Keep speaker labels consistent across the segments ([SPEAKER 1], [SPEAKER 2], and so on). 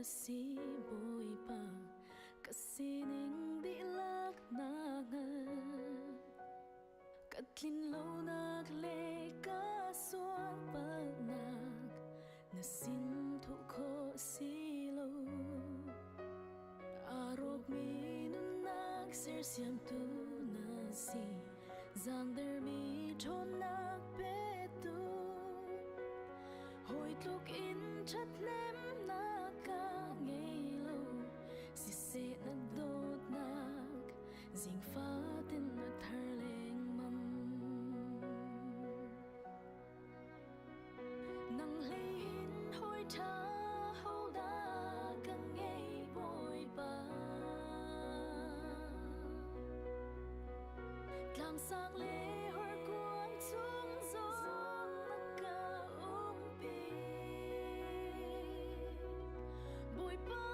[SPEAKER 1] na si Bawipa, ka sining dihlak na hngalh. Ka tlinlonak le ka sualpalhnak na sin thuh khawh si lo. Aa rawkmi nunnak sersiamtu na si, zaangdermi ṭhawnnak petu. Hawi tluk in ṭhathnemnak ka ngei lo, siseh na dawtnak zingfatin na thar lengmang. Nang hlei hin hawi ṭha hodah ka ngei Bawipa. Tlangsang le horkuang chung zong na ka umpi. Bawipa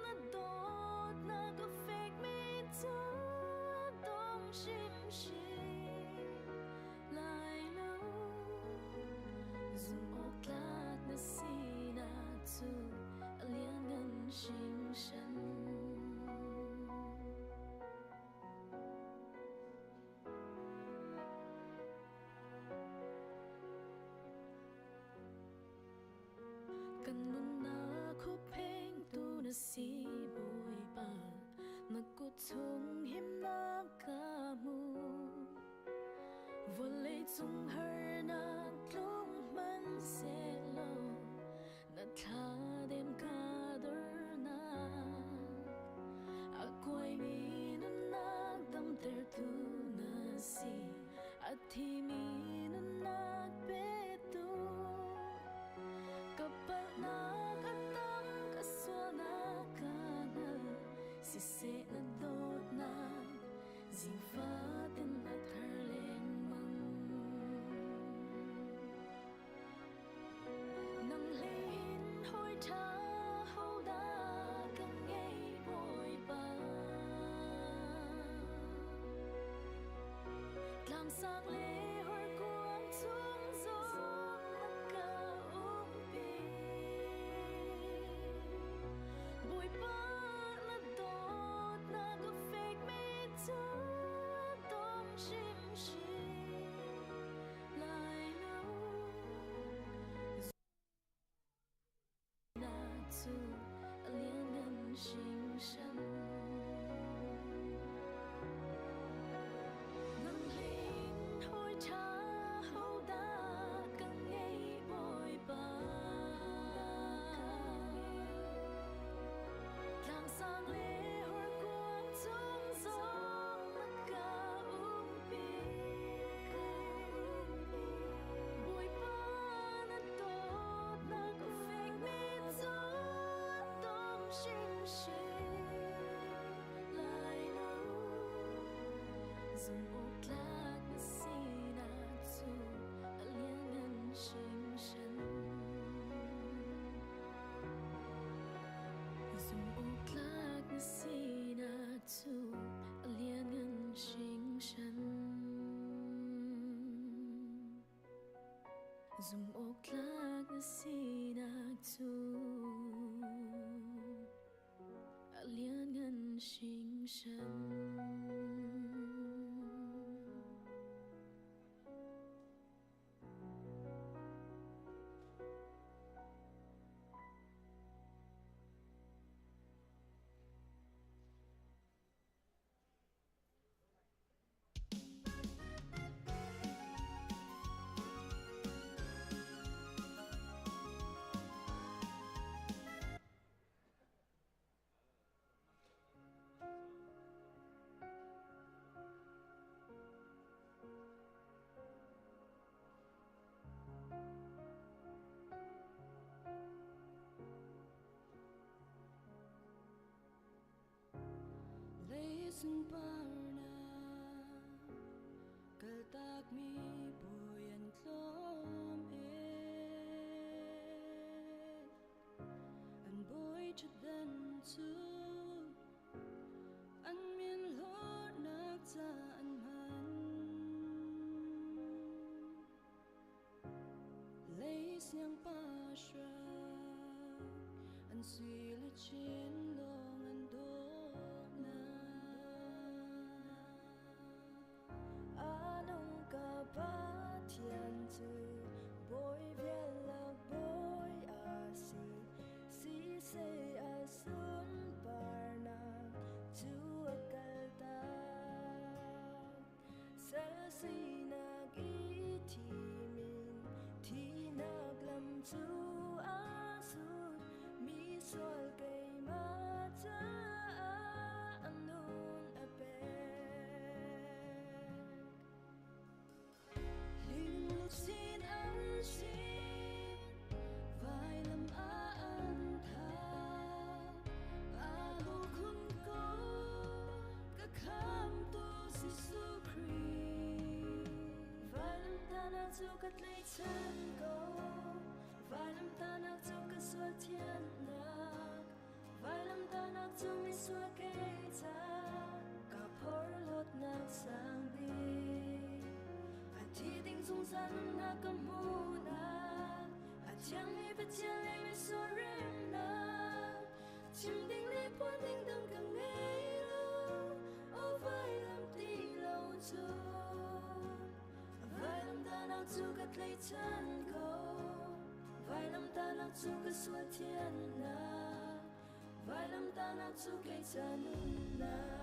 [SPEAKER 1] na dawtnak a fekmi cu a dong hrimhrim lai lo. Zumhawktlak na sinak cu a lianngan hringhran. Kan nunnak hupphengtu na si Bawipa, na kut chung himnak ka hmu. Vawlei cung harnak tlung hmanhsehlaw na thladem ka dornak. A kuaimi nunnak damtertu na si, a thimi nunnak petu. Ka palhnak a tam, ka sualnak ka hngal, siseh na dawtnak zingfatin a thar lengmang. Nang hlei hin hawi ṭha hodah ka ngei Bawipa. Tlangsang le horkuang chung zong na ka umpi. Bawipa na dawtnak a fekmi cu a dong hrimhrim lai lo. Na cu a lianngan hringhran. Nang hlei hawi ṭha hodah ka ngei Bawipa. Tlangsang le horkuang cung zong na ka umpi. Bawipa na dawtnak a fekmi cu a dong hrimhrim lai lo. Zumhawktlak na sinak cu a lianngan hringhran. Zumhawktlak na sinak cu a lianngan hringhran. Zumhawktlak na sinak cu a lianngan hringhran.
[SPEAKER 2] Lei sunparnak kaltakmi bawi an tlawm e. An bawi ṭhutdan cu an min hlawtnak ca an hman. Lei siangpahrang an An sui luchin lawng an dawtnak. A nung ka Pathian cu bawi vialak bawi a si. Siseh a sunparnak cu a kaltak. Sal sinak i thim in thihnak lam cu a zul. Mi sual keimah caah a nun a pek. Lingluchin an si, vailam ah an thah. Aa lungkhun ko, ka khamtu Jesuh Khrih. Vailam tahnak cu ka tlaihchan ko, vailam tahnak cu ka sual thiannak. Vailam tahnak cu misual kei ca ka porhlawtnak sang bik. A thi ding zungzal nunnak ka hmuhnak, a thiangmi Pathian le misual remnak. Chim ding le phuan ding dang ka ngei lo, aw vailam ti lo cu. Vailam tahnak cu ka tlaihchan ko, vailam tahnak cu ka sual thiannak, vailam tahnak cu kei ca nunnak.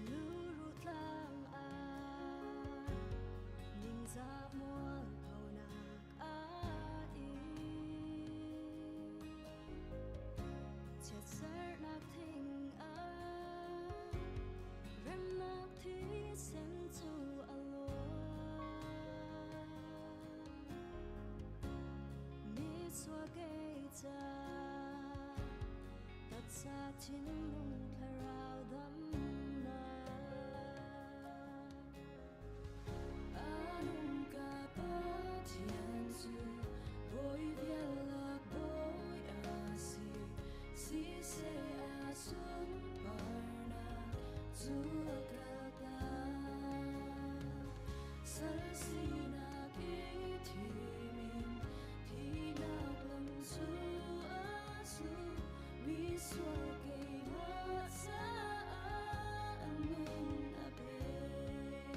[SPEAKER 2] Luru tlang ah ningzah mualphonak a in. Chiatsernak thing ah remnak thisen cu a luang. Misual kei ca taksa thinlung thlarau damnak. A nung ka Pathian cu bawi vialak bawi a si. Siseh a sunparnak cu a kaltak. Sal sinak i thim in thihnak lam cu a zul. Misual keimah caah a nun a pek.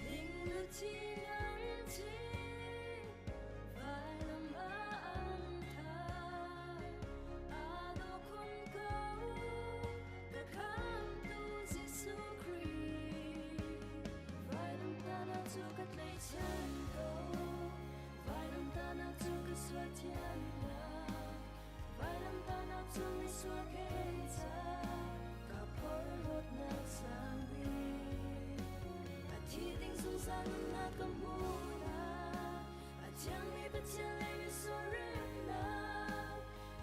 [SPEAKER 2] Hingluchin an thi, vailam ah an thah. Aa dawh khun ko, ka khamtu Jesuh Khrih. Vailam tahnak cu ka tlaihchan ko, vailam tahnak cu ka sual thiannak. Vailam tahnak cu misual kei ca ka porhlawtnak sang bik. A thi ding zungzal nunnak ka hmuhnak, a thiangmi Pathian le misual remnak.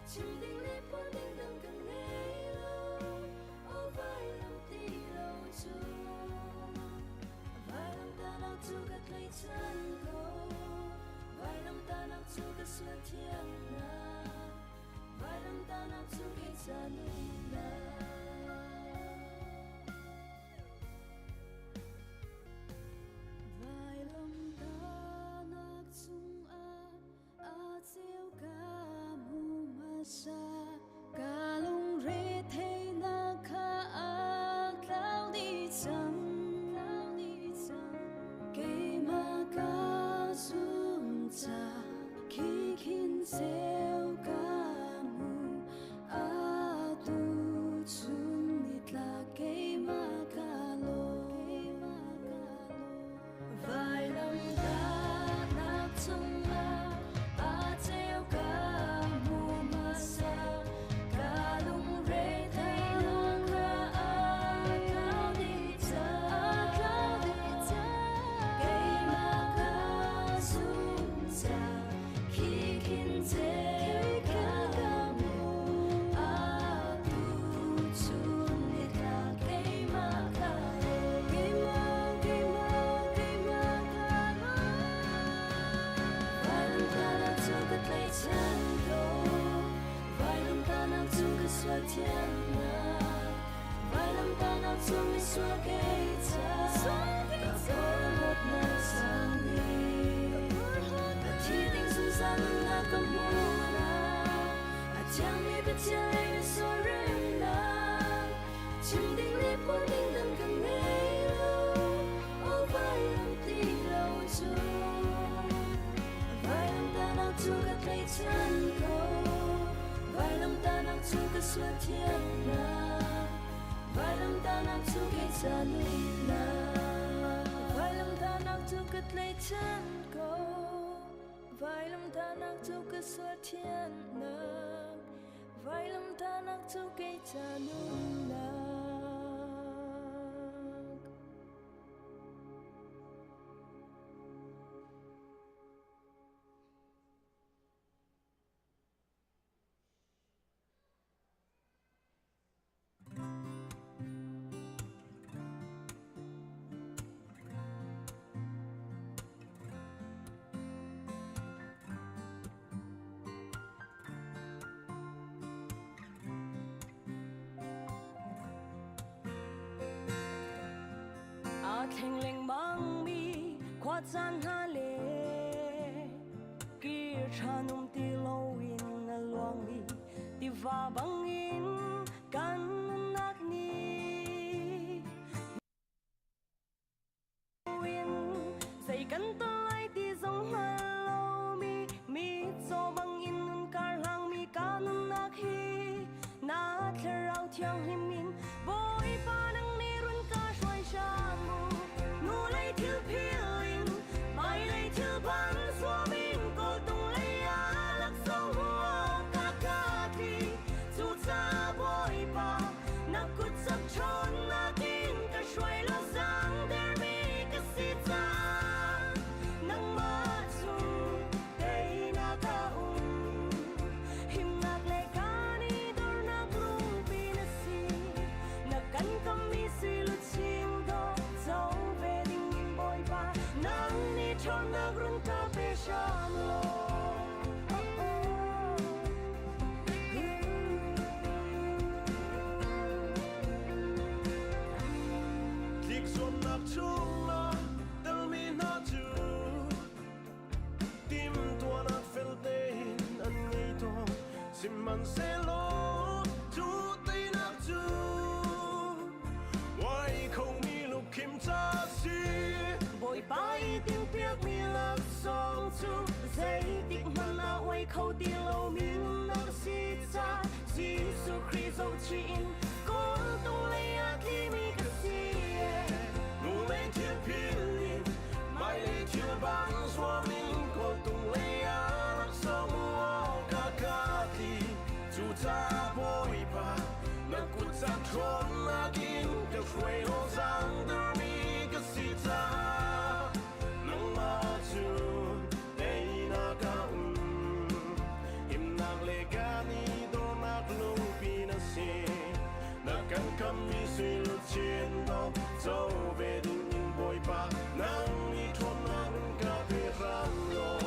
[SPEAKER 2] Chim ding le phuan ding dang ka ngei lo, aw vailam ti lo cu. Vailam tahnak cu ka tlaihchan ko, vailam tahnak cu ka sual thiannak, vailam tahnak cu kei ca nunnak. Vailam tahnak cungah a ceu ka hmu hmasa, ka lungre theihnak kha a tlau dih cang. Keimah ka zum ca khi khin ceu ka hmu, atu chun nitlak keimah ka lawm. Vailam tahnak cungah a ceu ka hmu hmasa. thiannak Vailamtahnak cu misual kei ca Ka porhlawtnak sang bik Ka thi ding zungzal nunnak ka hmuhnak A thiangmi Pathian lei misual remnak Chim ding le phuan ding dang ka ngei lo O vailam ti lo cu Vailamtahnak cu ka tlaihchan ko Vailamtahnak cu ka sual thiannak Vailamtahnak cu kei ca nunnak Vailamtahnak cu ka tlaihchan ko Vailamtahnak cu ka sual thiannak Vailamtahnak cu kei ca nunnak.
[SPEAKER 1] Aa thleng lengmangmi khuacaan hna le kir ṭhan um ti loin a luangmi tiva bangin kan nunnak nih Zei kan ton lai ti zong hngal lomi mi caw bangin nun kar hlangmi ka nunnak hi na thlarau thianghlim in Bawipa nang nih run ka hruai hram mu nu lei thil phil in hmailei thil ban zuam in kawltung lei ah laksawng hua ka ka ti cucaah Bawipa na kut sak ṭhawnnak in ka hruai law zangdermi ka si caah nangmah cu teinak a um. Himnak le kaan i dornak lungpi na si. Na kan kammi sui luchin dawh co ve ding in Bawipa nang nih ṭhawnnak run ka pe hram law. Oh, oh.
[SPEAKER 3] Tlik zuamnak chungah telmi hna cu timhtuahnak fel tein an ngei tawn. Sihmanhsehlaw cu teinak cu uai khomi lukhim ca a si.
[SPEAKER 1] Bawipa i timhpiakmi laksawng cu zeitik hmanh ah uai kho ti lomi nunnak a si caah Jesuh Khrih zohchih in kawltung lei ah tlimi ka si.
[SPEAKER 3] Hnulei thil phil in hmailei thil bang zuam in kawltung lei ah laksawng awk a ka ti. Cucaah Bawipa, na kut cak ṭhawnnak in ka hruai law zaangdermi ka si caah nangmah cu teinak a um. Himnak le kan i dornak lungpi na si. Na kan kammi sui luchin dawh co ve ding in Bawipa nang nih ṭhawnnak run ka pe hram law.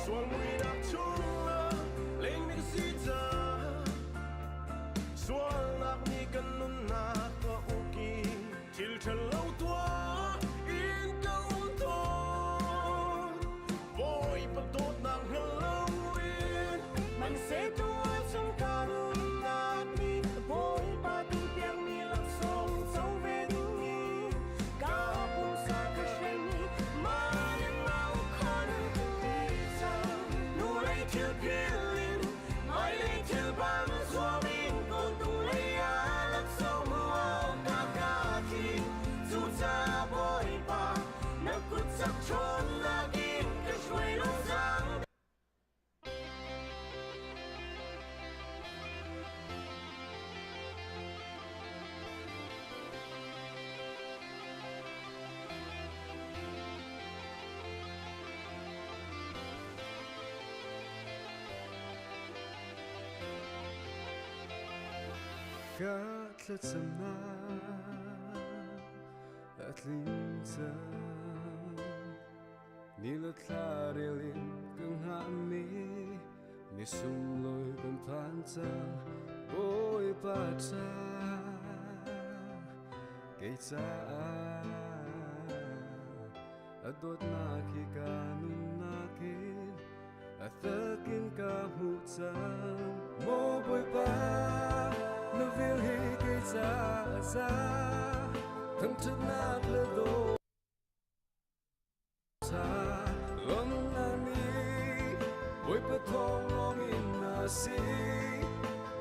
[SPEAKER 3] Sual muinak chungah lengmi ka si caah Sualnak nih kan nunnak ka uk i thil ṭhalo tuah in ka um tawn. Bawipa dawtnak hngal loin
[SPEAKER 1] Hmanhsehlaw chung ka nunnak nih Bawipa timhpiakmi laksawng co ve ding in ka pumsa ka hrem i mah le mah uk kha nan ka ti cang.
[SPEAKER 3] Nu lei thil
[SPEAKER 4] Ka thlacamnak a tling cang. Ni le thla rel in ka hngahmi ni sunglawi kan phan cang. Bawipa ca kei caah a dawtnak hi ka nunnak in a takin ka hmuh cang. Maw Bawipa, na vel hi kei caah a za, thangṭhatnak le dawt Bawipa thawng lawngin na si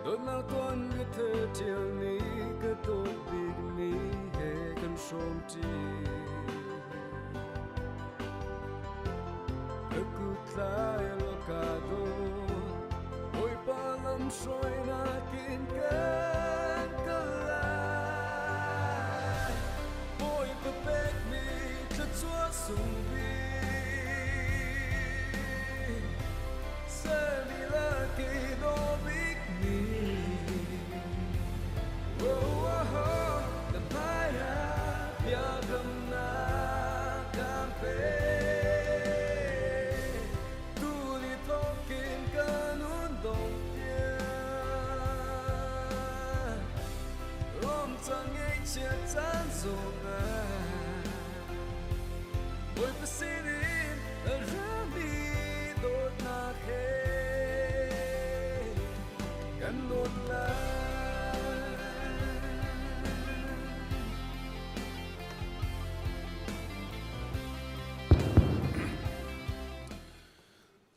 [SPEAKER 4] dawtnak tuan ka the ṭialmi ka dawt bikmi he kan hrawmṭi ka kut tlai law ka dawt Bawipa lamhruainak in kan kal lai Bawipa pekmi thluachuah sung bik Sermi laki dawh bikmi Oh, oh, oh, na hmaiah biakamnak kan pek Tuni thawkin ka nun dong tiang Rom cang ngeihchia caan zongah Bawipa sinin a rami dawtnak he kan nun lai.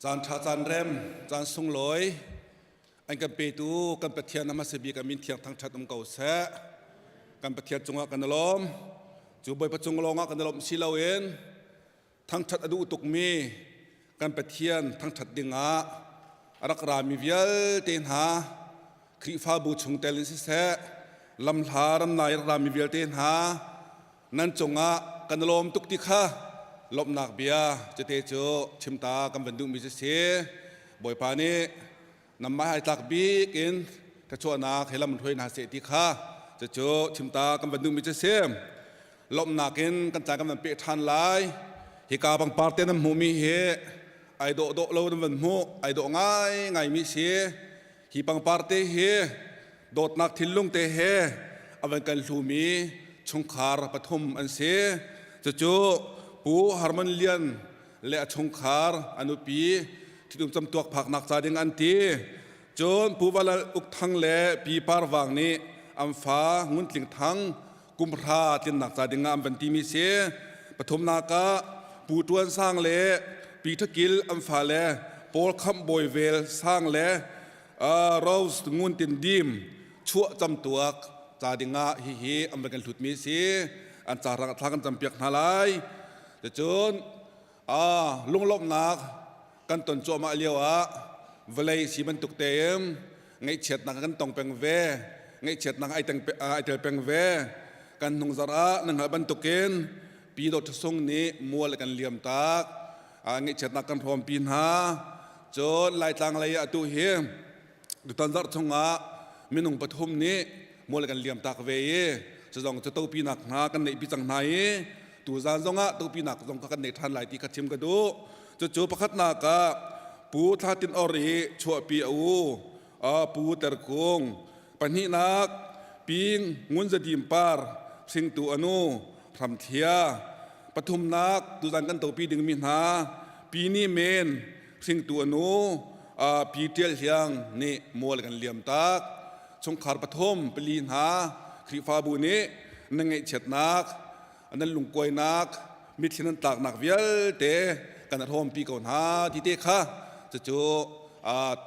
[SPEAKER 5] Caan ṭha caan rem caan sunglawi an kan petu kan Pathian a hmasa bik a min thiang thangṭhat um ko seh. Kan Pathian cungah kan i lawm. Cu Bawipa cung lawngah kan i lawmh si loin thangṭhat a duh tukmi kan Pathian thangṭhat dingah a rak rami vialte hna Khrihfabu chungtel in siseh lamhla ramnai rak rami vialte hna nan cungah kan i lawm tuk ti kha lawmhnak bia cite cu chimta kan van duhmi cu si. Bawipa nih namah ai tlak bik in thluachuahnak he lam hruai hna seh ti kha cucu chimta kan van duhmi cu si. Lawmhnak in kan caan kan van peh ṭhan lai. Hika pangpar te nan hmuhmi hi ai dawh dawh lo nan van hmuh, ai dawh ngai ngaimi si. Hi pangpar te hi dawtnak thinlung te he a van kan hlumi chungkhar pathum an si. Cucu Pu Harmon Lian le a chungkhar a nupi ṭhitum camtuak phaknak ca ding an ti. Cun Pu Valal Uk Thang le Pi Par Vang nih an fa Ngun Tling Thang kumhra tlinnak ca ding ah an van timi si. Pathumnak ah Pu Ṭuan Sang le Pi Ṭhakil an fale Paul Khamh Bawi Vel Sang le Rose Ngun Tin Dim chuah camtuak ca ding ah hihi an van kan hlutmi si. An ca rang thla kan campiak hna lai. Cucun lunglawmhnak kan ton cuahmah lio ah vawlei si bantuk tein ngaihchiatnak kan tong peng ve ngaihchiatnak ai tel peng ve kan hnung zarh ah na hngalh bantukin Pi Dawt Sung nih mual kan liam tak ngaihchiatnak kan hrawmpi hna cun Laitlang lei ah atu hi tutan zarh chungah minung pathum nih mual kan liam tak ve i cu zong cu topinak hna kan neih pi cang hna i tuzan zongah topinak zong kha kan nei ṭhan lai ti kha chim ka duh. Cucu pakhatnak ah Pu Thla Tin Or i chuahpi a u Pu Ter Kung, pahnihnak Ping Ngun Za Dim Par hringtu a nu Hram Thlia, pathumnak tuzan kan topi dingmi hna Pi Ni Men hringtu a nu Pi Ṭial Hliang nih mual kan liam tak. Chungkhar pathum pali hna Khrihfabu nih nan ngaihchiatnak nan lungkuainak mitthli nan tlaknak vialte kan hrawmpi ko hna ti te kha cucu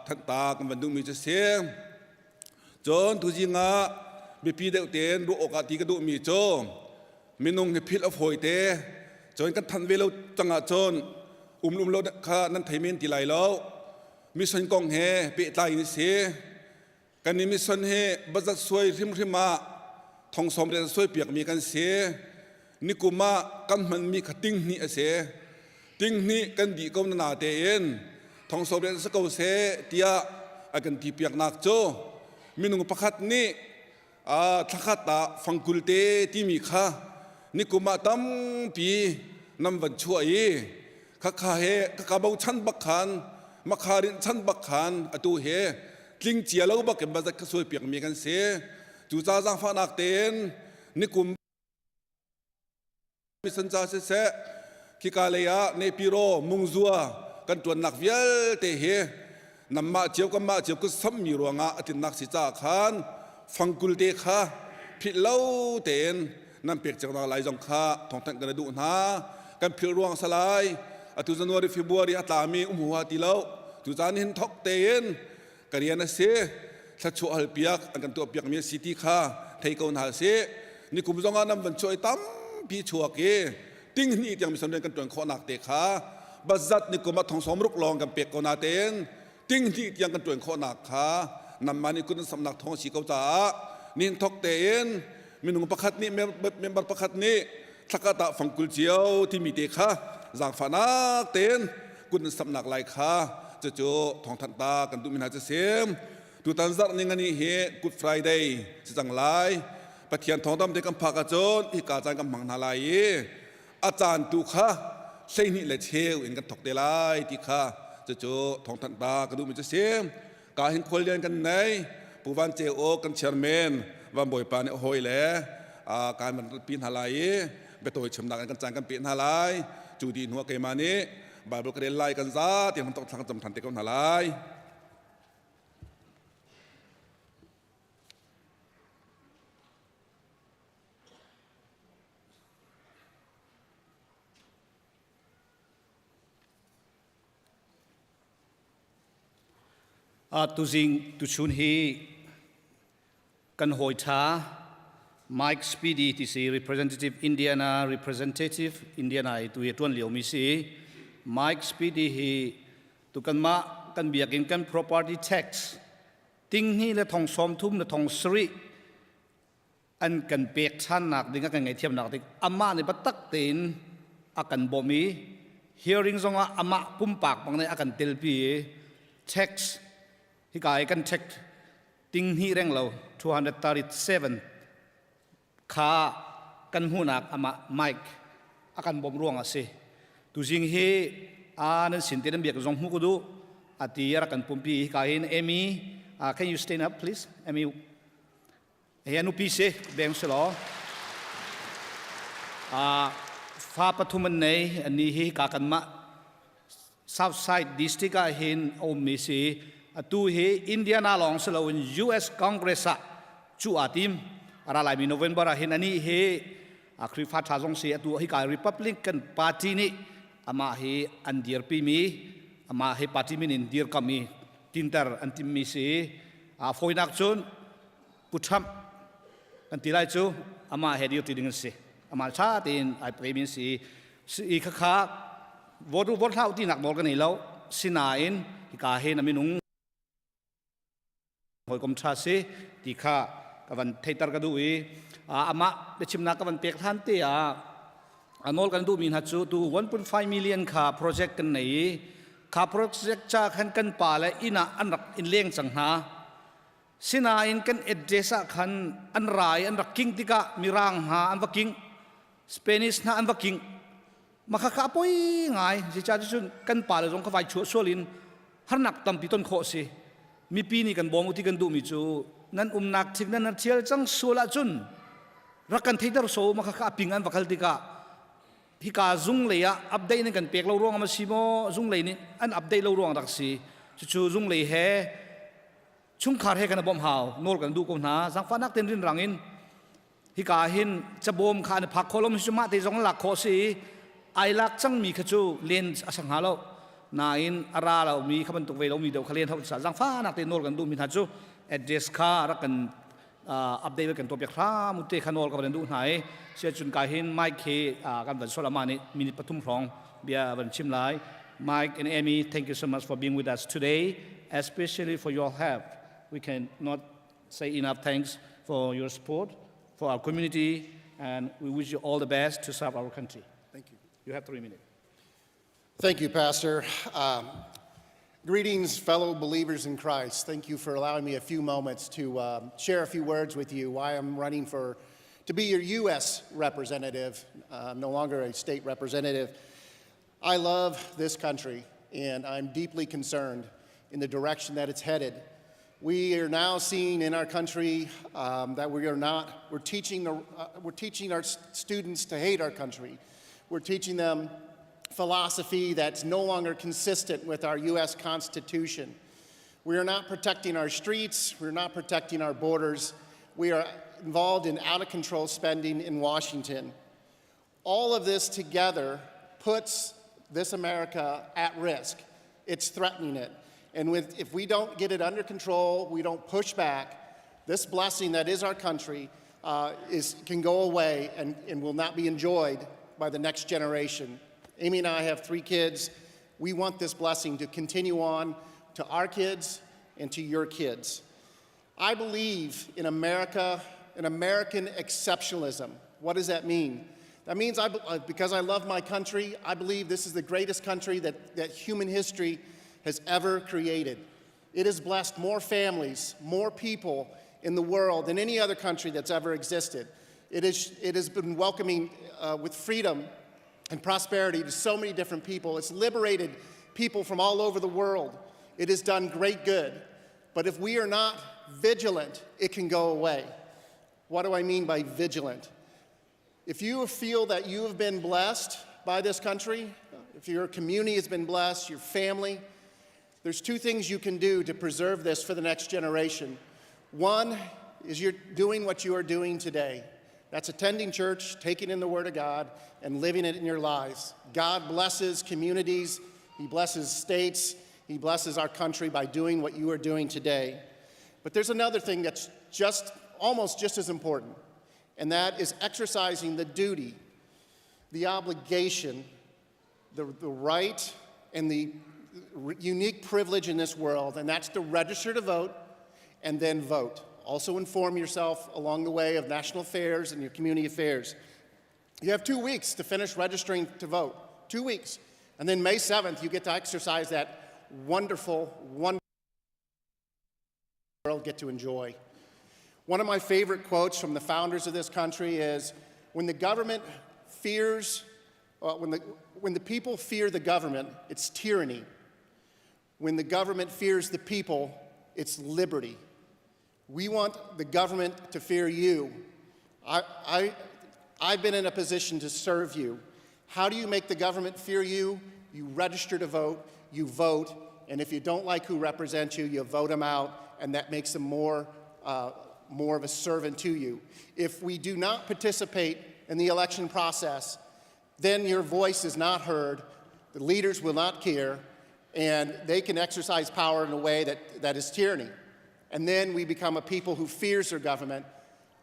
[SPEAKER 5] thanhta kan van duhmi cu si. Cun tuzing ah biapi deuh tein ruah awkah ti ka duhmi cu minung hi philh a fawi te. Cun kan thanh ve lo cang ahcun um um lo kha nan thei men ti lai lo. Mission kong he pehtlai in si. Kan i mission hi bazat suai hrimhrim ah thong sawm rian suai piakmi kan si. Nikum ah kan hmanmi kha ting hnih a si. Ting hnih kan dih ko na tein thong sawm rian si ko seh tiah a kan ti piaknak cu minung pakhat nih. Thlakhat ah fangkul te timi kha nikum ah tampi nam van chuah i khakha he khakha bochan bak khan makha rinh chan bak khan atu he tling cia lo bak in bazat kha suai piak mi kan si. Cucaah zaangfahnak tein nikum mission ca siseh khika lei ah Nepiro mungzua kan tuannak vialte hi namah cio kanmah cio kut sammi ruangah a tlinnak si caah khan fangkul te kha philh lo tein nan pek cio lai zong kha thawngthanh kan duh hna. Kan philh ruang salai atu January February a tlami um huha ti lo. Cu caan hin thok tein ka rian a si, thluachuah hal piak an kan tuah piak mi a si ti kha thei ko hna sih. Nikum zong ah nan van chuah i tampi chuak i ting hnih tiang mission rian kan tuan khawhnak te kha bazat nikum ah thong sawm ruk lawng kan pek ko na tein ting hnih tiang kan tuan khawhnak kha namma nih kun samnak thong si ko caah nin thok tein minung pakhat nih member pakhat nih thlakhat ah fangkul cio timi te kha zaangfahnak tein kun samnak lai kha cucu thawngthanh ta kan duhmi hna cu sim. Tutan zarh ning ani hi Good Friday si cang lai. Pathian thawngdam te kan phak ahcun hika caan kan hmang hna lai i a caan tu kha 12 le cheu in kan thok te lai ti kha cucu thawngthanh ta ka duhmi cu sim. Ka hin khuallian kan nei Pu Van Ceu Aw kan chairman Van Bawipa nih hawi le kan van pi hna lai i biatawi chimnak in kan caan kan pe hna lai. Cu dih hnu ah keimah nih Bible ka rel lai, kan za tiang tok thlang cam than te ko hna lai.
[SPEAKER 6] Tuzing tuchun hi kan hawi ṭha Mike Speedy ti si, Representative Indiana, Representative Indiana i tu hi ṭuan liomi si. Mike Speedy hi tu kanmah kan biakinn kan property tax ting hnih le thong sawm thum le thong sarih an kan pek ṭhannak ding a kan ngaihthiamnak ding amah nih biatak tein a kan bawmh i hearing zongah amah pumpak bang nih a kan telpi i tax hika i kan tax ting hnih reng lo 237 kha kan hmuhnak amah Mike a kan bawmh ruang a si. Tuzing hi a nan sin te nan biak zong hmu ku duh ati a rak kan pumpi. Hika hin Amy, can you stand up please, Amy? Hi a nupi si beng si law fa pathum an nei. Ani hi ka kanmah Southside District ah hin a ummi si. Atu hi Indiana lawng si loin US Congress ah cu aa tim. A ra laimi November ah hin ani hi a Khrihfa ṭha zong si. Atu hi ka Republican Party nih amah hi an dirpimi, amah hi party min in dirkami tinter an timmi si. A fawinak cun Pu Trump kan ti lai cu amah he dir ti ding an si. Amah ṭha tein ai premi an si i khakha vote vote hlah ti nak nawl kan nei lo. Sinain hika he na minung hawikom ṭha si ti kha ka van theiter ka duh i amah biachimnak ka van pek hlan te ah a nawl kan duhmi hna cu tu 1.5 million kha project kan nei i kha project cha khan kan pa le inn ah an rak in leng cang hna. Sinain kan address ah khan an ra i an rak king tikah Mirang hna an va king, Spanish hna an va king. Maka kha a poi ngai. Zeicah cun kan pale zong kha vai chuah sual in harnak tampi ton khawh si. Mipi nih kan bawm u ti kan duhmi cu nan umnak thik nan thial cang sual ahcun rak kan theiter so. Maka kha a ping an va kal tikah hika zung lei ah update nan kan pek lo ruang a si maw, zung lei nih an update lo ruang rak si. Cucu zung lei he chungkhar he kan bawmh hau, nawl kan duh ko hna. Zaangfahnak ten rinrang in hika hin cabawm kha an phak khawh lo mi mah te zong lak khawh si. Ai lak cangmi kha cu len a sang hnga lo nain a ra lo mi kha bantuk ve lo mi deuh kha len hau sa. Zaangfahnak te nawl kan duh mi hna cu address kha rak kan update kan tuah piak hram te kha nawl ka van duh hna i sia cun ka hin Mike he kan van solama nih minute 3 hrawng bia van chim lai. Mike and Amy, thank you so much for being with us today, especially for your help. We cannot say enough thanks for your support for our community, and we wish you all the best to serve our country.
[SPEAKER 7] Thank you.
[SPEAKER 6] You have 3 minutes.
[SPEAKER 7] Thank you, Pastor. Greetings, fellow believers in Christ. Thank you for allowing me a few moments to share a few words with you why I'm running for to be your U.S. representative, no longer a state representative. I love this country, and I'm deeply concerned in the direction that it's headed. We are now seeing in our country that we are not, we're teaching, the, we're teaching our students to hate our country. We're teaching them philosophy that's no longer consistent with our U.S. Constitution. We are not protecting our streets, we're not protecting our borders. We are involved in out of control spending in Washington. All of this together puts this America at risk. It's threatening it. And with, if we don't get it under control, we don't push back, this blessing that is our country is, can go away and, and will not be enjoyed by the next generation. Amy and I have three kids. We want this blessing to continue on to our kids and to your kids. I believe in America, in American exceptionalism. What does that mean? That means I, because I love my country, I believe this is the greatest country that, that human history has ever created. It has blessed more families, more people in the world than any other country that's ever existed. It, is, it has been welcoming with freedom and prosperity to so many different people. It's liberated people from all over the world. It has done great good. But if we are not vigilant, it can go away. What do I mean by vigilant? If you feel that you have been blessed by this country, if your community has been blessed, your family, there's two things you can do to preserve this for the next generation. One is you're doing what you are doing today. That's attending church, taking in the Word of God, and living it in your lives. God blesses communities, He blesses states, He blesses our country by doing what you are doing today. But there's another thing that's just almost just as important, and that is exercising the duty, the obligation, the, the right, and the unique privilege in this world, and that's to register to vote and then vote. Also, inform yourself along the way of national affairs and your community affairs. You have 2 weeks to finish registering to vote. 2 weeks. And then May 7th, you get to exercise that wonderful, wonderful world get to enjoy. One of my favorite quotes from the founders of this country is when the government fears, when, the, when the people fear the government, it's tyranny. When the government fears the people, it's liberty. We want the government to fear you. I, I, I've been in a position to serve you. How do you make the government fear you? You register to vote, you vote, and if you don't like who represents you, you vote them out, and that makes them more, more of a servant to you. If we do not participate in the election process, then your voice is not heard, the leaders will not care, and they can exercise power in a way that, that is tyranny. And then we become a people who fears their government,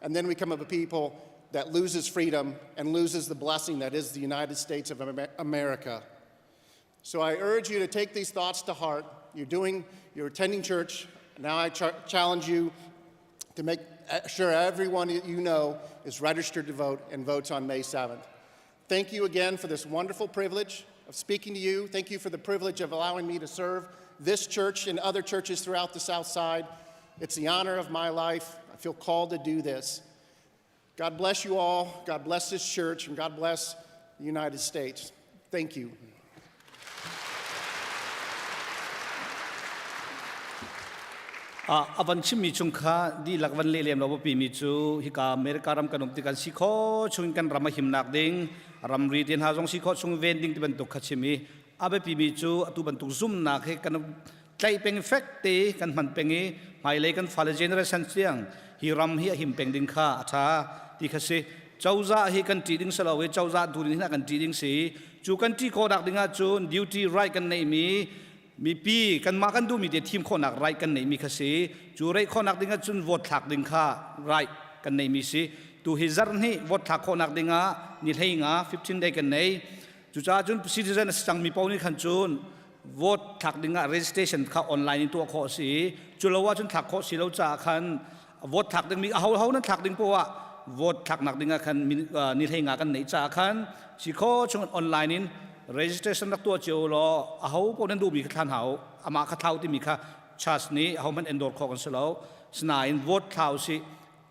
[SPEAKER 7] and then we become a people that loses freedom and loses the blessing that is the United States of America. So I urge you to take these thoughts to heart. You're doing, you're attending church. Now I challenge you to make sure everyone you know is registered to vote and votes on May 7th. Thank you again for this wonderful privilege of speaking to you. Thank you for the privilege of allowing me to serve this church and other churches throughout the South Side. It's the honor of my life. I feel called to do this. God bless you all. God bless this church, and God bless the United States. Thank you.
[SPEAKER 6] A van chimmi chung kha dihlak van leh lem lo biapi mi cu hika America ram kan um ti kan si kho chung kan ram a himnak ding ramri te hna zong si kho chung ven ding ti bantuk kha chim i a biapi mi cu atu bantuk zumnak he kan tlaih peng fek te kan hman peng i hmailei kan fale generation tiang hi ram hi a him peng ding kha a tha ti kha si. Cozah hi kan ṭih ding si lo i cozah tu ding kan ṭih ding si. Cu kan ṭih khawh nak ding ahcun duty right kan neihmi, mipi kanmah kan duhmi te thim khawhnak right kan neihmi kha si. Cu reih khawhnak ding ahcun vote thlak ding kha right kan neihmi si. Tu hi zarh hnih vote thlak khawhnak ding ah ni 15 15 day kan nei. Cucaah cun citizen a si cangmi paoh nih khan cun vote thlak ding ah registration kha online in tuah khawh a si. Cu lo ahcun thlak khawh si lo caah khan vote thlak dingmi aho ho nan thlak ding poah vote thlaknak ding ah khan ni 15 kan neih caah khan si kho chung online in. Registration rak tuah cio law aho paoh nan duhmi kha thlan hau. Amah kha thlau timi kha church nih aho hmanh endorse khawh kan si lo. Sinain vote thlau si.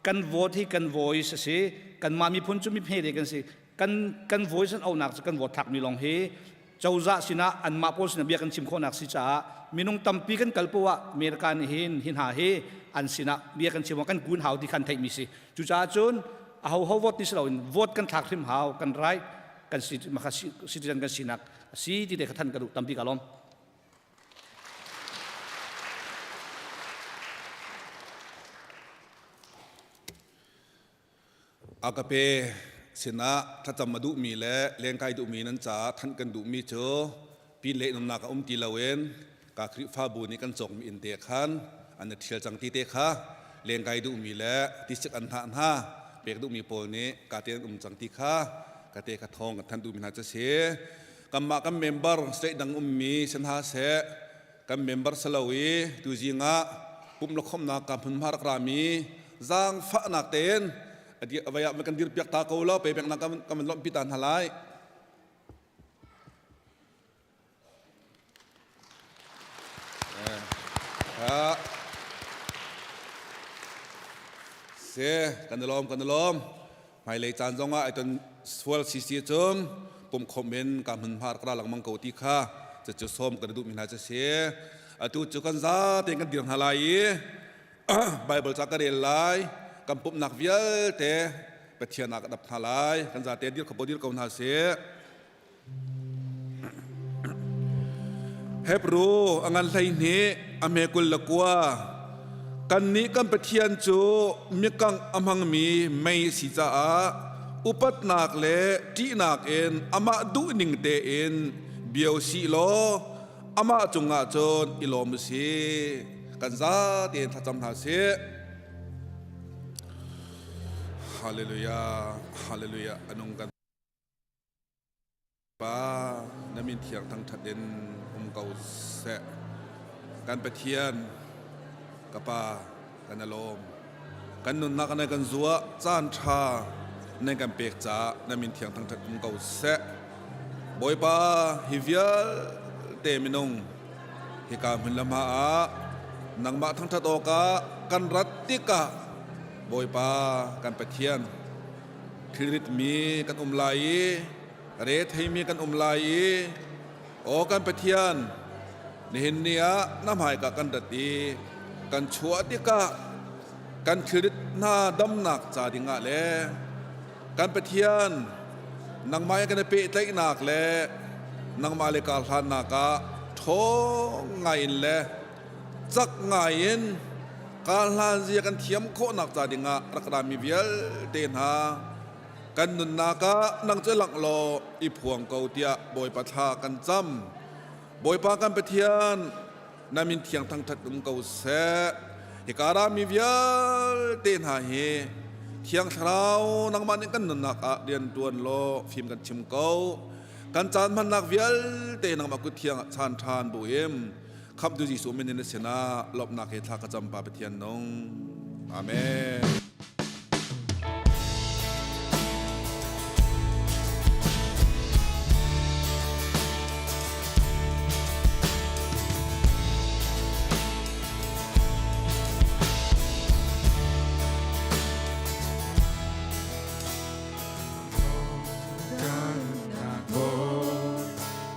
[SPEAKER 6] Kan vote hi kan voice a si. Kanmah miphun cu mihme te kan si. Kan kan voice an aunak cu kan vote thlakmi lawng hi cozah sinah anmah pawl sinah bia kan chim khawhnak si caah minung tampi kan kal poah ah America nih hin hi hna hi an sinah bia kan chim kan kun hau ti khan theihmi si. Cucaah cun aho ho vote ti si loin vote kan thlak hrim hau kan right kan si maka citizen kan sinak a si ti te kha than ka duh tampi ka lawm.
[SPEAKER 5] Agape sinah thlacam a duhmi le lengkai duhmi nan caah thanh kan duhmi cu pin le nunnak a um ti loin ka Khrihfabu nih kan cawkmi inn te khan an i ṭhial cang ti te kha lengkai duhmi le tisik an hnah hna pek duhmi pawl nih ka te an um cang ti kha ka te kha thawng kan thanh duhmi hna cu si. Kanmah kan member state dang ummi si hna seh kan member si lo i tuzing ah pumh le khawmhnak ka hmunhma rak rami zaangfahnak tein avai ah kan dirpiak ta ko lo pe peknak kan van lawmhpi ta hna lai. Se kan i lawm kan i lawm. Hmailei caan zongah ai ton sual sisi cun pumkhawm in ka hmunhma rak ra lengmang ko ti kha cucu sawm kan duhmi hna cu si. Atu cu kan zatein kan dir hna lai i Bible ca ka rel lai. Kan pumhnak vialte Pathian ah ka dap hna lai. Kan zate dir kho dir ko hna sih. Hebru a ngan 12 a hme 29. Kannih kan Pathian cu mikangh a hmangmi mei a si caah upatnak le ṭihnak in amah duhning tein bia u sih law amah cungah cun i lawm u sih. Kan zate in thlacam hna sih. Hallelujah, hallelujah, a nung kan Pa, na min thiang thangṭhat in um ko seh. Kan Pathian, ka Pa, kan i lawm. Kan nunnak na kan zuah caan ṭha nan kan pek caah na min thiang thangṭhat um ko seh. Bawipa, hi vialte minung hika hmun le hma ah nangmah thangṭhat awkah kan rat tikah Bawipa kan Pathian, thilrit mi kan um lai i retheimi kan um lai i aw kan Pathian nihin ni ah na hmaika kan rat i kan chuah tikah kan thilrit hna damnak ca dingah le kan Pathian nangmah he kan i pehtlaihnak le nangmah le kar hlannak ah ṭhawng ngai in le cak ngai in karhlan zia kan thiam khawhnak ca dingah rak rami vialte hna kan nunnak ah nang cu langh law i phuang ko tiah Bawipa thla kan cam. Bawipa kan Pathian na min thiang thangṭhat um ko seh. Hika rami vialte hna hi Thiang Thlarau nangmah nih kan nunnak ah rian ṭuan law fim kan chim ko. Kan caan hmannak vialte nangmah kut thiang ah chan ṭhan bu im Khamhtu Jesuh min in na sinah lawmhnak he thla ka cam Pa Pathian nung. Amen.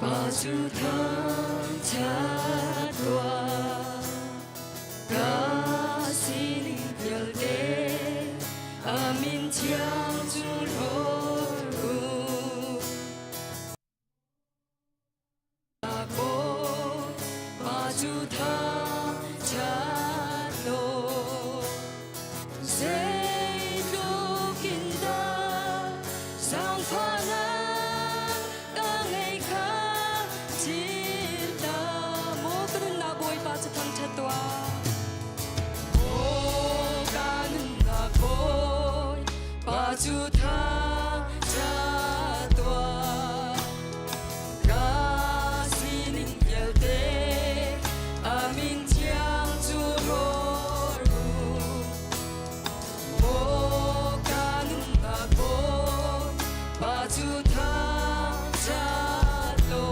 [SPEAKER 2] Pa cu thangṭhat tuah ka sining vialte a min thiang cu hlawt u. Pa cu thangṭhat law zeitluk in dah zaangfahnak ka ngei kha chim ta. Maw ka nunnak Bawipa cu thangṭhat tuah. Maw ka nunnak Bawipa cu thangṭhat tuah. Ka sining vialte a min thiang cu rawl u. Maw ka nunnak Bawipa cu thangṭhat law.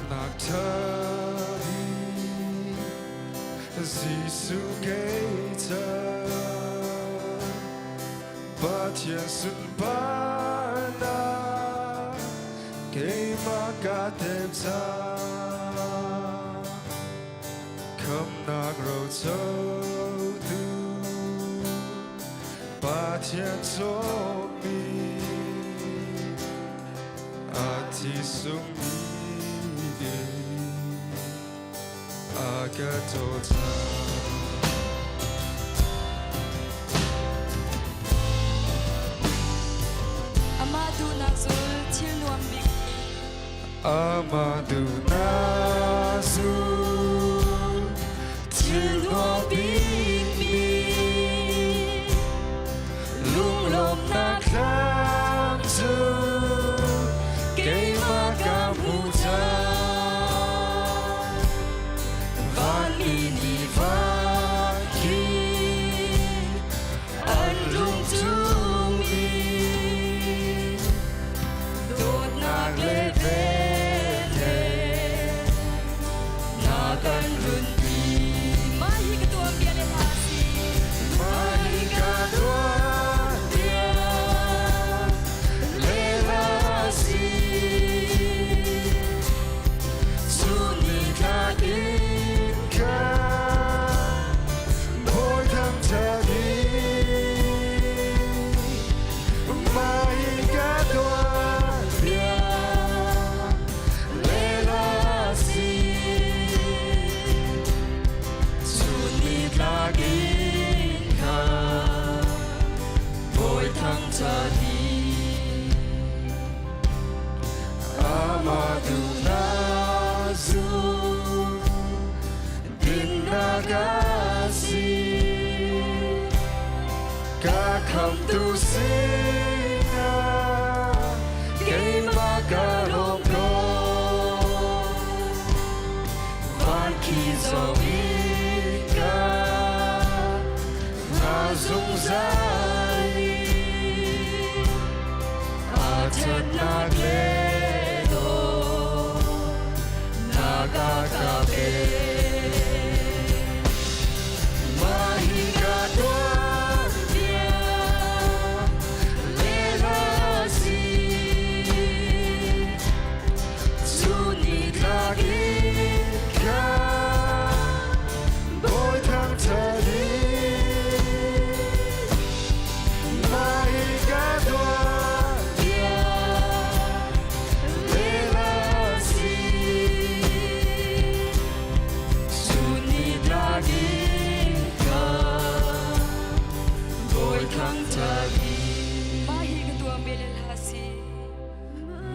[SPEAKER 4] Nak ṭha Jesuh kei ca Pathian sunparnak keimah ka tem cang. Khamnak rocotu Pathian cawkmi a thi sungmi a ka dawt
[SPEAKER 2] Amah duhnak zul thil nuam bik
[SPEAKER 4] Amah duhnak zul
[SPEAKER 2] thil nuam bikmi lunglawmnak
[SPEAKER 4] thlam cu keimah ka hmu cang.
[SPEAKER 2] Vanmi nih van khi an rung cungmi dawtnak le velhle na kan runpi. Mah hi ka tuanbia le hla si.
[SPEAKER 4] Mah hi ka tuanbia le hla si.
[SPEAKER 2] Chun ni tlak in
[SPEAKER 4] Ka bawi thangṭhat Mah hi ka tuanbia le hla si.
[SPEAKER 2] Chun ni tlak in ka bawi thangṭhat
[SPEAKER 4] Amah duhnak zul dinnak a si. Ka khamtu sinah keimah ka lawm ko.
[SPEAKER 2] Van khi zoh in
[SPEAKER 4] Ka na zungzal i
[SPEAKER 2] a ṭhatnak le dawtnak a ka pek.
[SPEAKER 4] Mah hi ka tuanbia
[SPEAKER 2] le hla si. Chun ni tlak in
[SPEAKER 4] ka bawi thangṭhat Mah hi ka tuanbia le hla si.
[SPEAKER 2] Chun ni tlak in ka bawi thangṭhat Mah hi ka tuanbia le hla si.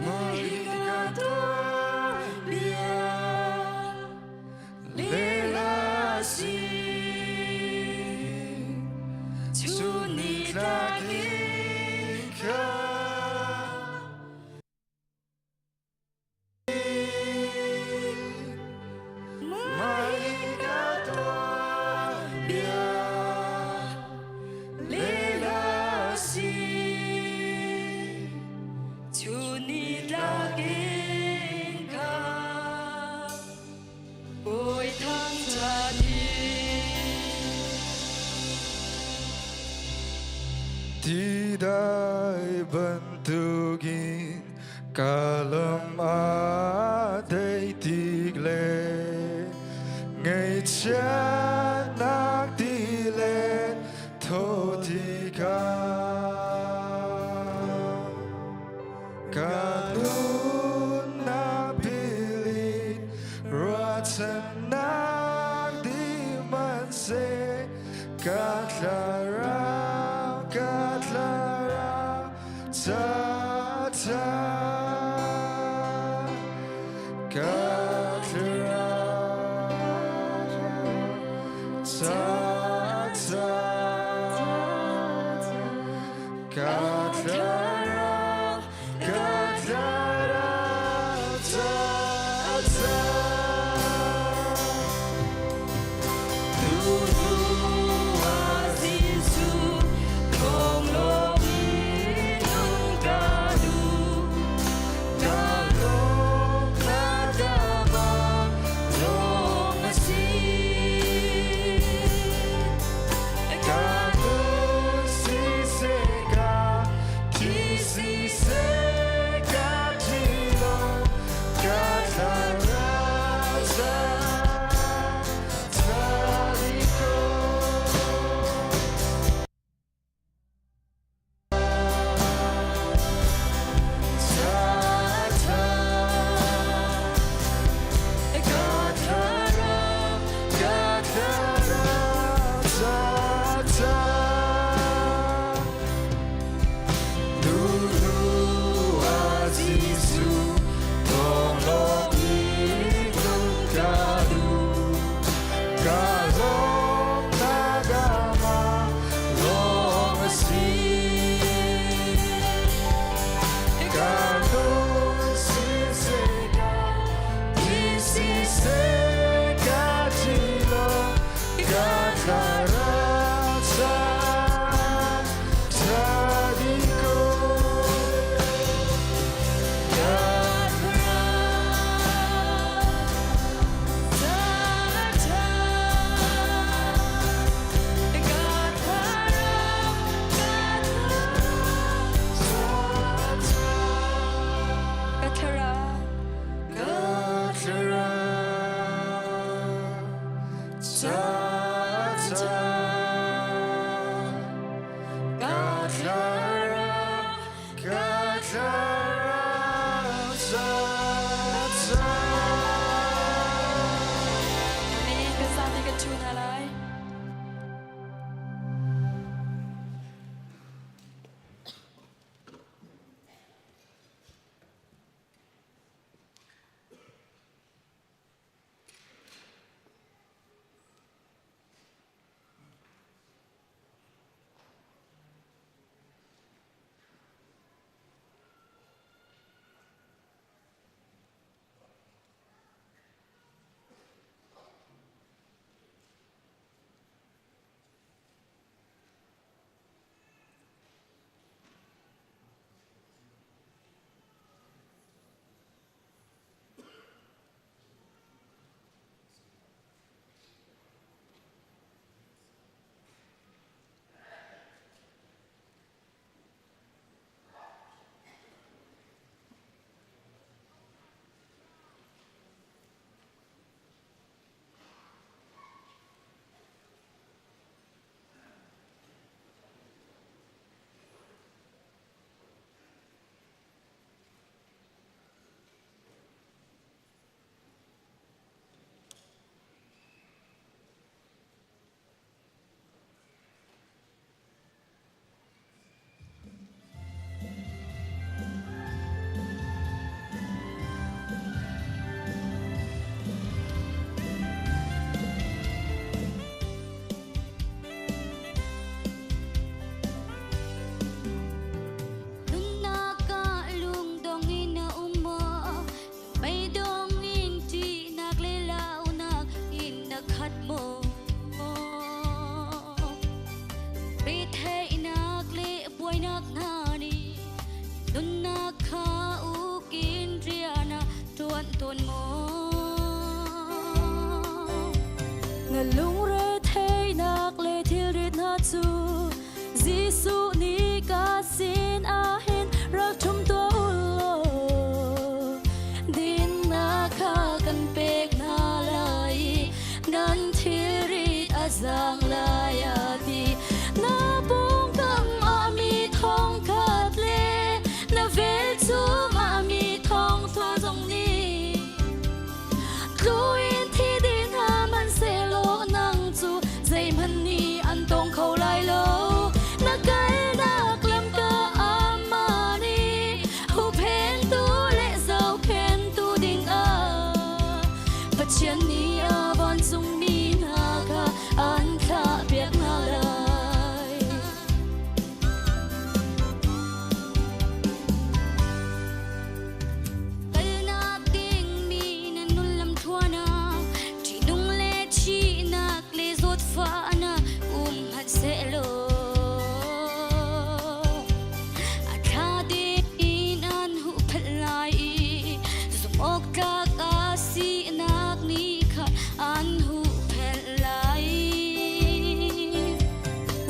[SPEAKER 4] Mah hi ka tuanbia le hla si.
[SPEAKER 2] Chun ni tlak in
[SPEAKER 4] Ka
[SPEAKER 2] Mah hi ka tuanbia le hla si. Chun ni tlak in ka bawi thangṭhat
[SPEAKER 4] Tidai bantukin ka lam a dai tik le ngaihchiatnak ti le tho tikah ka nunnak philin ruahchannak di hmanhseh ka thlarau ka thlarau ca ca ka thlarau ca ca ka thlarau ka thlarau ca ca
[SPEAKER 2] Jesuh thawng lawm in nun ka duh.
[SPEAKER 4] Ka lawm
[SPEAKER 2] Ka dam. Na lungre theihnak le thilrit hna cu Jesuh nih ka sin ah hin rak ṭhum tuah u law dinnak kha kan pek hna lai i nan thilrit a zaang lai a ti. Na pawngkam ah mi thongkhat le na velchum ah mi thongthua zong nih Tluin thi dih hna hmanhsehlaw nang cu zeihmanh nih an tawng kho lai lo. Na kalnak lam ka aman i huhphentu le zohkhenhtu dingah Pathian nih a vancungmi hna kha an thlahpiak hna lai. Kalnak dingmi na nun lamthluan ah ṭihnung le ṭihnak le zawtfahnak um hmanhsehlaw a thla tein an huhphenh lai i zumhawktlak a sinak nih khan an huhphenh lai.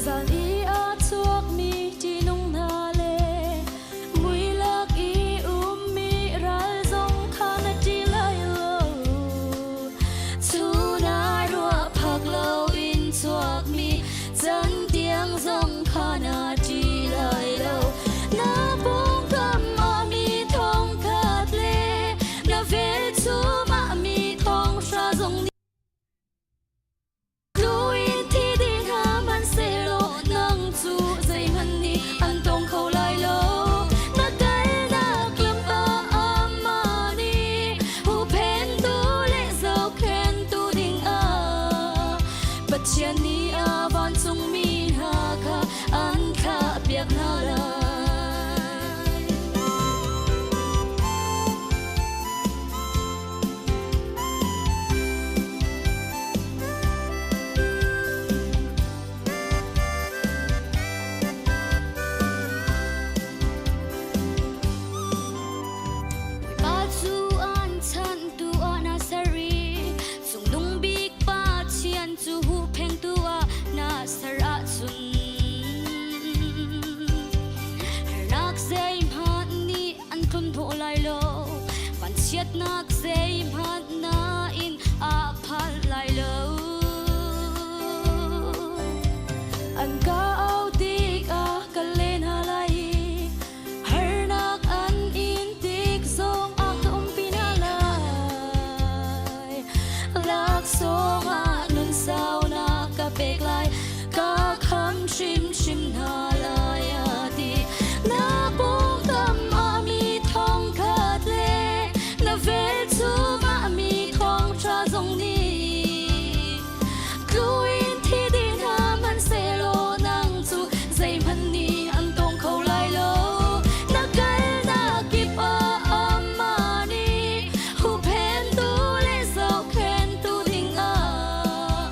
[SPEAKER 2] Zan i a chuakmi ṭihnung hna le Muilak i ummi ral zong kha na ṭih lai lo. Chun ah ruah phak loin chuakmi cantiang zong kha na ṭih lai lo. Na pawngkam ah mi thongkhat le na velchum ah mi thonghra zong nih Tluin thi dih hna hmanhsehlaw nang cu zeihmanh nih an tawng kho lai lo. Na kalnak lam ah amah nih huhphentu le zohkhenhtu dingah Pathian nih a vancungmi hna kha an thlahpiak hna lai. Bawipa cu an chanhtu ah na ser i Cungnung Bik Pathian cu huhphenhtu ah na ser ahcun harnak zeihmanh nih an tlun hnawh lai lo vanchiatnak zeihmanh nain a phan lai lo. An ka au tikah ka len hna lai i harnak an in tik zong ah ka umpi hna lai. Laksawng ah nun saunak ka pek lai, ka kham hrimhrim hna lai a ti. Na pawngkam ah mi thongkhat le na velchum ah mi thawngṭha zong nih tluin thi dih hna hmanhsehlaw nang cu zeihmanh nih an tawng kho lai lo. Na kalnak kip ah amah nih huhphentu le zohkhenhtu dingah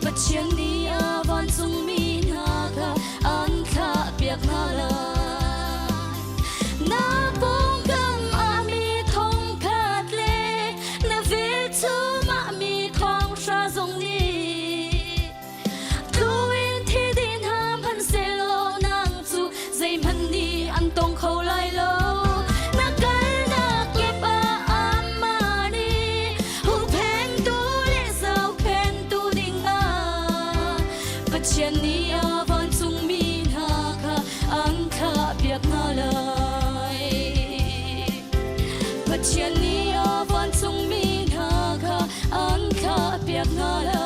[SPEAKER 2] Pathian nih a vancungmi hna kha an thlahpiak hna lai. Na pawngkam ah mi thongkhat le na velchum ah mi thonghra zong nih tluin thi dih hna hmanhsehlaw nang cu zeihmanh nih an tawng kho lai lo. Na kalnak kip ah amah nih huhphenhtu le zohkhenhtu dingah Pathian nih a vancungmi hna kha an thlahpiak hna lai. Pathian nih a vancungmi hna kha an thlahpiak hna lai.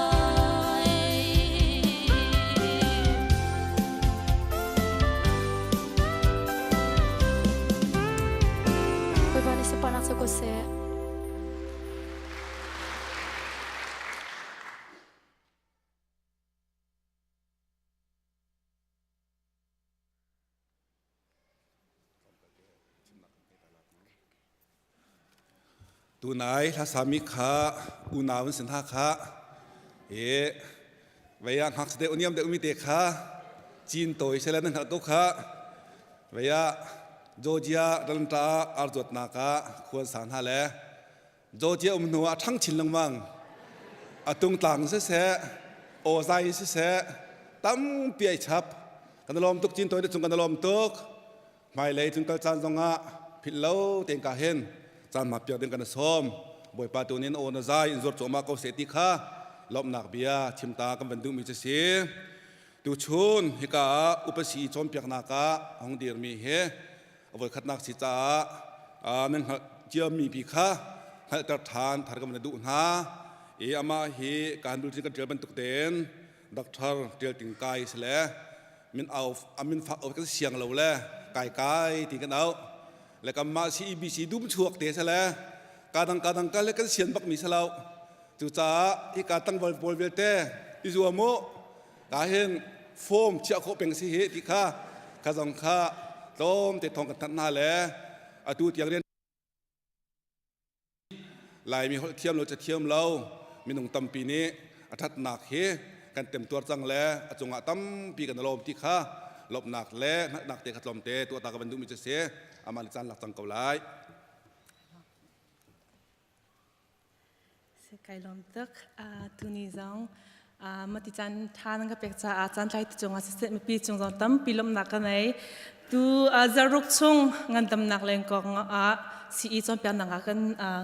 [SPEAKER 8] Bawipa nih sunparnak cu ko seh.
[SPEAKER 5] Tunai hlasami kha unau an si hna kha e vei ah ngakchia deuh niam deuh mi te kha cin tawi sela nan hngalh ko kha vei ah Georgia Atlanta arzuatnak ah khuan sang hna le Georgia um hnu ah ṭhang chin lengmang. A tungtlang siseh, awzai siseh, tampi ai chap. Kan i lawm tuk cin tawi na cung kan i lawm tuk. Hmailei tlungkal caan zongah philh lo tein ka hin caan ma piak ding kan i sawm. Bawipa tu nin aw na zai in zuar cuahmah ko seh ti kha lawmhnak bia chimta kan van duhmi cu si. Tuchun hika ah upasi cawnpiaknak ah hong dirmi hi a voikhatnak si caah nan hngalh ciami pi kha hngalhter ṭhan thar kan van duh hna. I amah hi kan bulletin kan ṭial bantuk tein Dr. Ṭial Ting Kai si le min au a min fak kan siang lo le kai kai ti kan au le kanmah CEBC dum chuak te se le kadang kadang ka le kan sian bak mi se lo cucaah hika tangval pawl vialte i zuam u ka hin form chiah khawh peng si hi ti kha kha zong kha tlawm te thong kan thanh hna le atu tiang rian Laimi holh thiam lo cathiam lo minung tampi nih a ṭhatnak hi kan temtuar cang le a cungah tampi kan i lawm ti kha lawmhnak le hngalhnak te kha tlawmte tuah ta ka van duhmi cu si amah le caan lak cang ko lai.
[SPEAKER 9] Kai lawm tuk. Tuni zong mati caan ṭha nan ka pek caah caan tlai ti cungah siseh mipi cung zong tampi lawmhnak ka nei. Tu zaruk chung ngandamnak leng kong ah CE cawnpiaknak ah kan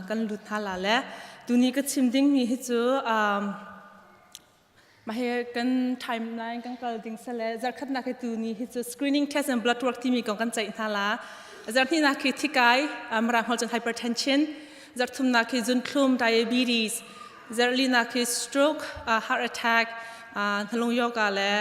[SPEAKER 9] kan lut hna la le tuni ka chim dingmi hi cu mah hi kan timeline kan kal ding sale zarkhatnak hi tuni hi cu screening test and blood work timi kong kan ceih hna la zarhnihnak khi thikai mirang holh cun hypertension zarthumnak khi zunthlum diabetes zarhlinak khi stroke heart attack hnalung yoga le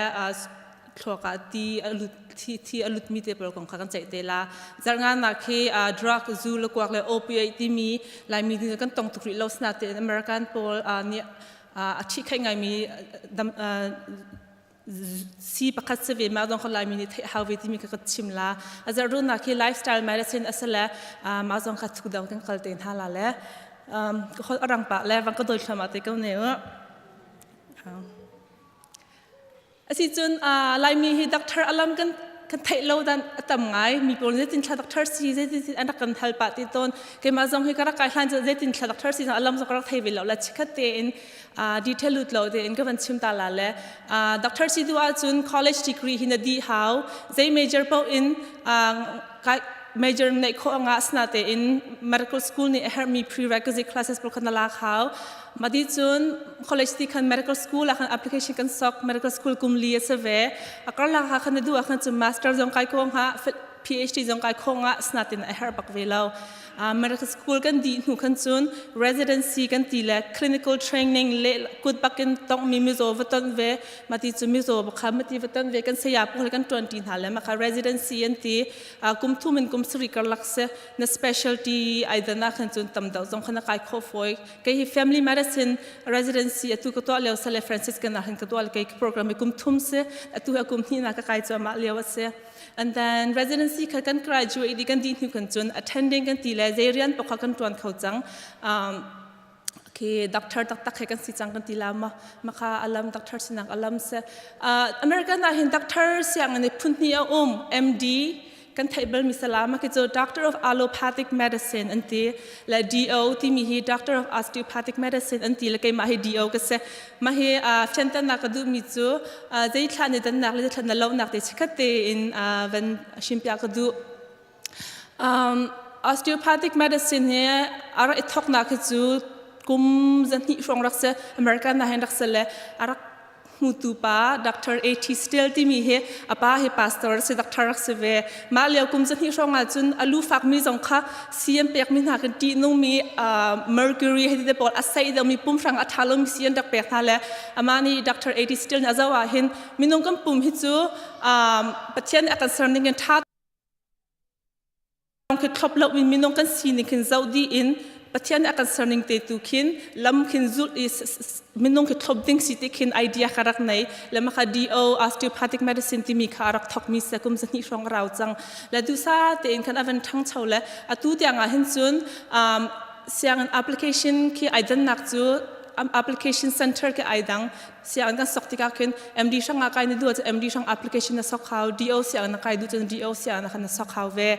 [SPEAKER 9] thluak ah ti a lut thi, thi a lutmi te pawl kong kha kan ceih te la zarnganak khi drug zu le kuak le opiate timi laimi nih kan tong tuk rih lo sina tein American pawl nih a ṭhi khaih ngaimi dam si pakhat si ve ma zong kha laimi nih theih hau ve timi kha ka chim la a zarhrunak hi lifestyle medicine a si le ma zong kha thuk dang kan kal te hna la le ka hol arang pa le vang ka doi thluahmah te ko ne u Asicun Laimi hi doctor alam kan kan theih lo dan a tam ngai mi pawl zeitin thla doctor si zeitin an rak kan hal pah ti tawn keimah zong hi ka rak kai hlan zeitin thla doctor si alam zong ka rak thei ve lo la chikhat tein detail lut lo tein ka van chim ta la le doctor si du ahcun college degree hi na di hau zei major paoh in major neih khawh anga asina tein medical school nih a herhmi prerequisite classes pawl kha na lak hau madi cun college ti khan medical school ah khan application kan sok medical school kum li a si ve a karlak ha khan na duh ah khan cun master zong kai ko hnga PhD zong kai kho nga asinatin a herh bak ve lo medical school kan dih hnu khan cun residency kan ti le clinical training le kut bakin tong mi mizaw va ton ve mati cu mizaw bakha mati va ton ve kan saya pawl kan tuan ti hna le maka residency an ti kum thum in kum sari karlak se na specialty aidan ah khan cun tam deuh zong khan kai kho foi kei hi family medicine residency atu ka tuah lio sale Franciscan ah khan ka tuah kei program kum thum se atu ha kum hnih na ka kai chuama lio ase and then residency kha kan graduate di kan di hnu kan cun attending kan ti le zei rian pokha kan tuan kho cang khi doctor taktak he kan si cang kan ti la ma maka alam doctor sinak alam se American ah hin doctor siang ani phun hnih a um MD kan theih bal mi salama khi cu Doctor of Allopathic Medicine an ti le DO timi hi Doctor of Osteopathic Medicine an ti le keimah hi DO ka si mah hi fianternak ka duhmi cu zei thla ni dannak le thla na lonak te chikhat tein van hrimpiah ka duh Osteopathic medicine hi a rak i thawknak hi cu kum zahnih hrawng rak si American ah hin rak si le a rak hmutu pa Dr. A.T. Still timi hi a pa hi pastor si doctor rak si ve mah lio kum zahnih hrawng ah cun a lu fakmi zong kha si an pekmi hna kan ṭih nungmi mercury hei ti pawl a sei deuhmi pum hrang a ṭha lomi si an rak pek hna le amah nih Dr. A.T. Still nih a zoh ah hin minung kan pum hi cu Pathian nih a kan ser ning in ṭha khi thlop lo in minung kan sining khin zoh dih in Pathian nih a kan serning te tu khin lam khin zulh i minung khi thlop ding si ti khin idea ka rak nei le maka DO osteopathic medicine timi kha a rak thokmi se kum zahnih hrawng a rau cang le dusa tein khan avan ṭhangcho le atu tiang ah hin cun sianginn application khi ai dannak cu application center khi ai dang sianginn kan sok tikah khin MD hrang ah kai na duh ahcun MD hrang application na sok hau DO sianginn na kai duh cun DO sianginn khan na sok hau ve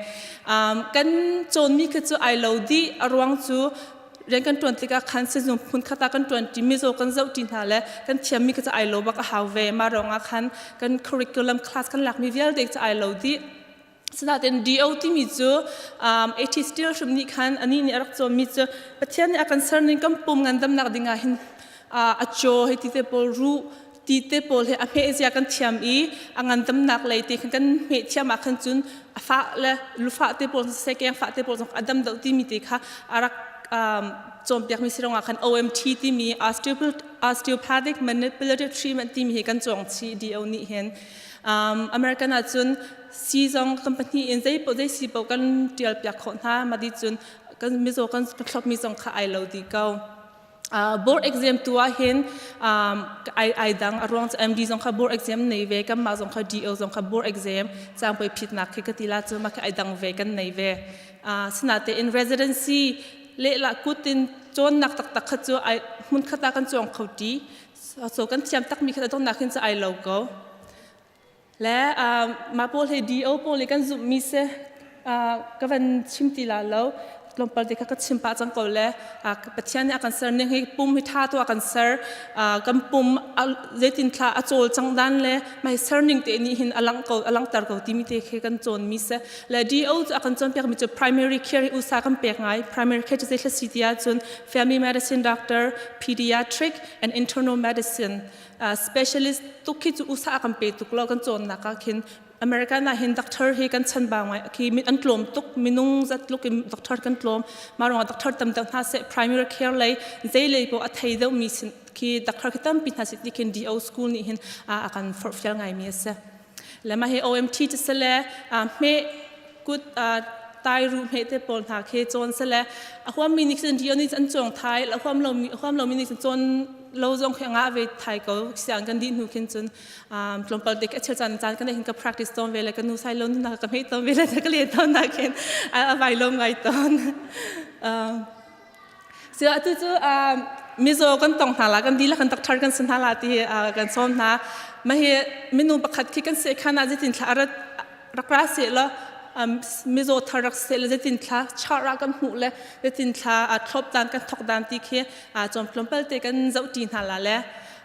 [SPEAKER 9] um, kan cawnmi khi cu ai lo dih a ruang cu Rian kan ṭuan tikah khan sizung hmun khat ah kan ṭuanṭi, mizaw kan zohṭi hna le kan thiammi kha cu ai lo bak a hau ve. Mah ruangah khan kan curriculum class kan lakmi vialte cu ai lo dih. Sinain DO timi cu um, AT Steele hrim nih khan anih nih a rak cawnmi cu Pathian nih a kan ser ning kan pum ngandamnak dingah hin uh, a caw hei ti te pawl ruh ti te pawl he a hmeh zia kan thiam i a ngandamnak lei te khan kan hmeh thiam ah khan cun a fah le lufah te pawl siseh keng fah te pawl zong a dam deuh timi te kha a rak um, cawnpiakmi si ruangah khan OMT timi osteopathic manipulative treatment timi hi kan cawng chih DO nih hin um, American ah cun si zong kan pahnih in zei paoh zei si paoh kan tial piak khawh hna ma di cun kan mizaw kan thlopmi zong kha ai lo di ko. Uh, board exam tu ah hin um, ai ai dang a ruang cu MD zong kha board exam nei ve kan mah zong kha DO zong kha board exam cangpui phitnak khi ka ti la cu ma khi ai dang ve kan nei ve. Uh, sinate in residency lehla kutin cawnnak taktak kha cu ai hmun khat ah kan cawng kho ti so kan thiam takmi kha donnak hin cu ai lo ko. Le uh, mah pawl hi DO pawl hi kan zumhmi si uh, ka van chim ti la lo tlawmpal te kha ka chim pah cang ko le uh, Pathian nih a kan ser ning hi pum hi tha tu a kan ser uh, kan pum zeitin thla a cawl cang dan le mai ser ning te nih hin a lang ko a langter ko timi te khi kan cawn mi si le DO cu a kan cawnpiak mi cu primary care hi usa kan pek ngai primary care cu zei thla si ti ahcun family medicine doctor pediatric and internal medicine specialist tuk khi cu usa a kan pe tuk lo kan cawnnak ah khin American ah hin doctor hi kan chan ba ngai khi min an tlawm tuk minung zat tluk in doctor kan tlawm ma ruangah doctor tam deuh hna seh primary care lei zei lei poh a thei deuh mi sin khi doctor khi tampi hna si ti khin DO school nih hin a kan forhfial ngai mi a si le mah hi OMT cu sele hme kut tai ru hme te pawl hna khi cawn sele a huam mi nih cun DO nih an cawng thai a huam lo mi huam lo mi nih cun cawn lo zong khi nga ve thai ko siang kan dih hnu khin cun tlawmpal te a chel caan caan kan hin ka practice tawn ve le ka nu sai lo nu na ka hmei tawn ve le ka le tawn na khin a vai lo ngai tawn So atu cu mizaw kan tong hna la kan dihlak kan doctor kan si hna la ti kan sawm hna. Mah hi minung pakhat khi kan sekhan ah zeitin thla rat rak ra seh law mizaw thar rak seh le zeitin thla char ah kan hmuh le zeitin thla thlop dan kan thok dan ti khi cawm tlawmpal te kan zoh ṭi hna la le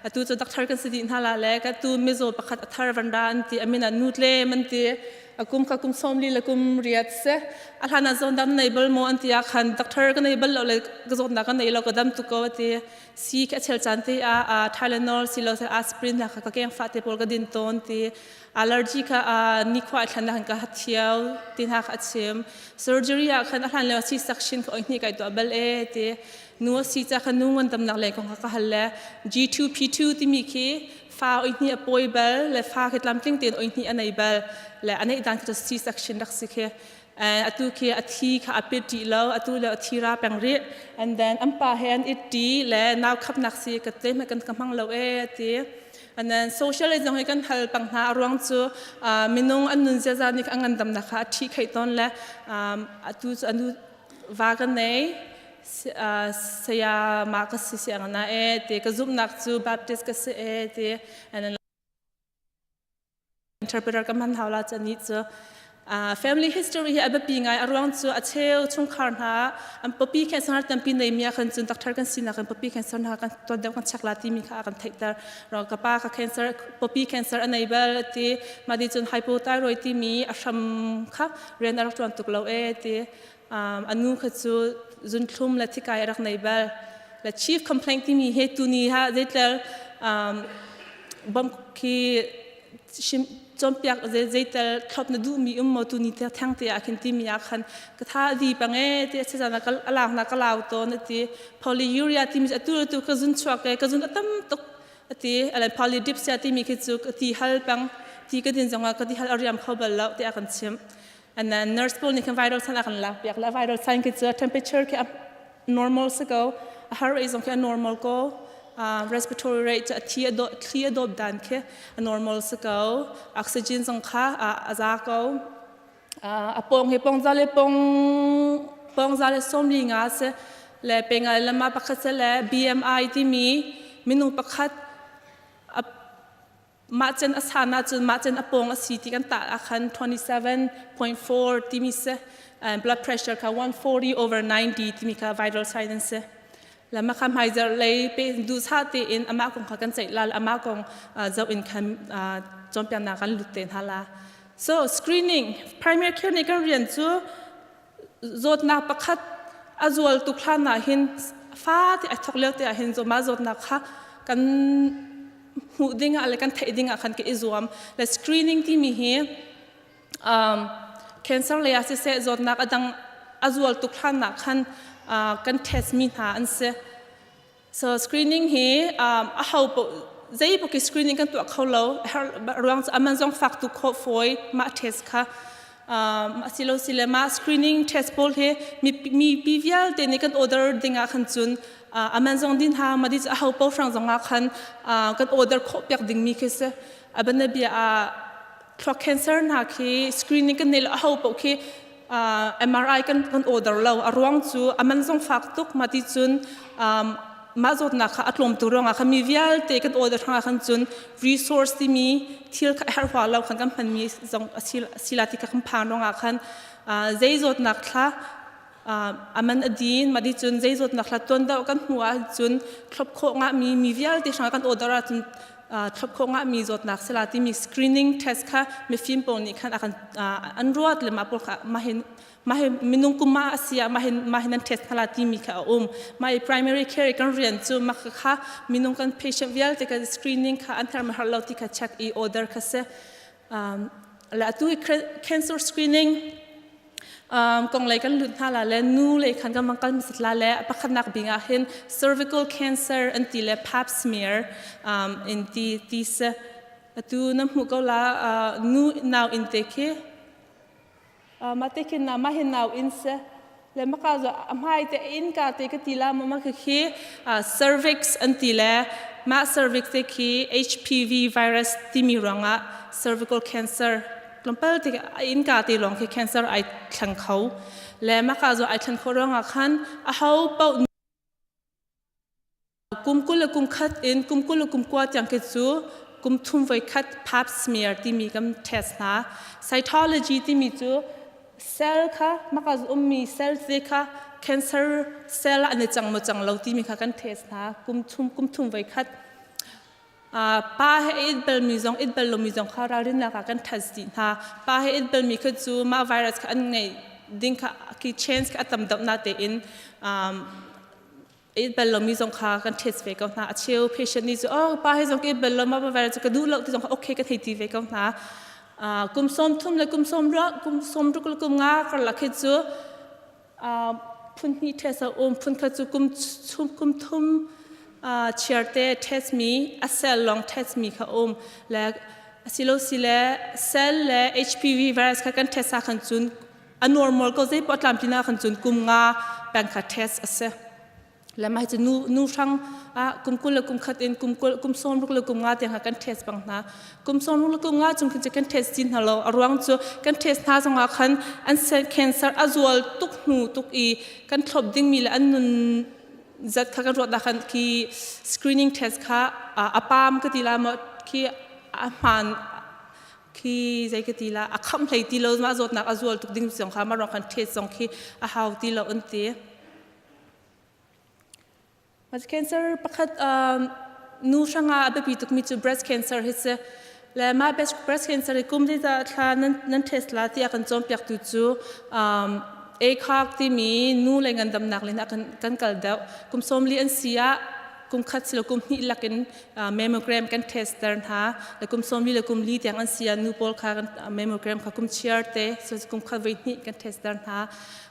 [SPEAKER 9] atu cu doctor kan si dih hna la le ka tu mizaw pakhat a thar van ra an ti amin ah nutle man ti A kum kha kum 40 le kum riat si. A hlan ah zawn dam nei bal maw an ti ah khan doctor ka nei bal lo le ka zawtnak ka nei lo ka dam tuk ko a ti. Si khi a chel caan te ah Tylenol si lo aspirin hna kha ka keng fa te pawl ka din tawn ti. Allergy kha nikhua a thlan ah khan ka thiau ti hna kha a chim. Surgery ah khan a hlan lio C-section kha oi hnih kai tuah bal e ti. Nu a si ca kha nu ngandamnak lei kong kha ka hal le G2 P2 timi khi fa oi hnih a pawi bal le fa khi tlamtling tein oi hnih a nei bal le a neih dan khi cu C-section rak si khi atu khi a thi kha a pit rih lo atu le a thi ra peng rih and then an pa he an it ṭi le nau khapnak si ka te kan ka hmang lo e ti and then social zong hi kan hal pang hna a ruang cu minung an nun ziaza nih a ngandamnak kha a ṭhi khei tawn le atu cu anu va ka nei saya ma ka si siang na e ti ka zumhnak cu Baptist ka si e ti and then interpreter ka hman hau la chani cu family history hi a biapi ngai a ruang cu a cheu chungkhar hna an popi cancer tampi nei mi ah khan cun doctor kan sinak kan popi cancer hna kan tuan deuh kan check la timi kha a kan theihter ro ka pa ka cancer popi cancer a nei bal ti ma di cun hypothyroid timi a hram kha rian a rak tuan tuk lo e ti A nu kha cu zunthlum le thikai a rak nei bal. Le chief complaint timi he tuni ha zeitel bom khi cawnpiak zeitel thlop na duhmi um maw tuni te theng te ah khin timi ah khan ka tha di pang e ti a chezana ka alak na ka lau tawn ati polyuria timi atu tu ka zun chuak e ka zun atam tuk ati ale polydipsia timi khi cu ka ti hal pang ti ka din zongah ka ti hal ariam kho bal lo ti a kan chim And then nurse pawl nih khan viral sign a kan lak piak le viral sign khi cu temperature khi a normal si ko a heart rate zong khi a normal ko uh, respiratory rate cu a thi a dawt thli a dawp dan khi a normal si ko oxygen zong kha a za ko uh, a pong hi pong za le pong pong za le som li nga si le pengai lama pakhat se le BMI timi minung pakhat mah cen a san ahcun mah cen a pawng a si ti kan tah ah khan 27.4 timi si. And blood pressure kha 140 over 90 timi kha vital sign an si. La ma kha hmaizarh lei pe duhsah tein amah kong kha kan ceih la amah kong zoh in khan cawnpiaknak kan lut te hna la. So screening primary care nih kan rian cu zawtnak pakhat a zual tuk hlan ah hin fate a thok lio te ah hin mah zawtnak kha kan hmuh ding ah le kan theih ding ah khan ka i zuam. Le screening timi hi um, cancer lei ah siseh zawtnak a dang a zual tuk hlan ah khan uh, kan test mi hna an si. So screening hi um, a ho po zei poki screening kan tuah kho lo ruang cu aman zong fak tu kho foi mah test kha um, asilo sile ma screening test pawl hi mi mi pi vialte nih kan order ding ah khan cun uh, aman zong din ha ma di a ho po hrang zong ah khan uh, kan order khawh piak ding mi khi si abana bia a thluak cancer hna khi screening kan nei lo aho paoh khi MRI kan kan order lo a ruang cu a man zong fak tuk ma ti cun mah zawtnak kha a tlawm tu ruangah khan mi vialte kan order hrangah khan cun resource timi thil kha herh hua lo khan kan hmanmi zong asila ti kha kan phan ruangah khan zei zawtnak thla aman a din ma di cun zei zawtnak hla tuan deuh kan hmu ahcun thlop khawh ngahmi mi vialte hrangah kan order ahcun thlop khawh ngahmi zawtnak sila timi screening test kha mifim pawl nih khan akan an ruat le mah pawl kha mahin mahin minung kum ma asia mahin mahin an test hala timi kha a um ma i primary care kan rian cu ma kha minung kan patient vialte kan screening kha an har har lo ti kha check i order kha se la atu cancer screening Um, kong lei kan lut hna la le nu lei khan kan mangkal misat la le pakhatnak bing ah hin cervical cancer an ti le pap smear um, in ti ti se atu na hmu ko la uh, nu nau in te khi uh, ma te khi na ma hin nau in se le maka zo amhai te in ka te ka ti la ma ma khi uh, cervix an ti le ma cervix te khi HPV virus timi ruangah cervical cancer tlawmpal te innka te lawng khi cancer ai thleng kho le maka zo ai thlen kho ruangah khan a ho paoh kum kul le kum khat in kum kul le kum kua tiang khi cu kum thum voi khat pap smear timi kan test hna cytology timi cu cell kha maka ummi cell te kha cancer cell an i cang mo cang lo timi kha kan test hna kum thum kum thum voi khat Pa he it balmi zong it bal lomi zong kha ralrinnak ah kan test dih hna. Pa he it balmi kha cu mah virus kha an ngeih ding kha ki chance kha a tam deuh na tein um, it bal lomi zong kha kan test ve ko hna. A cheu patient nih cu oh pa he zong it bal lo ma virus ka duh lo ti zong kha okay ka thei ti ve ko hna. Uh, kum som thum le kum som ruak kum som ruk le kum nga karlak hi cu phun hnih test a um phun khat cu kum chung kum thum chiarte test mi a cell lawng test mi kha um le asilo sile cell le HPV virus kha kan test khan cun a normal ko zei po tlam tina khan cun kum nga peng kha test ase le mai cu nu nu hrang ah kum kul le kum khat in kum kul kum sawm ruk le kum nga tiang kan test bang hna kum sawm ruk le kum nga chung khin kan test chin hna lo a ruang cu kan test hna zongah khan an cancer a zual tuk hnu tuk i kan thlop dingmi le an nun zat kha kan ruat da khan khi screening test kha a pam ka ti la mo khi a hman khi zei ka ti la a kham hlei ti lo ma zawtnak a zual tuk ding zong kha ma rong kan test zong khi a hau ti lo an ti Cancer pakhat nu hrangah a biapi tukmi cu breast cancer hi si. Le mah breast cancer hi kum zeizah thla nan, nan test la tiah kan cawnpiaktu cu um, ACOG timi nu le ngandamnak lin ah kan, kan kal deuh. Kum sawmli an si ah kum khat silo kum hnih lakin uh, mammogram kan test ter hna. Le kum sawmli le kum li tiang an si ah nu pawl kha kan mammogram kha kum chiar te so kum khat voi hnih kan test ter hna.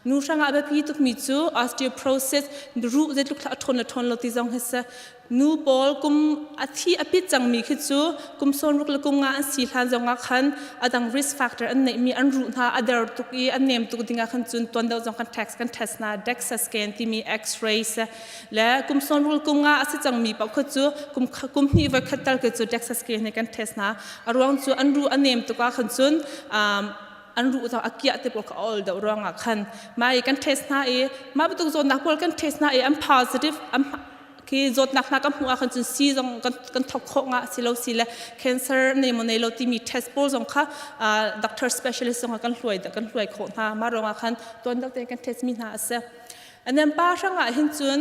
[SPEAKER 9] Nu hrangah a biapi tukmi cu osteoporosis ruh zeitluk thla a ṭhawn le ṭhawn lo ti zong hi si. Nu pawl kum a thi a pit cangmi khi cu kum sawmruk le kum nga an si hlan zongah khan a dang risk factor an neihmi an ruh hna a der tuk i an nem tuk dingah khan cun tuan deuh zong kan tax kan test hna DEXA scan timi x-ray si le kum sawmruk le kum nga a si cangmi paoh kha cu kum kum hnih voi khat tal khi cu DEXA scan he kan test hna a ruang cu an ruh a nem tuk ah khan cun um, an ruh zong a kiah te pawl kha a ol deuh ruangah khan mah i kan test hna i mah bantuk zawtnak pawl kan test hna i an positive an Khi zawtnak hna kan hmuh ahkhan cun sii zong kan kan thawk khawh nga si lo si le cancer nei maw nei lo timi test pawl zong kha doctor specialist zong kan hluai kan hluai khawh hna. Mah ruangah khan tuan deuh tein kan test mi hna a si. Anem pa hrangah hin cun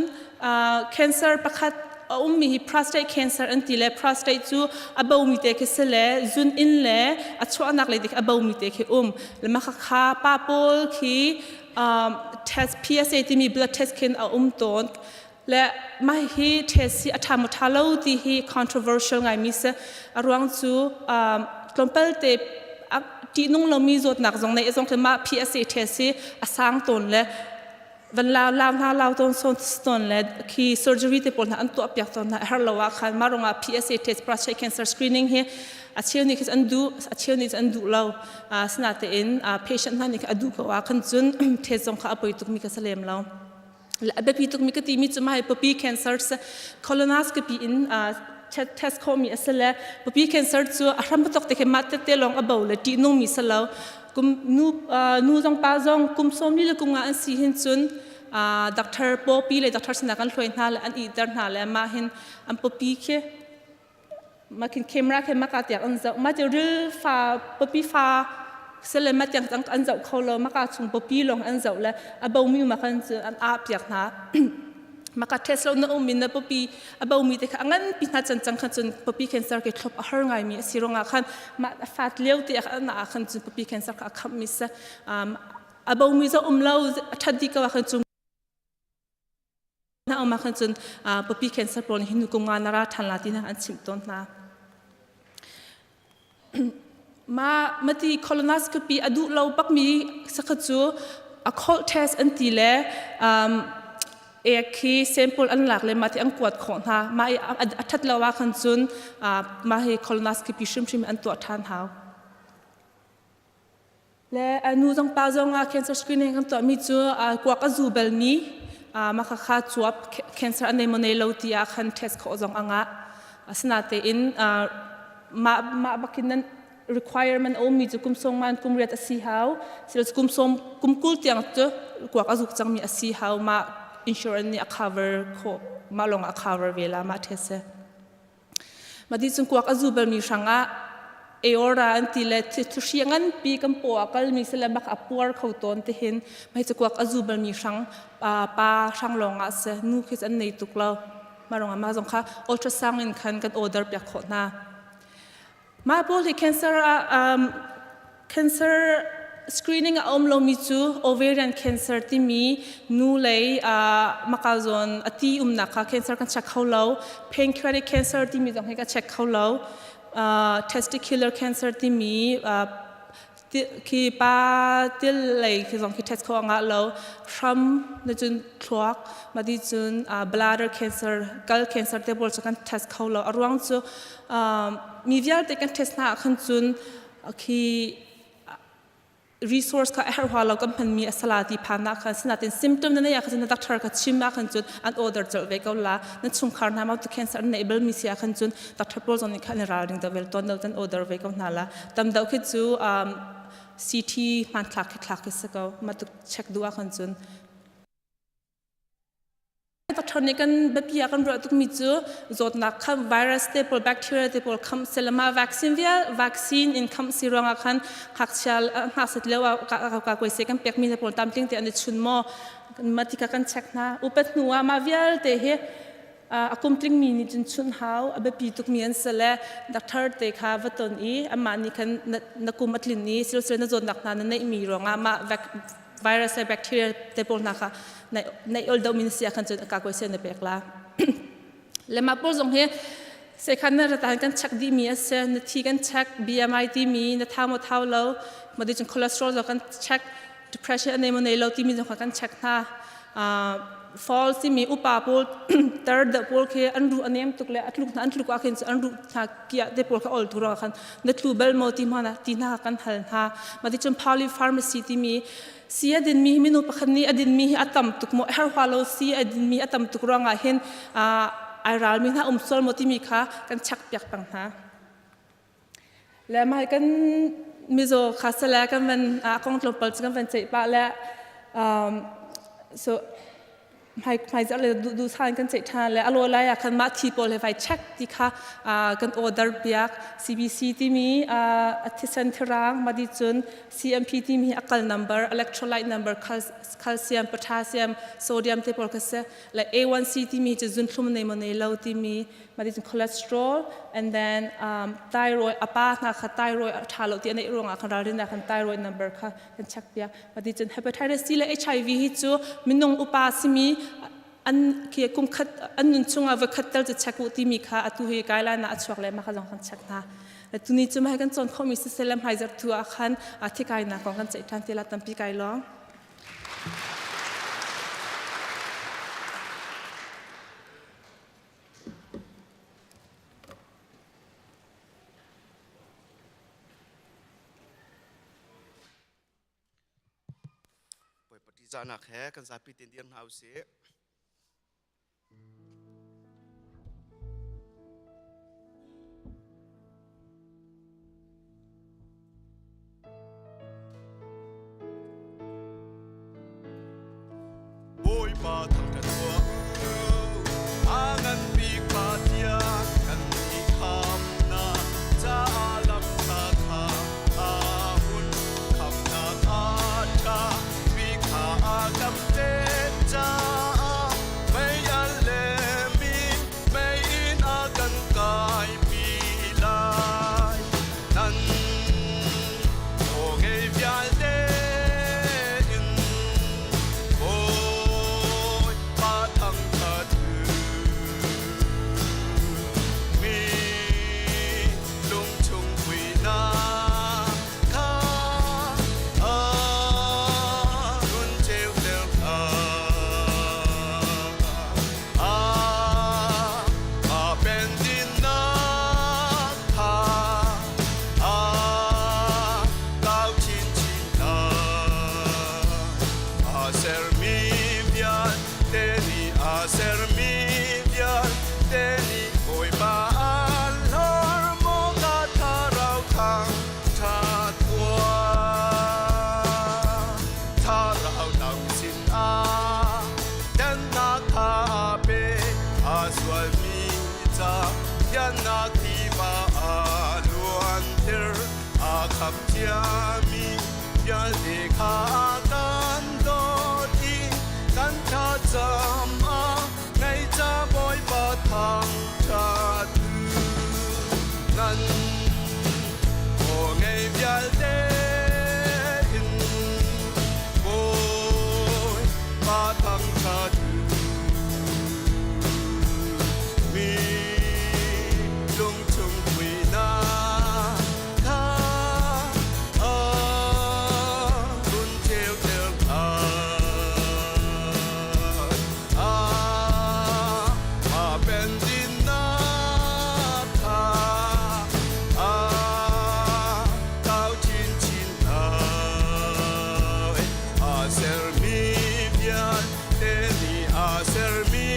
[SPEAKER 9] cancer pakhat a ummi hi prostate cancer an ti le prostate cu a bomi te khi si le zun in le a chuahnak lei te khi a bomi te khi um. Le mah kha pa pawl khi test PSA timi blood test khin a um tawn. Le mah hi test hi a ṭha maw ṭha lo ti hi controversial ngaimi si. A ruang cu tlawmpal te ṭihnung lomi zawtnak zong nei zong khi mah PSA test hi a sang tawn le van lau lau hna lau tawn sawn tawn le khi surgery te pawl hna an tuah piak tawn hna a herh lo ah khan mah ruangah PSA test prostate cancer screening hi a cheu nih khi an duh a cheu nih an duh lo asinain patient hna nih a duh ko ah khan cun test zong kha a poi tukmi ka si lem lo. A biapi tukmi ka timi cu mah pupi cancer colonoscopy in test khawhmi a si le pupi cancer cu a hram tok te khi mah tete lawng a bo le ṭihnungmi si lo. Kum nu nu zong pa zong kum sawmli le kum nga an si hin cun doctor pawpi le doctor sinah kan hluai hna le an ihter hna le mah hin an pupi khi ma khin camera khe maka tiang an zoh ma ti ril fa papi fa sele ma tiang an zoh kho lo maka chung papi long an zoh le a bomi ma khan cu an a piak hna maka test lo na um in na papi a bomi te kha angan pi hna chan chang khan cun papi cancer ke thlop a har ngai mi a si ronga khan ma fat leo te a na khan cun papi cancer kha a kham mi se a bomi zo um lo a that di ka khan cun Na um ahkhan cun pawpi cancer pawl nih hin kum nga na ra ṭhan la ti hna an chimh tawn hna. Ma mati colonoscopy a duh lo bakmi sakha cu occult test an ti le um, ek khi sample an lak le mah ti an kuat khawh hna. Mah i a ṭhat lo ahkhan cun mah hi colonoscopy hrimhrim an tuah ṭhan hau. Le nu zong pa zong ah cancer screening kan tuahmi cu kuak a zu balmi mah khakha cuap cancer a nei maw nei lo ti ah khan test khawh zong a ngah. Asinatein mah mah bakin nan requirement a ummi cu kum sawm man kum riat a si hau. Silo kum sawm kum 20 tiang cu kuak a zuk cangmi a si hau. Mah insurance nih a cover khawh mah lawng a cover ve la mah test si. Mah ti cun kuak a zu balmi hrangah aorta an ti le thuhri nganpi kan paw ah kalmi si le bak a puar kho tawn ti hin mei cu kuak a zu balmi hrang pa hrang lawng ah si nu khi an nei tuk lo mah ruangah mah zong kha ultrasound in khan kan order piak khawh hna Mah pawl hi cancer ah um, cancer screening a um lomi cu ovarian cancer timi nu lei uh, maka zawn a ti umnak kha cancer kan check kho lo pancreatic cancer timi zong hi ka check kho lo uh, testicular cancer timi uh, khi pa til lei khi zong khi test kho anga lo hram na cun thluak ma di cun bladder cancer kal cancer te pawl cu kan test kho lo a ruang cu mi vialte kan test hna ah khan cun khi resource kha a herh hua lo kan hmanmi a sala ti phan ah khan sinatin symptom na nei ah khan na doctor kha chim ah khan cun an order colh ve ko la na chungkhar hna ma tu cancer an nei bal mi si ah khan cun doctor pawl zong nih khan ralring da vel ton do tan order ve ko hna la tam deuh khi cu um, CT hmanthlak khi thlak khi si ko ma tuk check du ah khan cun Doctor nih kan biapi ah kan ruah tukmi cu zawtnak kha virus te pawl bacteria te pawl kham selama vaccine vial vaccine in kham si ruangah khan ngakchia ngakset lio ah ka koi se kan pekmi te pawl tamtling te an i chun maw matika kan check hna upat hnu ah mah vialte hi a kum tlingmi nih cun chunh hau a biapi tukmi an si le doctor te kha va ton i amah nih khan na kum a tlin i silsile na zawtnak hna na neihmi ruangah mah virus le bacteria te pawl hna kha neih ol deuhmi na si ah khan cun ka koi na pek la le mah pawl zong hi sekhan na ratan kan check dihmi a si na thi kan check BMI timi na thau maw thau lo madi cun cholesterol zong kan check depression a nei maw nei lo timi zong kha kan check hna fall timi upa pawl tar deuh pawl khi an ruh a nem tuk le a tluk hna an tluk ah khin an ruh hna kiah te pawl kha ol tu ruangah khan na tlu bal maw ti hna ti hna kan hal hna mah ti cun polypharmacy timi si a dinmi minu pakhat nih a dinmi hi a tam tuk maw her hua lo si a dinmi a tam tuk ruangah hin ai ralmi hna um sual maw timi kha kan check piak peng hna Le mah kan mizaw kha sale kan van a kong tlawmpal cu kan van ceih pah le um, so. Hmai hmaizarh le duh san kan ceih ṭhan le a lawi lai ah khan mah thi pawl he vai check ti kha kan order piak. CBC timi a thisen thirang madi cun CMP timi hi a kal number, electrolyte number, calcium, potassium, sodium te pawl kha si le A1C timi cu zunthlum nei maw nei lo timi, madi cun cholesterol and then thyroid, a pa hna kha thyroid a ṭha lo ti a neih ruangah khan ralrin ah khan thyroid number kha kan check piak. Mati cun hepatitis C le HIV hi cu minung upa simi an khi kum khat an nun chungah voi khat tel cu check u timi kha atu hi guideline ah a chuak le mah kha zong kan check hna. Tuni cu mah kan cawn khomi siseh le hmaizarh tu ah khan thikainak kong kan ceih ṭhan te la. Tampi kai lawng.
[SPEAKER 10] Bawipa ṭihzahnak he kan zapi tein dir hna usih. Bawipa thangṭhat tuah u, a ngan bik Pathian kan i khamnak caah lam ṭha kha a hun, khamnak a ṭha bik kha a kan pek caah mei a lem i mei in a kan kaipi lai. Nan aw ngei vialte in Bawipa thangṭhat u. Mi lungchung puinak kha a run ceuter hna. A pen dinnak kha a kau chinchin hna. A sermi vialte nih, a sermi vialte nih Bawipa an hlorh, maw ka thlarau thangṭhat tuah. Thlarau dang sinah dannak kha a pe, a sualmi ca thiannak tiva a luanter, a khamh ciami vialte kha kan dawt i kan thlacam a ngei ca Bawipa thangṭhat u. Nan aw ngei vialte in Bawipa thangṭhat u. Mi lungchung puinak kha a run ceuter hna. A a pen dinnak kha a kau chinchin hna. A sermi vialte nih, a sermi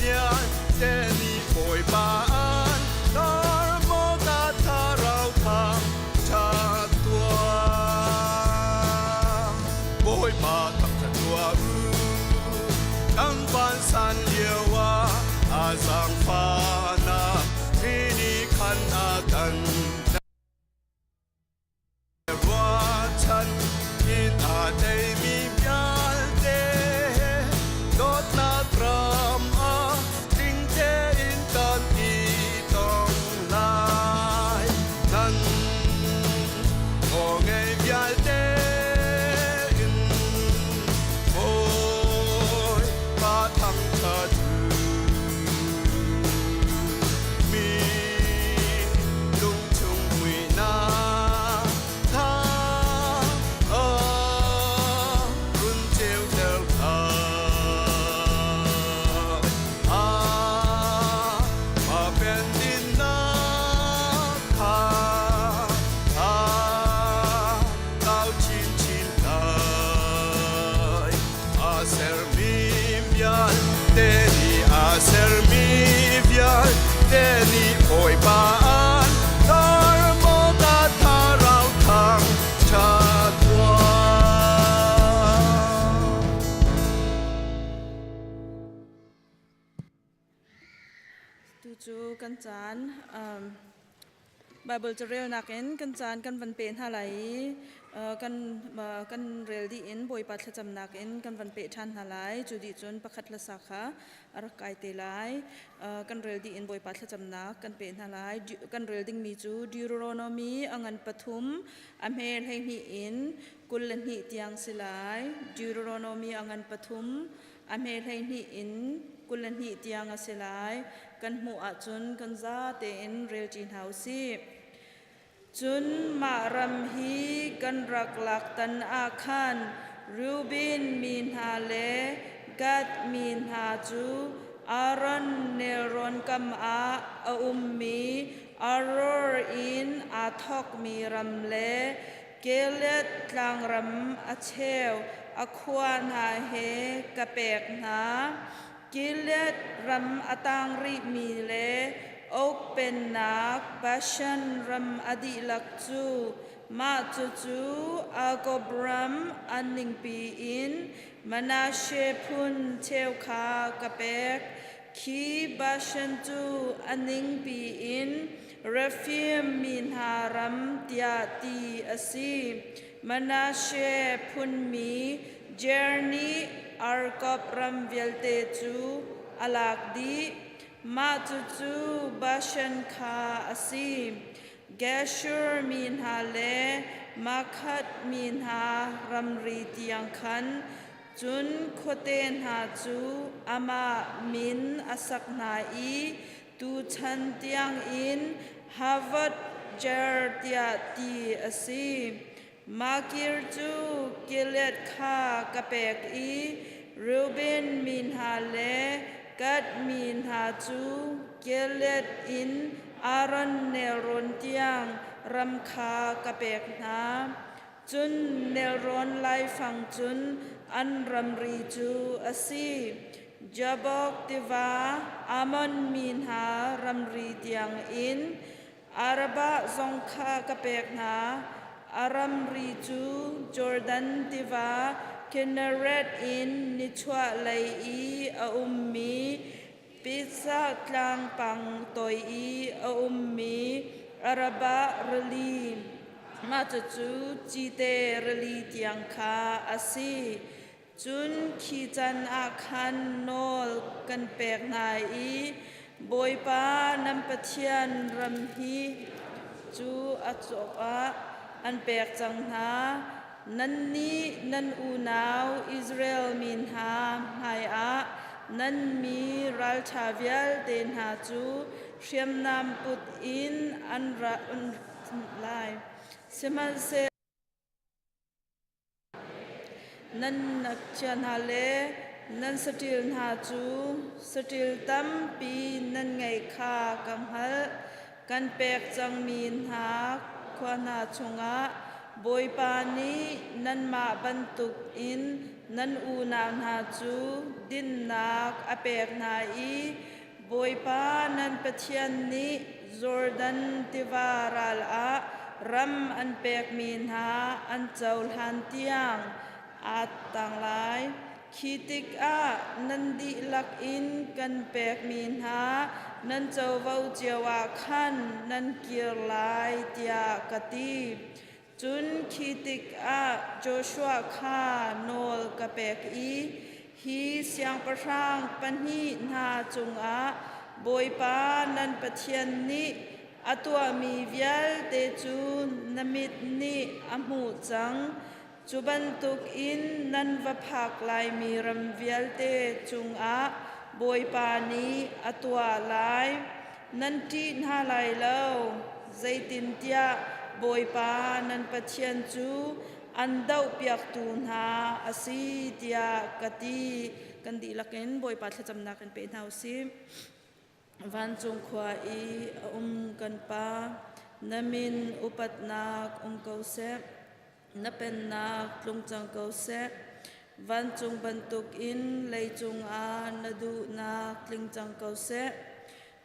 [SPEAKER 10] vialte nih Bawipa an lar, maw ka thlarau thangṭhat tuah. Bawipa thangṭhat tuah u, kan vansan lio ah a zaangfahnak thli nih khan a kan Ruahchan in aa teimi vialte he dawtnak ram ah tling tein kan i tong lai. Nan aw ngei vialte in Bawipa thangṭhat u. Mi
[SPEAKER 11] Tu cu kan caan um, Bible carelnak in kan caan kan van pe hna lai i kan kan rel dih in Bawipa thlacamnak in kan van peh ṭhan hna lai. Cu dih cun pakhat hlasa kha a rak kai te lai. Kan rel dih in Bawipa thlacamnak kan peh hna lai. Kan rel dingmi cu Deuteronomy a ngan pathum a hme 12 in 22 tiang si lai. Deuteronomy a ngan pathum a hme 12 in 22 tiang a si lai. Kan hmuh ahcun kan za tein relṭi hna u sih. Cun mah ram hi kan rak lak tan ah khan Reuben mi hna le Gad mi hna cu Aaron nelrawn kam ah a ummi Aror in aa thawkmi ram le Gilead tlangram a cheu a khua hna he ka pek hna. Gilead ram a tang rihmi le Og pennak Bashan ram a dihlak cu mah cucu Argob ram an ningpi in Manasseh phun cheu kha ka pek. Khi Bashan cu a ningpi in Rephaim mi hna ram tiah ti a si. Manasseh phunmi Jair nih Argob ram vialte cu a lak dih. Mah cucu Bashan kha a si. Geshur mi hna le Makhath mi hna ramri tiang khan cun khuate hna cu amah min a sak hna i tuchan tiangin Havoth Jair tiah ti a si. Makir cu Gilead kha ka pek i Reuben mi hna le Gad mi hna cu Gilead in Aaron nelrawn tiang ram kha ka pek hna. Cun nelrawn laifang cun an ramri cu a si. Jabbok tiva Ammon mi hna ramri tiangin Arabah zong kha ka pek hna. A ramri cu Jordan tiva Kinnereth in nichuahlei i a ummi Pisgah tlangpang toi i a ummi Arabah rili, mah cucu cite rili tiang kha a si. Cun khi can ah khan nawl kan pek hna i Bawipa nan Pathian ram hi cu a cawk ah an pek cang hna. Nannih nan unau Israel mi hna hmaiah nan mi ralṭha vialte hna cu hriamnam put in an ra lai. Sihmanhsehlaw Nan ngakchia hna le nan saṭil hna cu saṭil tampi nan ngeih kha ka hngalh. Kan pek cangmi hna khua hna chungah Bawipa nih nanmah bantukin nan unau hna cu dinnak a pek hna i Bawipa nan Pathian nih Jordan tiva ral ah ram an pekmi hna an cohlan tiang aa tang lai. Khi tikah nan dihlak in kan pekmi hna nan covo cio ah khan nan kir lai, tiah ka ti. Cun khi tikah Joshua kha nawl ka pek i, Hi siangpahrang pahnih hna cungah Bawipa nan Pathian nih a tuahmi vialte cu na mit nih a hmuh cang. Cu bantukin nan va phak laimi ram vialte cungah Bawipa nih a tuah lai. Nan ṭih hna lai lo, zeitintiah Bawipa nan Pathian cu an dohpiaktu hna a si, tiah ka ti. Kan dihlak in Bawipa thlacamnak in pe hna u sih. Vancung khua i a um kan Pa, na min upatnak um ko seh. Na pennak tlung cang ko seh. Vancung bantukin leicung ah na duhnak tling cang ko seh.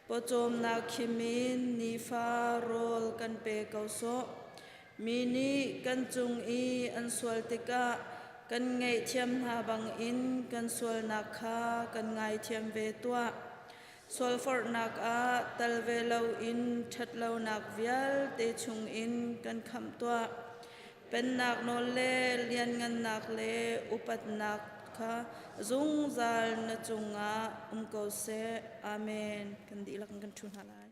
[SPEAKER 11] Pawcawmnak khim in nifa rawl kan pe ko sawh. Mi nih kan cung i an sual tikah kan ngaihthiam hna bangin kan sualnak kha kan ngaithiam ve tuah. Sualforhnak ah tal ve loin ṭhatlonak vialte chungin kan khamh tuah. Pennak nawl le lianngannak le upatnak kha zungzal na cungah um ko seh. Amen. Kan dihlak in kan ṭhu hna lai.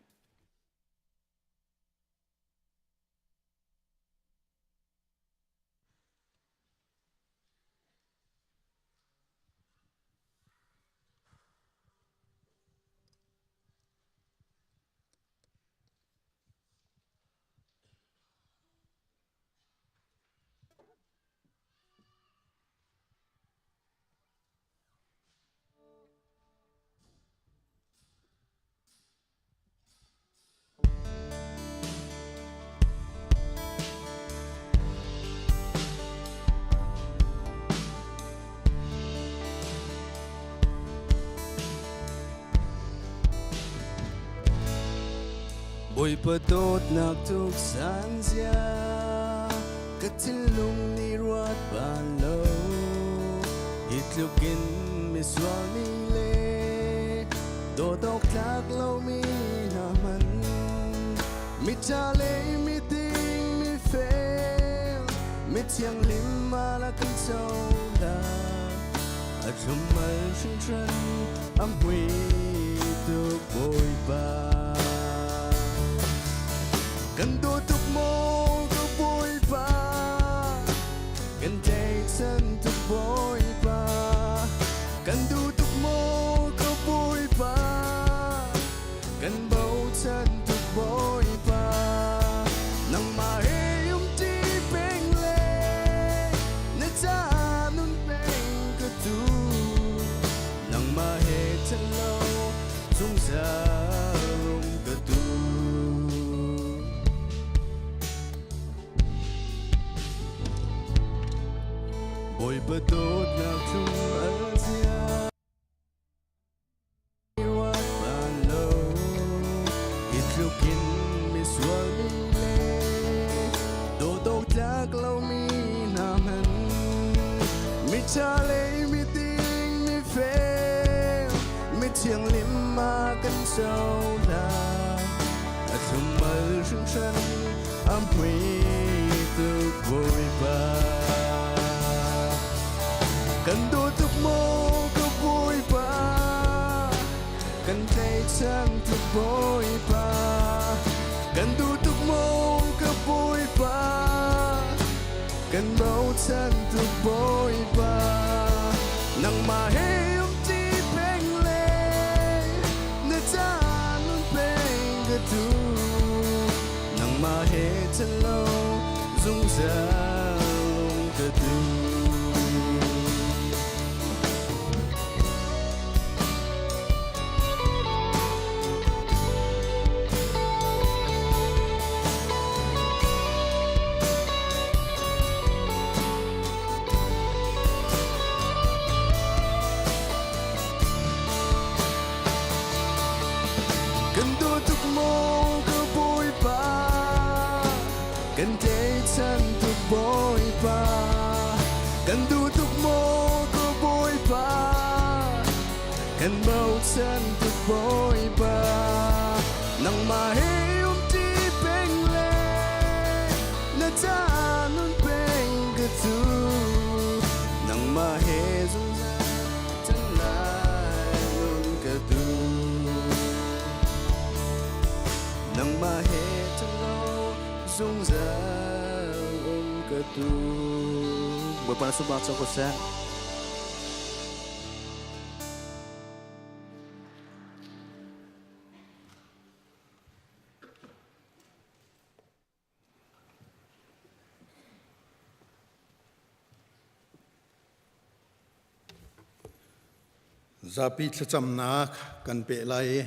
[SPEAKER 4] Bawipa dawtnak tuk san zia ka thinlung nih ruat bal lo hi tluk in misual mi le dawt awk tlak lomi hna hmanh miṭha le miding mifel mithianghlim mala kan cohlan a thlum-al hringhran a mui tuk Bawipa kan dawt tuk maw ka Bawipa kan tlaihchan tuk Bawipa kan duh tuk maw ka Bawipa kan bochan tuk Bawipa nangmah he umṭi peng le na ca nun peng ka duh nangmah he ṭhen lo zungzal um ka duh Bawipa dawtnak thlum al zia ruat bal lo hi tluk in misual mi le dawt awk tlak lomi hna hmanh miṭha le miding mifel mithianghlim ma kan cohlan a thlum-al hringhran a mui tuk Bawipa kan duh tuk maw ka Bawipa kan tlaihchan tuk Bawipa kan duh tuk maw ka Bawipa kan bochan tuk Bawipa nangmah he umṭi peng le na ca nun peng ka duh nangmah he ṭhen lo zungzal um ka duh. Kan duh tuk maw ka Bawipa kan tlaihchan tuk Bawipa kan duh tuk maw ka Bawipa kan bochan tuk Bawipa nangmah he umṭi peng le na ca nun peng ka cu nangmah he zungzal can lai nun ka duh nangmah he can lo zungzal um ka duh Bawipa na sungbar co ko seh.
[SPEAKER 12] Zapi thlacamnak kan peh lai i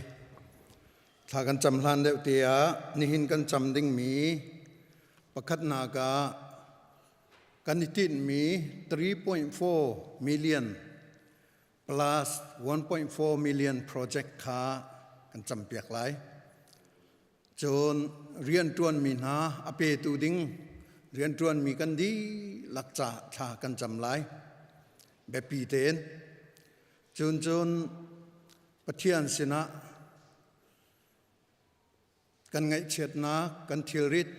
[SPEAKER 12] thla kan cam hlan deuh te ah nihin kan cam dingmi pakhatnak ah kan i tinhmi 3.4 million plus 1.4 million project kha kan campiak lai. Cun rianṭuanmi hna a petu ding rianṭuanmi kan dihlak ca thla kan cam lai. Biapi tein. Cun cun Pathian sinah Kan ngaihchiatnak, kan thilrit,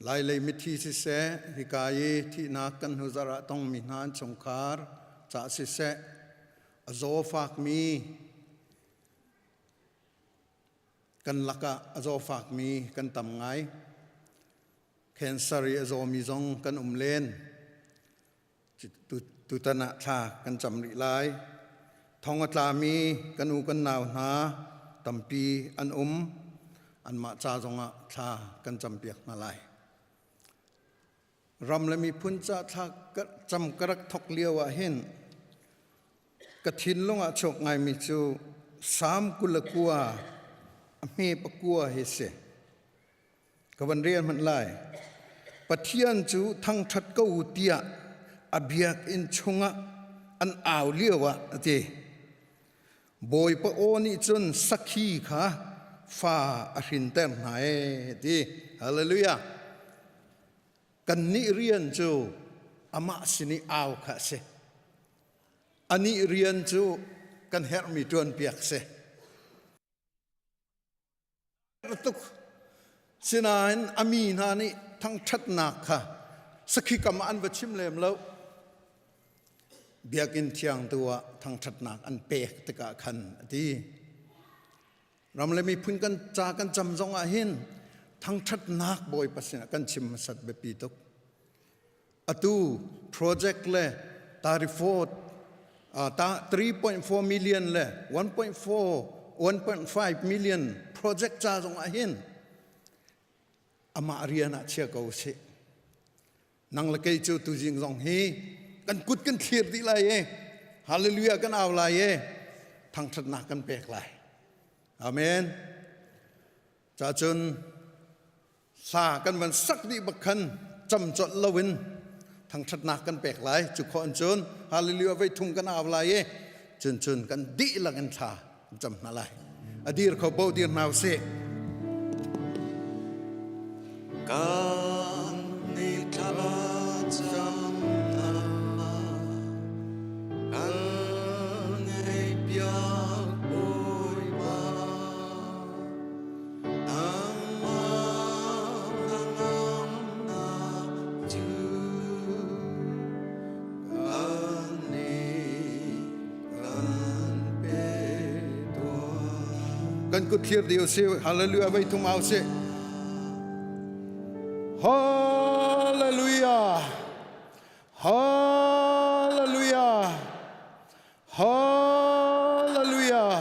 [SPEAKER 12] Lailei mithi siseh, hika i thihnak kan hnu zarh ah tongmi hna an chungkhar ca siseh, a zaw fakmi kan lakah a zaw fakmi kan tam ngai. Cancer i a zawmi zong kan um len. Tutan ah thla kan cam rih lai. Thong a tlami kan u kan nau hna tampi an um. Anmah ca zongah thla kan campiak hna lai. Ram le miphun ca thla cam ka rak thok lio ah hin ka thinlung ah chuak ngaimi cu Salm 29 a hme pakua hi si. Ka van rel hmanh lai. Pathian cu thangṭhat ko u tiah a biakinn chungah an au lio ah a ti. Bawipa aw nih cun sakhi kha fa a hrinter hna ee ti. Hallelujah. Kannih rian cu amah sin i au kha a si. Anih rian cu kan herhmi ṭuanpiak si. Tuk. Sinain a mi hna nih thangṭhatnak kha sakhi kam ah an va chim lem lo. Biakinn thiang tu ah thangṭhatnak an pek tikah khan a ti. Ram le miphun kan ca kan cam zong ah hin thangṭhatnak Bawipa sinah kan chim hmasat biapi tuk. Atu project le tarifot ta 3.4 million le 1.4 1.5 million project ca zong ah hin amah rian ah chia ko sih. Nang le kei cu tuzing zong hi kan kut kan thlir dih lai e. Hallelujah kan au lai e. Thangṭhatnak kan pek lai. Amen. Ca cun hla kan van sak dih bak khan cam colh loin thangṭhatnak kan pek lai cu khawh an cun hallelujah vei thum kan au lai i cun cun kan dihlak in thla kan cam hna lai a dir kho po dir hna usih
[SPEAKER 10] Kan ni thla cam na kan ngei piak Bawipa
[SPEAKER 12] Kan kut thlir dih usih. Hallelujah vei thum au sih. Hallelujah. Hallelujah. Hallelujah.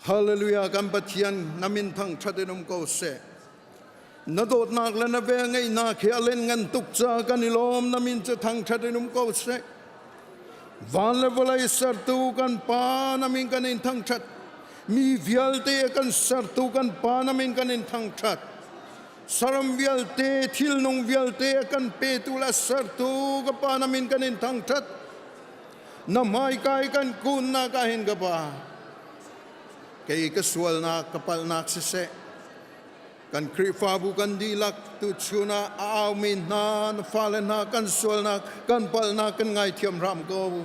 [SPEAKER 12] Hallelujah kan Pathian na min thangṭhat in um ko seh. Na dawtnak le na vel ngeihnak hi a len ngan tuk ca kan i lawm na min cu thangṭhat in um ko seh. Van le vawlei sertu kan Pa na min kan in thangṭhat. Mi vialte kan sertu kan Pa na min kan in thangṭhat. Saram vialte thilnung vialte kan petu le sertu ka Pa na min kan in thangṭhat. Na hmaikai kan kunnak ah hin ka Pa, kei ka sualnak ka palhnak siseh, kan Khrihfabu kan dihlak tuchun ah a aumi hna na fale hna kan sualnak kan palhnak kan ngaithiam hram ko.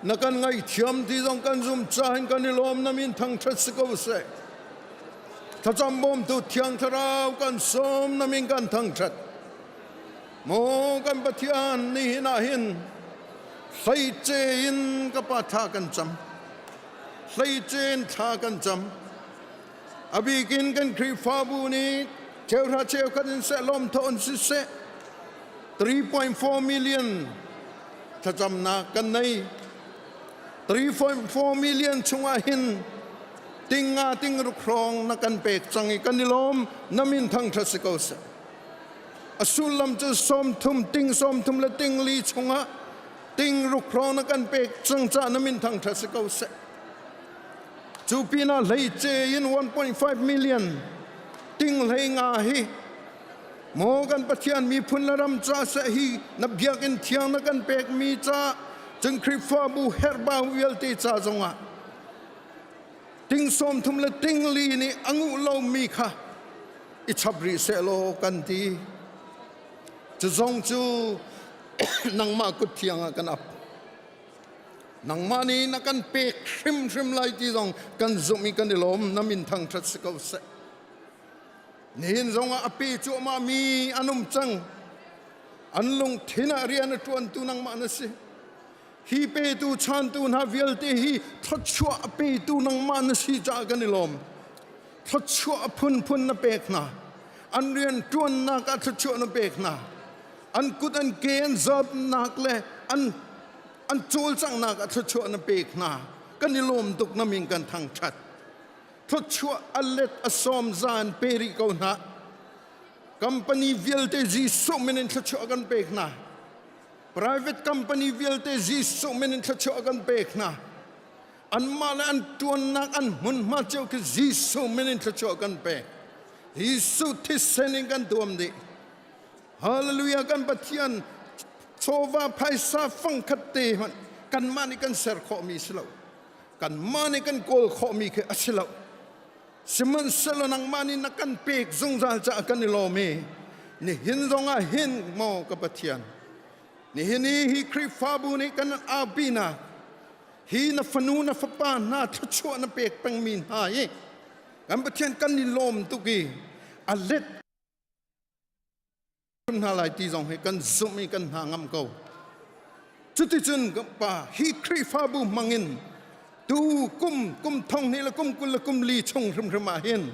[SPEAKER 12] Na kan ngaihthiam ti zong kan zum cahin kan i lawm na min thangṭhat si ko seh. Thlacam bawmtu Thiang Thlarau kan sawm na min kan thangṭhat. Maw kan Pathian nihin ah hin hleice in ka pa thla kan cam. Hleice in thla kan cam. A bikin kan Khrihfabu nih cheuhra cheukhat in seh lawmthaw in siseh 3.4 million thlacamnak kan nei. 3.4 million chungah hin tinga ting ruk hrawng na kan pek cang i kan i lawm na min thangṭhat si ko seh. A sullam cu 30 ting 30 le ting li chungah ting ruk hrawng na kan pek cang caah na min thangṭhat si ko seh. Cu pinah hleice in 1.5 million ting hlei nga hi maw kan Pathian miphun le ram ca seh hi na biakinn thiang na kan pekmi ca cun Khrihfabu herhbau vialte ca zongah ting 30 le ting li nih a nguh lomi kha i chap rih sehlaw kan ti. Cu zong cu nangmah kut thiang ah kan ap. Nangmah nih na kan pek hrimhrim lai ti zong kan zumh i kan i lawm. Na min thangṭhat si ko seh. Nihin zongah a pe cuahmah mi an um cang. An lungthin ah rian a ṭuantu nangmah na si. Hi petu chantu hna vialte hi thluachuah a petu nangmah na si caah kan i lawm. Thluachuah a phunphun na pek hna. An rian ṭuannak ah thluachuah na pek hna. An kut an ke an zawtnak le an an cawlcanghnak ah thluachuah na pek hna. Kan i lawm tuk na min kan thangṭhat. Thluachuah a let a sawm zan pe rih ko hna. Company vialte Jesuh min in thluachuah kan pek hna. Private company vialte Jesuh min in thluachuah kan pek hna. Anmah le an ṭuannak an hmunhma cio khi Jesuh min in thluachuah kan pek. Jesuh thisen in kan tuam dih. Hallelujah kan Pathian chawva phaisa fangkhat te hmanh kanmah nih kan ser khawhmi si lo. Kanmah nih kan kawl khawhmi khi a si lo. Sihmanhsehlaw nangmah nih na kan pek zungzal caah kan i lawm i nihin zongah hin maw ka Pathian nihin i hi Khrihfabu nih kan aupinak hi na fanu na fapa hna thluachuah na pek pengmi hna hi kan Pathian kan i lawm tuk i a let hna lai ti zong hi kan zumh i kan hna ngam ko. Cuticun pa hi Khrihfabu hmangin tu kum kum thong hnih le kum 20 le kum li chung hrimhrim ah hin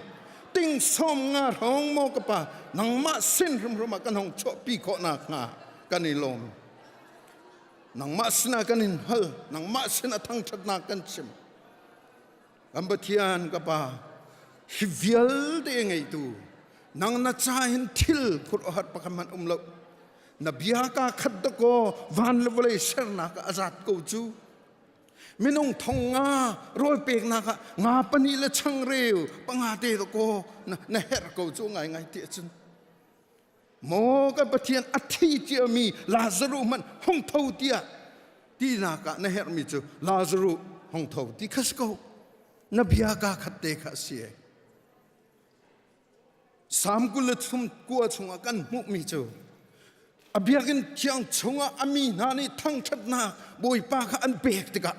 [SPEAKER 12] ting sawm nga hrawng maw ka pa nangmah sin hrimhrim ah kan hong chuahpi khawh nakhnga kan i lawm. Nangmah sinah kan in hal, nangmah sinah thangṭhatnak kan chim. Kan Pathian ka Pa, hi vialte ngeitu nang na ca hin thil khuaruahhar pakhat hmanh um lo. Na bia ka khat dakaw van le vawlei sernak ah a zat ko cu. Minung thong nga rawl peknak ah nga pahnih le changreu panga te dakaw na, na herh ko cu ngaingai ti ahcun. Maw kan Pathian a thi ciami Lazaruh hmanh hung tho tiah tinak ah na herhmi cu Lazaruh hung tho ti kha si ko. Na bia kaa khat te kha a si e. Salm 23 chungah kan hmuhmi cu a biakinn thiang chungah a mi hna nih thangṭhatnak Bawipa kha an pek tikah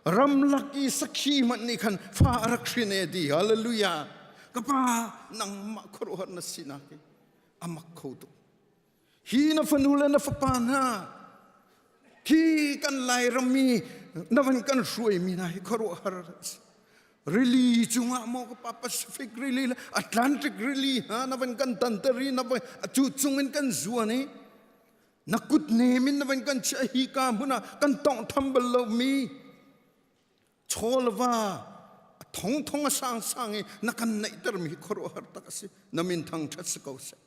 [SPEAKER 12] ramlak i sakhi hmanh nih khan fa a rak hrin e ti hallelujah ka pa nangmah khuaruahhar na sinak hi a mak kho tuk hi na fanu le na fapa hna khi kan Lairam mi na van kan hruaimi hna hi khuaruahhar rili cungah maw ka pa Pacific rili le Atlantic rili hna na van kan tanter i na van cu cungin kan zuan i na kut nem in na van kan chiah hi ka hmun ah kan tawngtham bal lomi chawlva a thongthong a sangsang i na kan neihtermi hi khuaruahhar tak a si na min thangṭhat si ko seh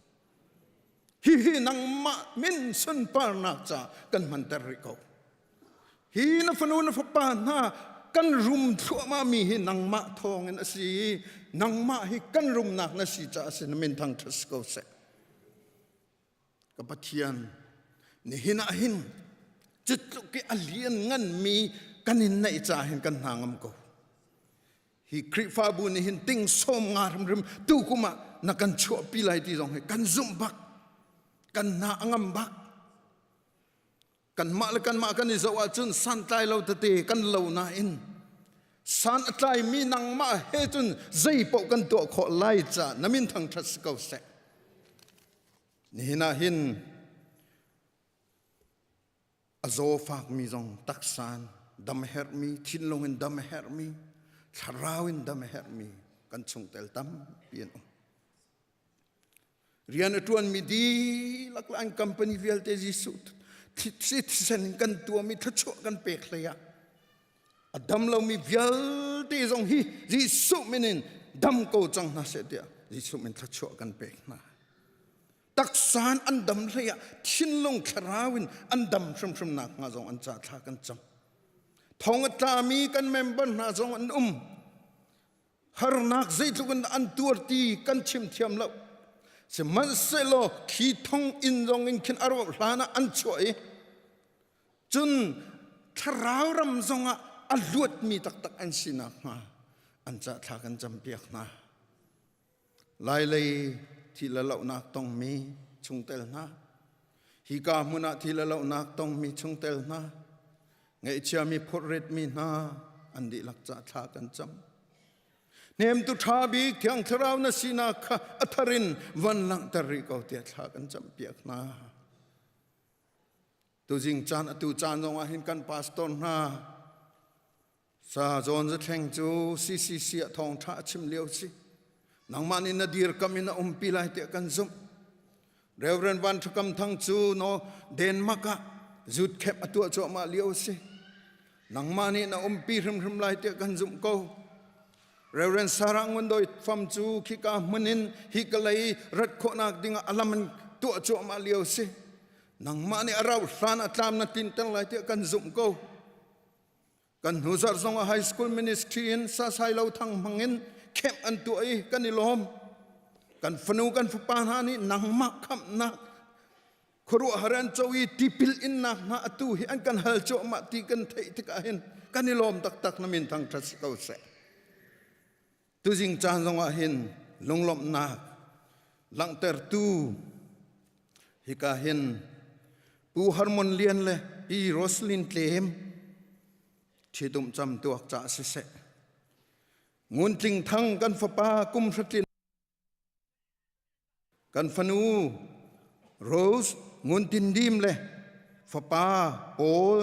[SPEAKER 12] hihi nangmah min sunparnak ca kan hmanter rih ko hi na fanu na fapa hna kan rum thluahmah mi hi nangmah thawngin a si i nangmah hi kan rumnak na si caah a si na min thangṭhat si ko seh Ka Pathian, nihin ah hin cutluk i a lian nganmi kan in neih caah hin kan hna ngam ko. Hi Khrihfabu nih hin ting sawm nga hrimhrim tu kum ah na kan chuahpi lai ti zong hi kan zumh bak, kan hna a ngam bak. Kanmah le kanmah kan i zoh ahcun santlai lo tete kan lo nain san a tlaimi nangmah he cun zei paoh kan tuah khawh lai ca na min thangṭhat si ko seh. Nihin ah hin a zaw fakmi zong taksan dam herhmi, thinlung in dam herhmi, thlarau in dam herhmi kan chungtel tampi an um. Rian a ṭuanmi dihlak le an company vialte Jesuh thisen in kan tuahmi thluachuah kan pek hlei ah a dam lomi vialte zong hi Jesuh min in dam ko cang hna seh tiah Jesuh min thluachuah kan pek hna. Taksan an dam hlei ah thinlung thlarau in an dam hrimhrim nakhnga zong an ca thla kan cam. Thong a tlami kan member hna zong an um. Harnak zeitluk in an tuar ti kan chim thiam lo. Sihmanhsehlaw khi thong inn zong in khin a ruah hlan ah an chuah i cun thlarau ram zongah a luatmi taktak an si nakhnga an ca thla kan campiak hna. Lailei thi le lohnak tongmi chungtel hna, hika hmun ah thi le lohnak tongmi chungtel hna, Ngaihchiami phurhritmi hna an dihlak ca thla kan cam. Hnemtu ṭha bik Thiang Thlarau na sinak kha a thar in van langhter rih ko tiah thla kan campiak hna. Tuzing caan atu caan zongah hin kan pastor hna Sa John Zathleng cu CCC ah thawngṭha a chim lio si. Nangmah nih na dirkam in na umpi lai tiah kan zumh. Reverend Van Thakam Thang cu no Denmark ah zut khep a tuah cuahmah lio si. Nangmah nih na umpi hrimhrim lai tiah kan zumh ko. Reverend Sarah Ngundoi fam cu khika hmun in hi ka lei rat khawhnak dingah a lam in tuah cuahmah lio si. Nangmah nih a rauh hlan a tlam na tlinter lai tiah kan zumh ko. Kan hnu zarh zong ah high school ministry in sasai lo thang hmang in camp an tuah i kan i lawm. Kan fanu kan fapa hna nih nangmah khamhnak khuaruahhar an co i tipil innak hna atu hi an kan hal cuahmah ti kan theih tikah hin kan i lawm taktak na min thangṭhat si ko seh. Tuzing caan zongah hin lunglawmhnak langhtertu hika hin Pu Harmon Lian le Pi Roslyn Tlem ṭhitumh cam tuak ca siseh Ngun Tling Thang kan fapa kum hratlin Kan fanu Rose Ngun Tin Dim le fapa Paul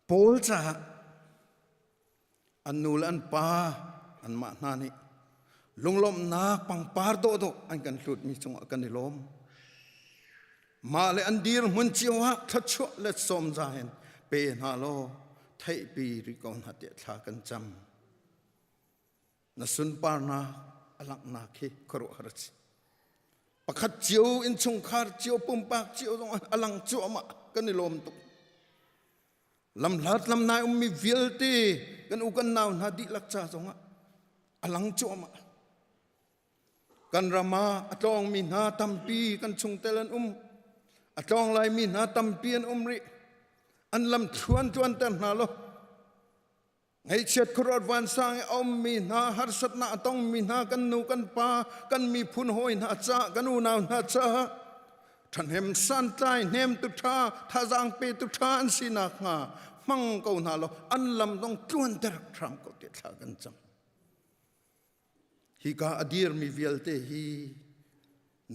[SPEAKER 12] Paul caah an nu le an pa anmah hna nih lunglawmhnak pangpar dawhdawh an kan hlutmi cungah kan i lawm. Mah le an dirhmun cio ah thluachuah le sawmza in pe hna law theihpi rih ko hna tiah thla kan cam. Na sunparnak a langhnak hi khuaruahhar a si. Pakhat cio innchungkhar cio pumpak cio zong a lang cuahmah kan i lawm tuk. Lamhlat lamnai ummi vialte kan u kan nau hna dihlak ca zongah a lang cuahmah. Kan ram ah a tlawngmi hna tampi kan chungtel an um. A tlawng laimi hna tampi an um rih. An lam thluan tluanter hna law Ngaihchiat khuaruat vansang i a ummi hna, harsatnak a tongmi hna, kan nu kan pa, kan miphun hawi hna ca, kan unau hna caah ṭhahnem santlai hnemtu ṭha, thazaang petu ṭha an si nakhnga hmang ko hna law an lam zong tluanter hram ko tiah thla kan cam. Hika a dirmi vialte hi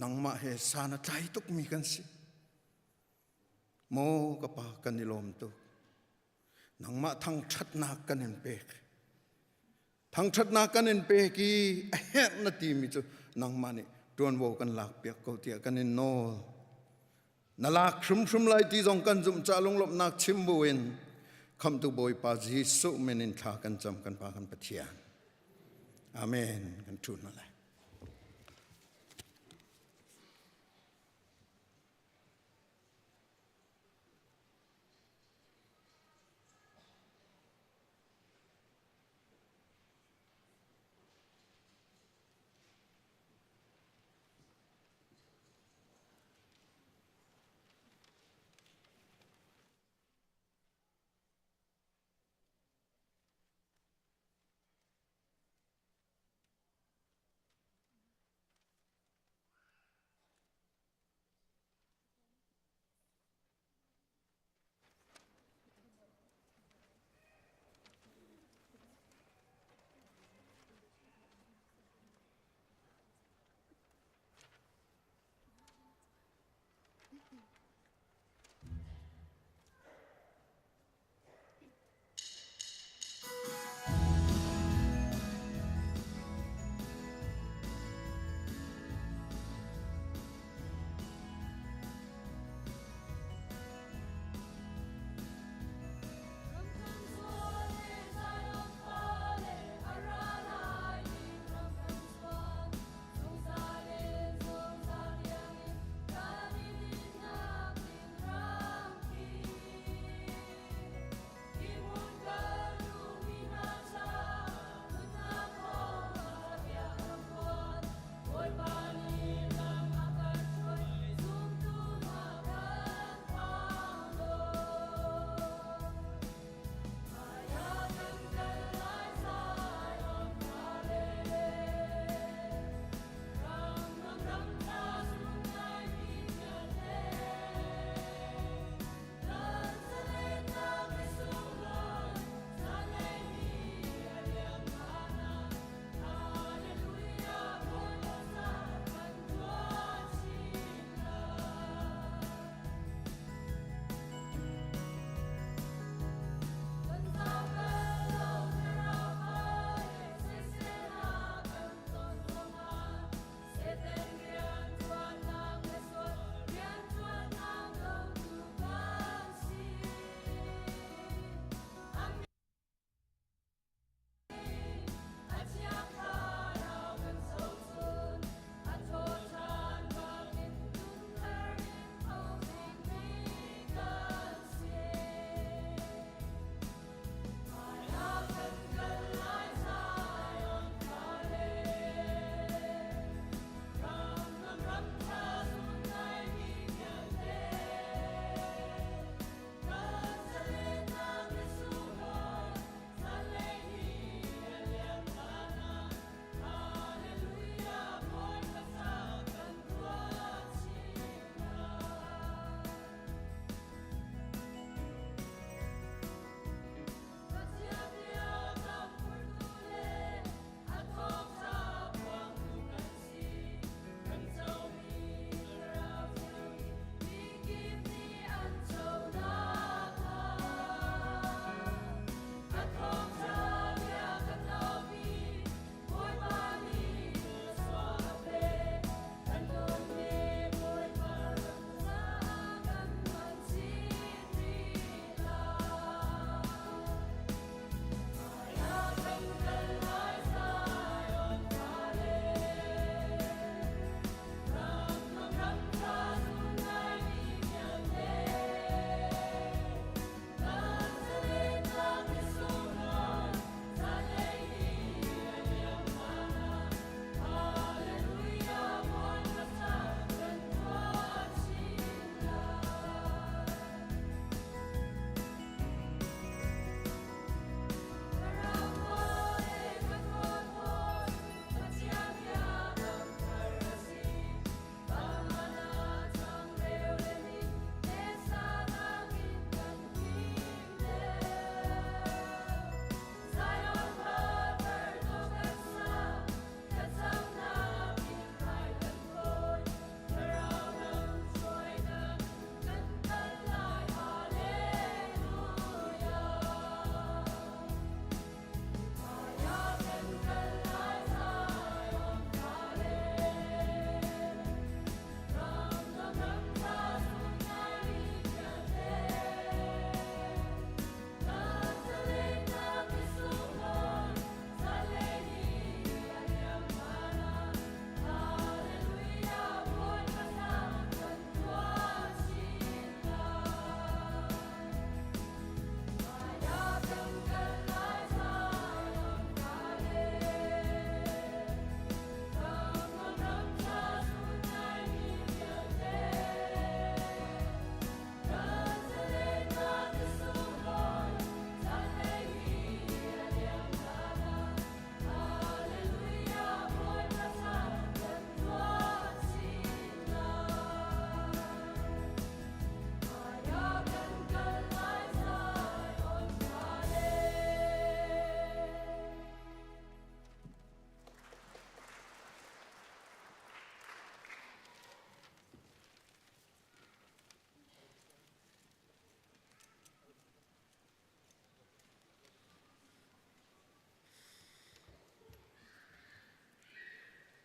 [SPEAKER 12] nangmah he san a tlai tukmi kan si. Maw ka pa kan i lawm tuk. Nangmah thangṭhatnak kan in pek. Thangṭhatnak kan in pek i a herh na timi cu nangmah nih ṭuanvo kan lakpiak ko tiah kan in nawl. Na lak hrimhrim lai ti zong kan zumh ca lunglawmhnak chim buin Khamhtu Bawipa Jesuh min in thla kan cam kan Pa kan Pathian. Amen. Kan ṭhu hna lai.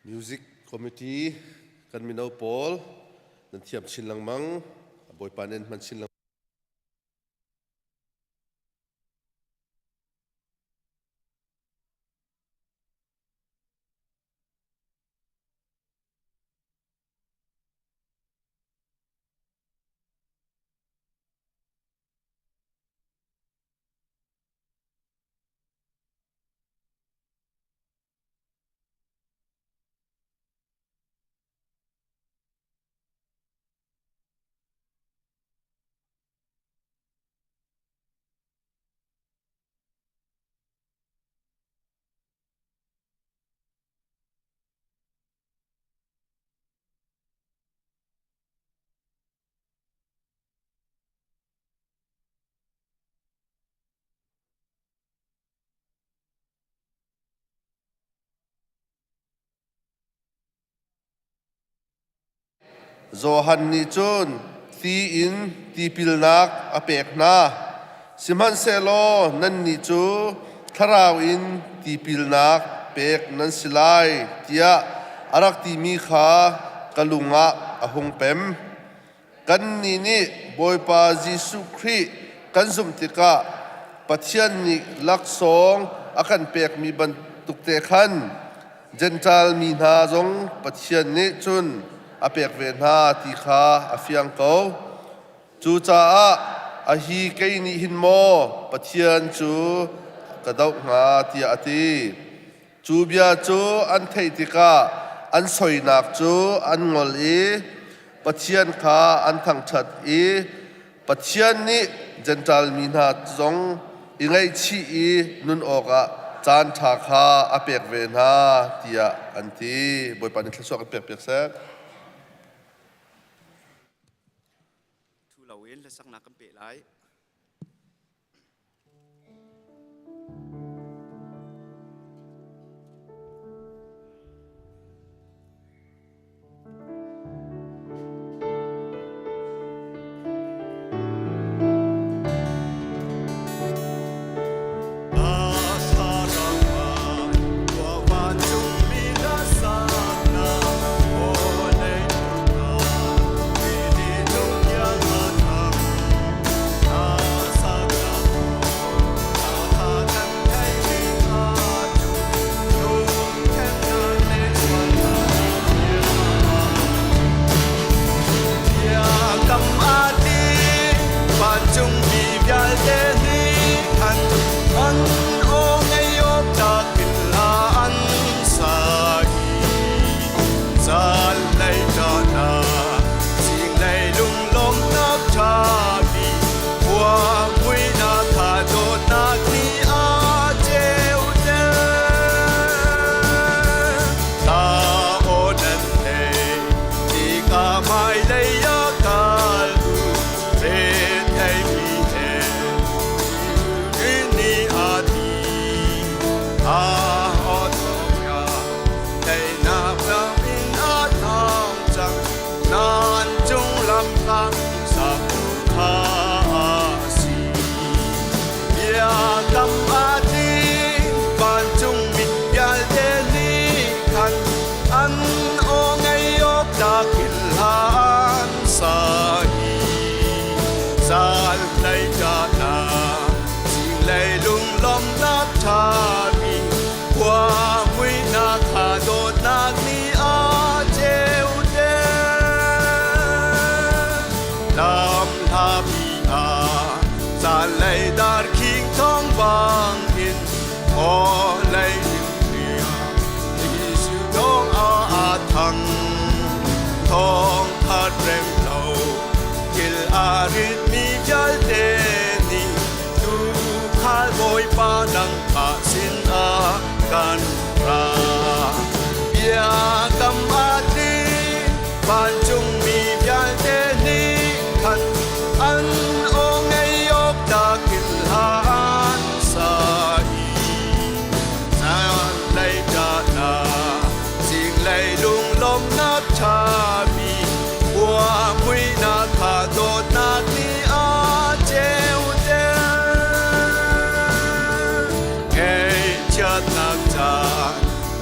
[SPEAKER 13] Music Committee kan mino pawl nan thiam chin lengmang. Bawipa nih an hman chin lengmang. Johan nih cun ti in tipilnak a pek hna. Sihmanhsehlaw nannih cu Thlarau in tipilnak pek nan si lai tiah a rak timi kha ka lung ah a hung pem. Kannih nih Bawipa Jesuh Khrih kan zumh tikah Pathian nih laksawng a kan pekmi bantuk te khan Jentail mi hna zong Pathian nih cun a pek ve hna ti kha a fiang ko. Cucaah a hi kei nih hin maw Pathian cu ka doh hnga tiah a ti. Cu bia cu an theih tikah an soinak cu an ngol i Pathian kha an thangṭhat i Pathian nih Jentail mi hna zong i ngaihchih i nun awkah caanṭha kha a pek ve hna tiah an ti. Bawipa nih thluachuah kan pekpiak seh.
[SPEAKER 14] Thu loin hlasaknak kan peh lai.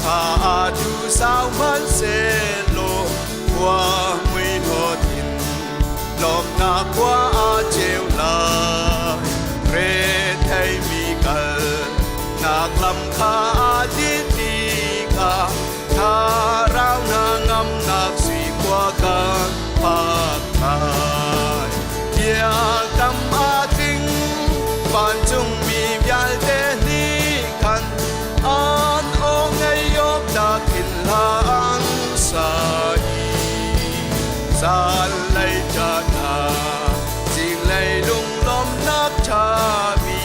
[SPEAKER 10] Kha a tu sau hmanhsehlaw khua mui hnawt in lawmnak khua a ceu lai. Rethei mi kal nak lam kha a dit tikah thlarau hna ngamnak sui khua kan phak lai. Biakam a tling vancungmi vialte nih khan an aw ngei awk nakin hla an sa i zanlei caan ah zinglei lunglawmhnak ṭhami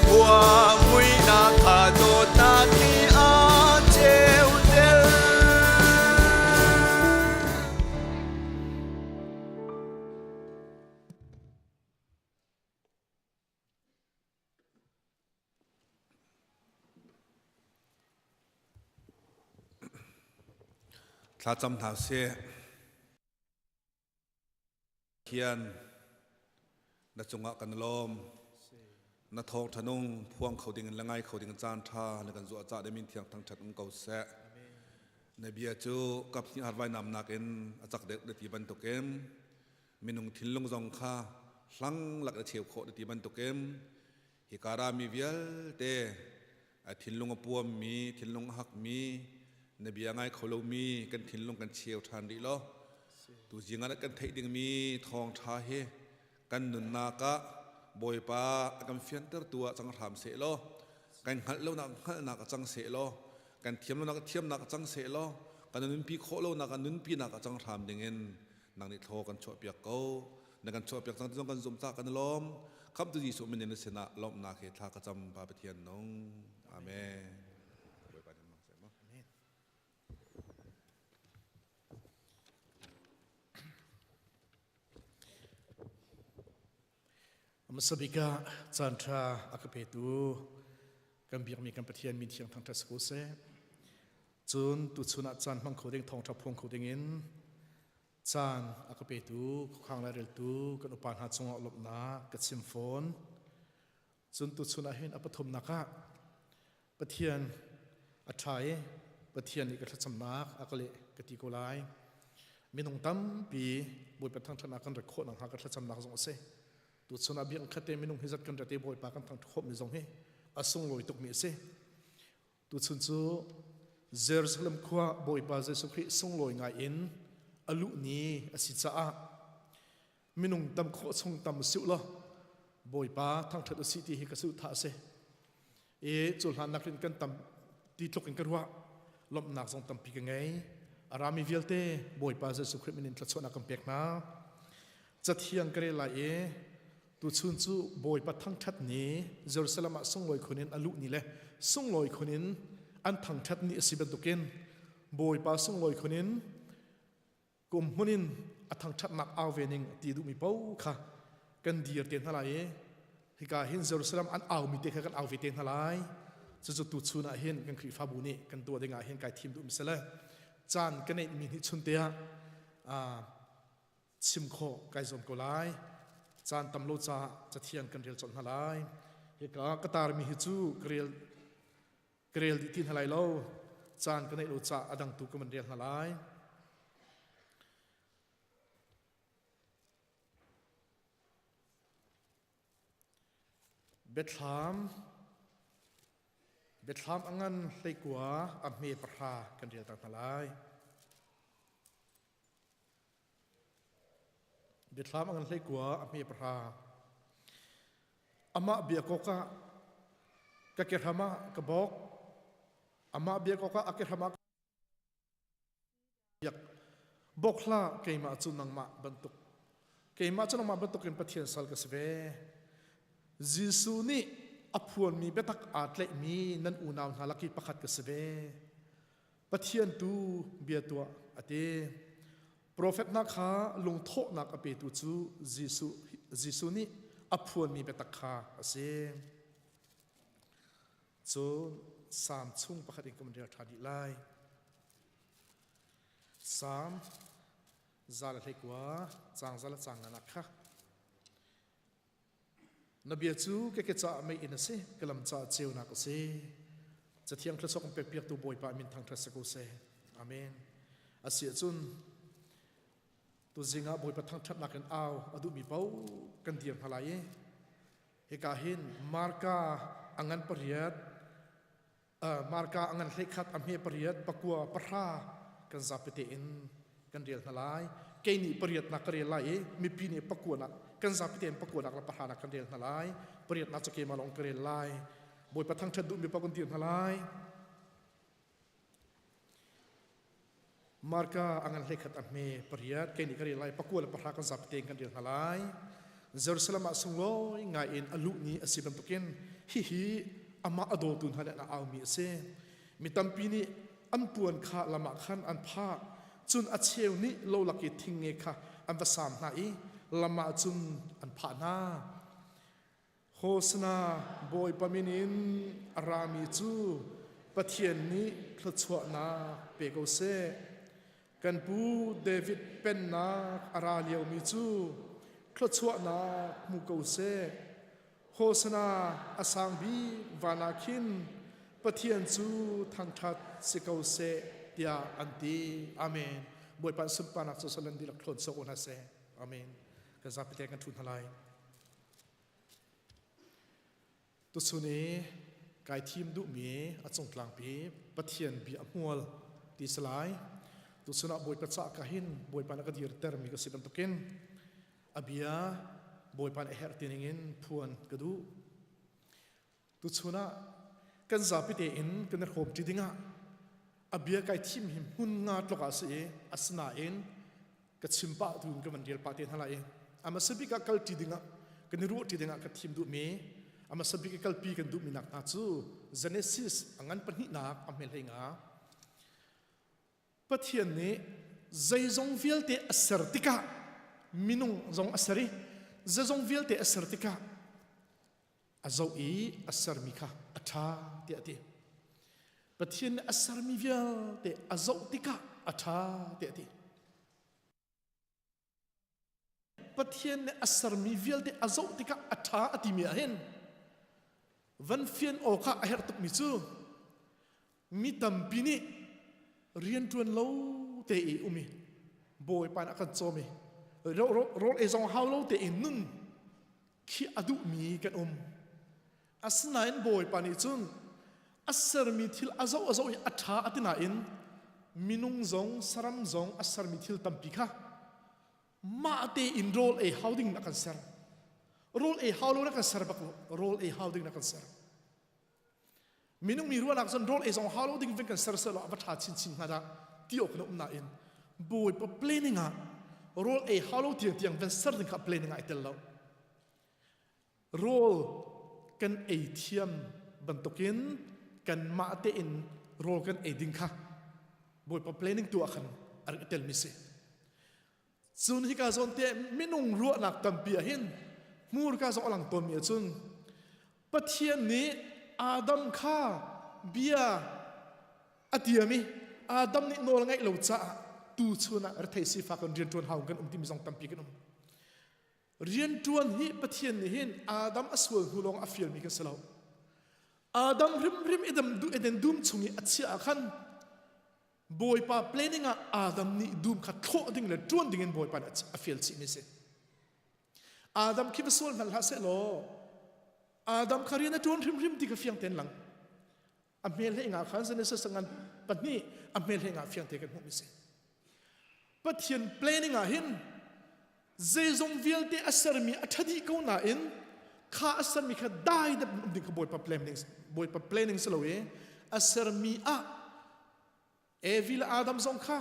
[SPEAKER 10] khua muihnak kha dawtnak nih a ceuter.
[SPEAKER 5] Thlacam hna sih. Pathian na cungah kan lawm. Na thawng thanung phuang kho ding in le ngai kho ding caan tha na kan zuah ca min thiang thangthat um ko seh. Na bia cu kap hnih harvai nam nakin a cak deuh na ti bantukin minung thinlung zong kha hlang lak na cheu khawh na ti bantukin hika rami vialte a thinlung a puammi thinlung a hakmi na bia ngai kho lomi kan thinlung kan cheu ṭhan rih law tu zing ah kan theih dingmi thawngṭha hi kan nunnak ah Bawipa a kan fiantertu ah cang hram seh law kan hngalh lonak hngalhnak a cang seh law kan thiam lonak thiamnak a cang seh law kan nunpi khawh lonak a nunpinak a cang hram dingin nang nih thlaw kan chuahpiak ko na kan chuahpiak cang ti zong kan zumh cah kan i lawm khamtu Jesuh min in na sinah lawmhnak he thla ka cam Pa Pathian nung amen Bawipa nih hmang seh mu
[SPEAKER 15] Hmasa bik ah caanṭha a ka petu kan biakmi kan Pathian min thiang thangṭhat si ko seh. Cun tuchun ah caan hmang kho ding thawngṭha phuang kho ding in caan a ka petu khuakhang laireltu kan upa hna cungah lawmhnak ka chim fawn. Cun tuchun ah hin a pathumnak ah Pathian a ṭha i Pathian nih ka thlacamnak a ka leh ka ti ko lai. Minung tampi Bawipa thangṭhatnak kan rat khawh nakhnga ka thlacamnak zong a si. Tuchun ah biakinn khat te minung hi zat kan rat i Bawipa kan thangṭhat khawhmi zong hi a sunglawi tukmi a si. Tuchun cu Jerusalem khua Bawipa Jesuh Khrih sunglawi ngai in a luh ni a si caah minung tam khawh chung tam siu law Bawipa thangṭhat u sih ti hi ka suh tha a si. I cu hlan nakin kan tam ti tluk in ka ruah lawmhnak zong tampi ka ngei. A rami vialte Bawipa Jesuh Khrih min in thluachuahnak kan pek hna. Cathiang ka rel lai i tuchun cu Bawipa thangṭhat ni Jerusalem ah sunglawi khun in a luh ni le sunglawi khun in an thangṭhat ni a si bantukin Bawipa sunglawi khun in kum hmun in a thangṭhatnak au ve ning ti duhmi paoh kha kan dir te hna lai i hika hin Jerusalem an aumi te kha kan au ve te hna lai. Cucu tuchun ah hin kan Khrihfabu nih kan tuah ding ah hin kai thim duhmi si le caan ka neihmi nih chun te ah chim khawh kai zuam ko lai. Caan tam lo caah cathiang kan rel colh hna lai. Hika ka tarmi hi cu ka rel ka rel dih ti hna lai lo. Caan ka neih lo caah a dang tu ka van rel hna lai. Biathlam Biathlam a ngan hleikua a hme pahra kan rel ta hna lai. Biathlam a ngan hleikua a hme pahra. Amah biakawk ah ka kehram ah ka bawk. Amah biakawk ah a kehram ah biak bawk hlah keimah cu nangmah bantuk keimah cu nangmah bantukin Pathian sal ka si ve. Jesuh nih a phuanmi biatak aa tlaihmi nan unau hna lak i pakhat ka si ve. Pathian tu bia tuah a ti. Profet hna kha lungthawhnak a petu cu Jesuh, Jesuh nih a phuanmi biatak kha a si. Cun Salm chung pakhat in kan rel ṭha dih lai. Salm 121 caang za le caang nganak kha. Na bia cu ka ke caah meiinn a si, ka lam caah ceunak a si. Cathiang thluachuah kan pekpiaktu Bawipa min thangṭhat si ko seh. Amen. A si ahcun tuzing ah Bawipa thangṭhatnak in au a duhmi paoh kan dir hna lai i hika hin Marka a ngan pariat Marka a ngan 11 a hme pariat pakua pahra kan zapi tein kan rel hna lai. Kei nih pariatnak ka rel lai i mipi nih pakuanak kan zapi tein pakuanak le pahranak kan rel hna lai. Pariatnak cu keimah lawng ka rel lai. Bawipa thangṭhat duhmi paoh kan dir hna lai. Marka a ngan 11 a hme pariat kei nih ka rel lai pakua le pahra kan zapi tein kan rel hna lai. Jerusalem ah sunglawi ngai in a luh ni a si bantukin hihi amah a dawtu hna nih an aumi a si. Mi tampi nih an puan kha lam ah khan an phah. Cun a cheu nih lolak i thingnge kha an va saam hna i lam ah cun an phah hna. Hosana Bawipa min in a rami cu Pathian nih thluachuahnak pe ko seh. Kan pu David pennak a ra liomi cu thluachuahnak hmu ko seh. Hosana a sang bik van ah khin Pathian cu thangṭhat si ko seh tiah an ti. Amen. Bawipa sunparnak cu salan dihlak thlawn sawk u hna seh. Amen. Kan zapi te kan ṭhu hna lai. Tuchun i kai thim duhmi a cungtlangpi Pathian bia a hmual ti si lai. Tuchun ah Bawipa cah ka hin Bawipa na ka dirtermi ka si bantukin a bia Bawipa nih a herh ti ningin phuan ka duh. Tuchun ah kan zapi tein kan i hrawmṭi dingah a bia kai thim hi hmun nga tluk ah a si i asinain ka chim pah tu in ka van rel pah te hna lai i a hmasa bik ah kalṭi dingah kan i ruahṭi dingah ka thim duhmi a hmasa bik i kalpi kan duhmi nak hna cu Genesis a ngan pahnihnak a hme hlei nga Pathian nih zeizong vialte a ser tikah minung zong a ser i zeizong vialte a ser tikah a zoh i a sermi kha a ṭha tiah a ti. Pathian nih a sermi vialte a zoh tikah a ṭha tiah a ti. Pathian nih a sermi vialte a zoh tikah a ṭha a timi ah hin van fian awkah a herh tukmi cu mi tampi nih rianṭuan lo te i um i Bawipa nih a kan cawm i rawl ei zong hau lo tein nun khi a duhmi kan um. Asinain Bawipa nih cun a sermi thil a zoh a zoh i a ṭha a ti nain minung zong saram zong a sermi thil tampi kha mah tein rawl ei hau ding na kan ser. Rawl ei hau lo na kan ser bak lo. Rawl ei hau ding na kan ser. Minung mi ruahnak cun rawl ei zong hau lo ding veng kan ser seh law a va ṭha chinchin hnga dah ti awk na um nain Bawipa planning ah rawl ei hau lo tiang tiang van ser ding kha planning ah ai tel lo. Rawl kan ei thiam bantukin kanmah tein rawl kan ei ding kha Bawipa planning tu ah khan a rak i telmi si. Cun hika zawn te minung ruahnak tampi ah hin hmurka zong a lang tawnmi ahcun Pathian nih Adam kha bia a tiam i Adam nih nawl ngaih lo caah tu chun ah rethei sifak in rianṭuan hau kan um timi zong tampi kan um. Rianṭuan hi Pathian nih hin Adam a sual hnu lawng a fialmi kan si lo. Adam hrimhrim Eden dum chung i a chiah ah khan Bawipa planning ah Adam nih dum kha thlawh ding le ṭuan ding in Bawipa nih a fial chihmi a si. Adam khi va sual hmanh hlah seh law Adam kha rian a ṭuan hrimhrim ti kha fiang tein lang. A hmel he nga khan Genesis ngan pahnih a hmel he nga fiang te kan hmuhmi si. Pathian planning ah hin zeizong vialte a sermi a ṭha dih ko nain kha a sermi kha dai dep um ding kha Bawipa planning Bawipa planning si lo i a sermi ah Evi le Adam zong kha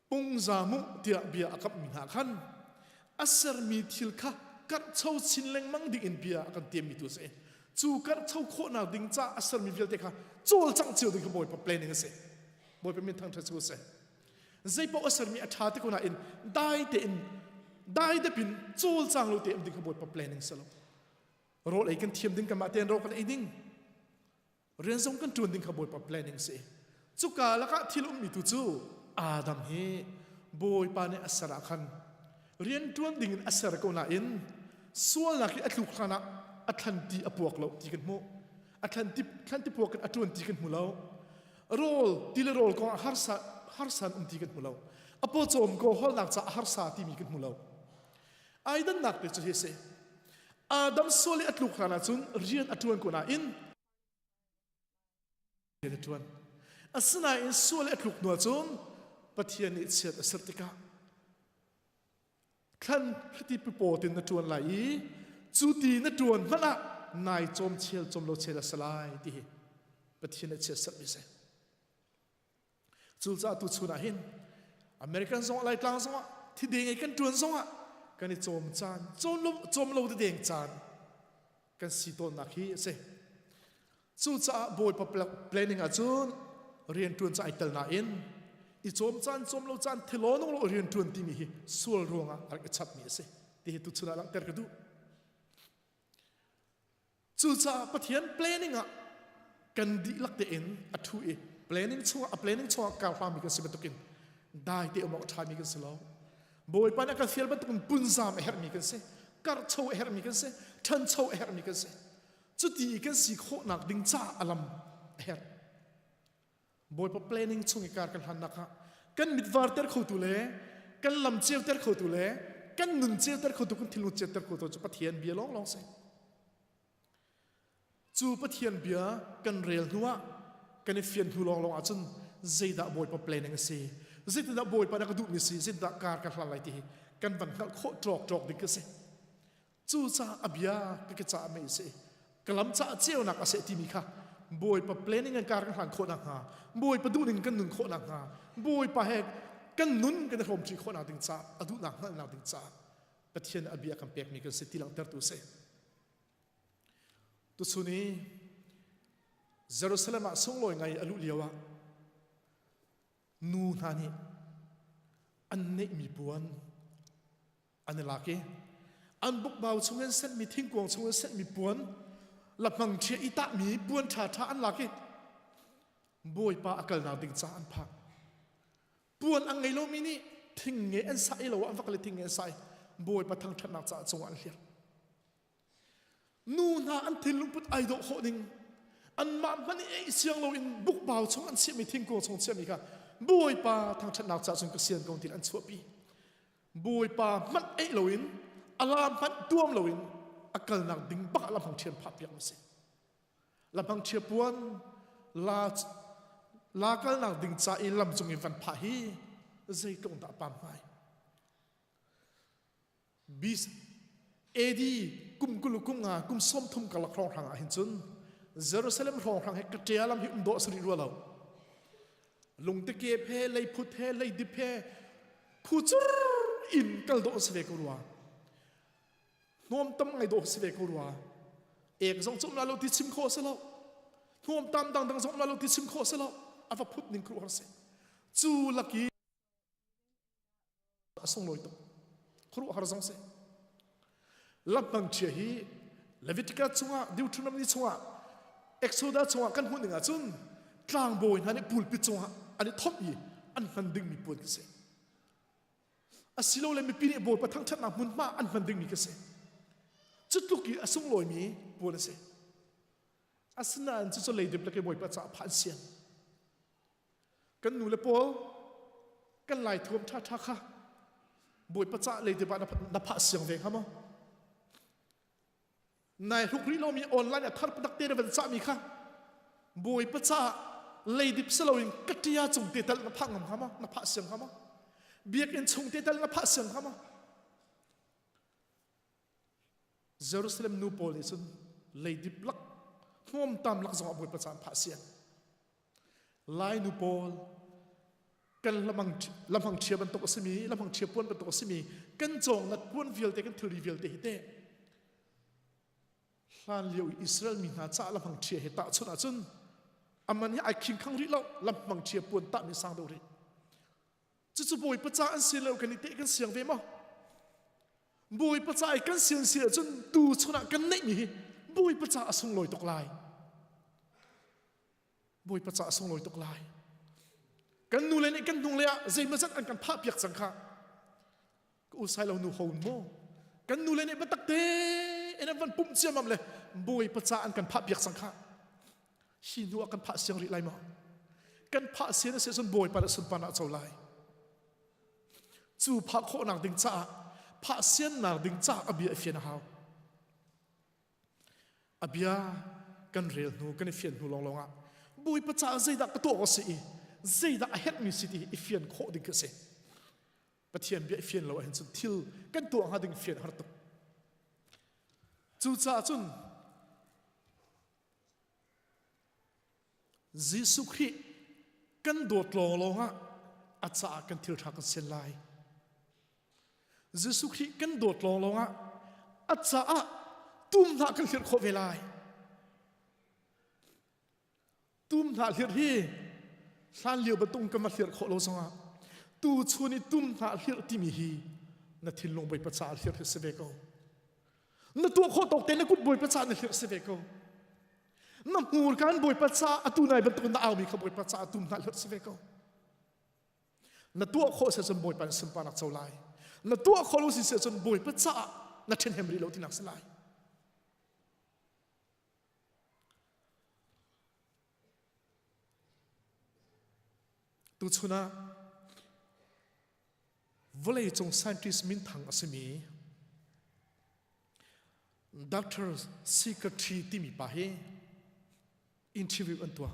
[SPEAKER 15] pungza mu tiah bia a kamhmi hna khan a sermi thil kha karhcho chin lengmang ding in bia a kan tiammi tu a si. Cu karhcho khawhnak ding ca a sermi vialte kha cawlcangh cio ding kha Bawipa planning a si. Bawipa min thangṭhat cu a si. Zeipaoh a sermi a ṭha te ko nain dai tein dai depin cawlcang lo te um ding kha Bawipa planning si lo. Rawl ei kan thiam ding kanmah tein rawl kan ei ding. Rian zong kan ṭuan ding kha Bawipa planning si. Cuka lakah thil ummi tu cu Adam hi Bawipa nih a ser ah khan rian ṭuan ding in a ser ko nain sualnak hi a tluk hlan ah a thlanti a puak lo ti kan hmuh. A thlan ti thlan ti puak in a ṭuan ti kan hmu lo. Rawl ti le rawl kong ah harsa harsan um ti kan hmu lo. A paw cawm ko holnak ca harsa timi kan hmu lo. Ai dannak te cu hi si. Adam sual i a tluk hlan ahcun rian a ṭuan ko nain rian a ṭuan. Asinain sual i a tluk hnu ahcun Pathian nih chiat a serh tikah thlan hriti pipaw tin na ṭuan lai i cu ti na ṭuan hmanh ah nai cawm chel cawm lo chel a si lai ti hi Pathian nih chiat serhmi si. Cucaah tu chun ah hin American zong ah Laitlang zong ah thi deng i kan ṭuan zong ah kan i cawm caan cawm lo cawm lo deng caan kan si tawnnak hi a si. Cucaah Bawipa planning ah cun rianṭuan cu ai tel nain i cawm caan cawm lo caan thilaw nung lo rianṭuan timi hi sual ruangah a rak i chapmi a si ti hi tuchun ah langhter ka duh. Cucaah Pathian planning ah kan dihlak tein a ṭhu i planning chungah a planning chungah karhlangmi kan si bantukin dai te um awk ṭhami kan si lo. Bawipa nih a kan fial bantukin punzam a herhmi kan si, karhcho a herhmi kan si, ṭhancho a herhmi kan si. Cuti i kan si khawhnak ding caah a lam a herh. Bawipa planning chung i kar kan hlannak ah kan mit varter khotu le kan lam ceuter khotu le kan nun ceuter khotu kan thinlung ceuter khotu cu Pathian bia lawnglawng si. Cu Pathian bia kan rel hnu ah kan i fian hnu lawnglawng ahcun zeidah Bawipa planning a si zeitindah Bawipa na ka duhmi si zeitindah kar ka hlan lai ti hi kan van hngalh khawh ṭawk ṭawk ding ka si. Cucaah a bia ka ke caah mei a si. Ka lam caah ceunak a seh timi kha Bawipa planning in kar kan hlan khawh nakhnga, Bawipa duhning kan nun khawh nakhnga, Bawipa he kan nun kan i hrawmṭi khawh nak ding caah, a duhnak hngalhnak ding caah Pathian a bia kan pekmi kan si ti langhtertu a si. Tuchun i Jerusalem ah sunglawi ngai a luh lio ah nu hna nih an neihmi puan an i lak i an bukbau chungin senhmi thingkuang chungin senhmi puan lahmang ṭhia i tahmi puan ṭhaṭha an lak i bawipa a kalnak ding ca an phak puan an ngei lomi nih thing nge an sah i lo an vak le thing nge an sah i bawipa thangṭhatnak caah cungah an hliar Nu hna an thinlung put ai dawh khawh ding anmah hmanh i ei siang loin bukbau chung an chiahmi thingkung chung chiahmi kha Bawipa thangṭhatnak caah cun ka sian ko tiin an chuahpi. Bawipa hmanh ei loin ala hmanh tuam loin a kalnak ding bak ah lamhang ṭhian phah piak a si. Lamhang ṭhia puan la la kalnak ding ca i lam cung i van phah hi zeitluk dah pam hngai. BC AD kum 20 kum nga kum 30 karlak hrawnghrang ah hin cun Jerusalem hrawnghrang he kaṭia lam hi um dawh sari rua lo lungte kep he leiphut he leidip he phu cur in kal dawh si ve ko rua hnawm tam ngai dawh si ve ko rua ek zong cu um la lo ti chim khawh si lo hnawm tam dangdang zong um la lo ti chim khawh si lo a va phut ning kru har si cu laki a sunglawi tuk khuaruahhar zong si lamhmang ṭhia hi Leviticus chungah Deuteronomy chungah Exodus chungah kan hmuh ning ahcun tlangbawi hna nih pulpit cungah an i thomh i an hman dingmi puan ka si asilole mipi nih Bawipa thangṭhatnak hmunhma an hman dingmi ka si cu tluk i a sunglawimi puan a si asinain cucu leidip le ke Bawipa caah phan sian Kan nu le pawl kan lai thuam ṭhaṭha kha Bawipa cah lei te na phah siang ve hnga maw? Nai hruk rih lomi online a thar patak te na van cahmi kha Bawipa caah leidip si loin kaṭia cung te tal na phah ngam hnga maw? Na phah siang hnga maw? Biakinn chung te tal na phah siang hnga maw? Jerusalem nu pawl nih cun leidip lak hnawmtam lak zongah Bawipa caan phah sian. Lai nu pawl kan lamang lamhang ṭhia bantuk a simi lamhang ṭhia puan bantuk a simi kan cawngnat puan vialte kan thilri vialte hi teh hlan lio i Israel mi hna caah lamhang ṭhia he tahchunh ahcun aman hi ai khing khang rih lo lamhang ṭhia puan tahmi sang deuh rih Cucu Bawipa ca an si lo kan i teh kan siang ve maw? Bawipa ca i kan sian si ahcun tu chun ah kan neihmi hi Bawipa ca a sunglawi tuk lai. Bawipa ca a sunglawi tuk lai. Kan nu le nih kan hnung le ah zeimawzat an kan phah piak cang kha. Ka u sai lo nu ho maw? Kan nu le nih biatak te in an van pumh ciammam le Bawipa ca an kan phah piak cang kha. Hi hnu ah kan phah siang rih lai maw? Kan phah sian a si ahcun Bawipa le sunparnak a co lai. Cu phah khawhnak ding caah phah siannak ding caah a bia i fian a hau. A bia kan rel hnu kan i fian hnu lawnglawng ah Bawipa caah zeidah ka tuah awk a si i zeidah a herhmi si ti i fian khawh ding khi a si. Pathian bia i fian lo ahhin cun thil kan tuah hnga ding fian har tuk. Cucaah cun Jesuh Khrih kan dawt lawnglawng ah a caah kan thil ṭha kan sian lai. Jesuh Khrih kan dawt lawnglawng ah a caah tum hna kan hlirh khawh ve lai. Tum hna hlirh hi hlan lio bantuk kan va hlirh khawh lo zongah tu chun i tum hna hlirh timi hi na thinlung Bawipa caah hlirh hi si ve ko. Na tuah khawh tawk te na kut Bawipa caah na hlirh si ve ko. Na hmurka in Bawipa caah atu nai bantuk na aumi kha Bawipa caah tum hna hlirh si ve ko. Na tuah khawh si cun Bawipa in sunparnak co lai. Na tuah khawh lo si si cun Bawipa caah na ṭhenhem rih lo tinak si lai. Tuchun ah vawleicung scientist minthang a simi Dr. Secretary timi pa hi interview an tuah.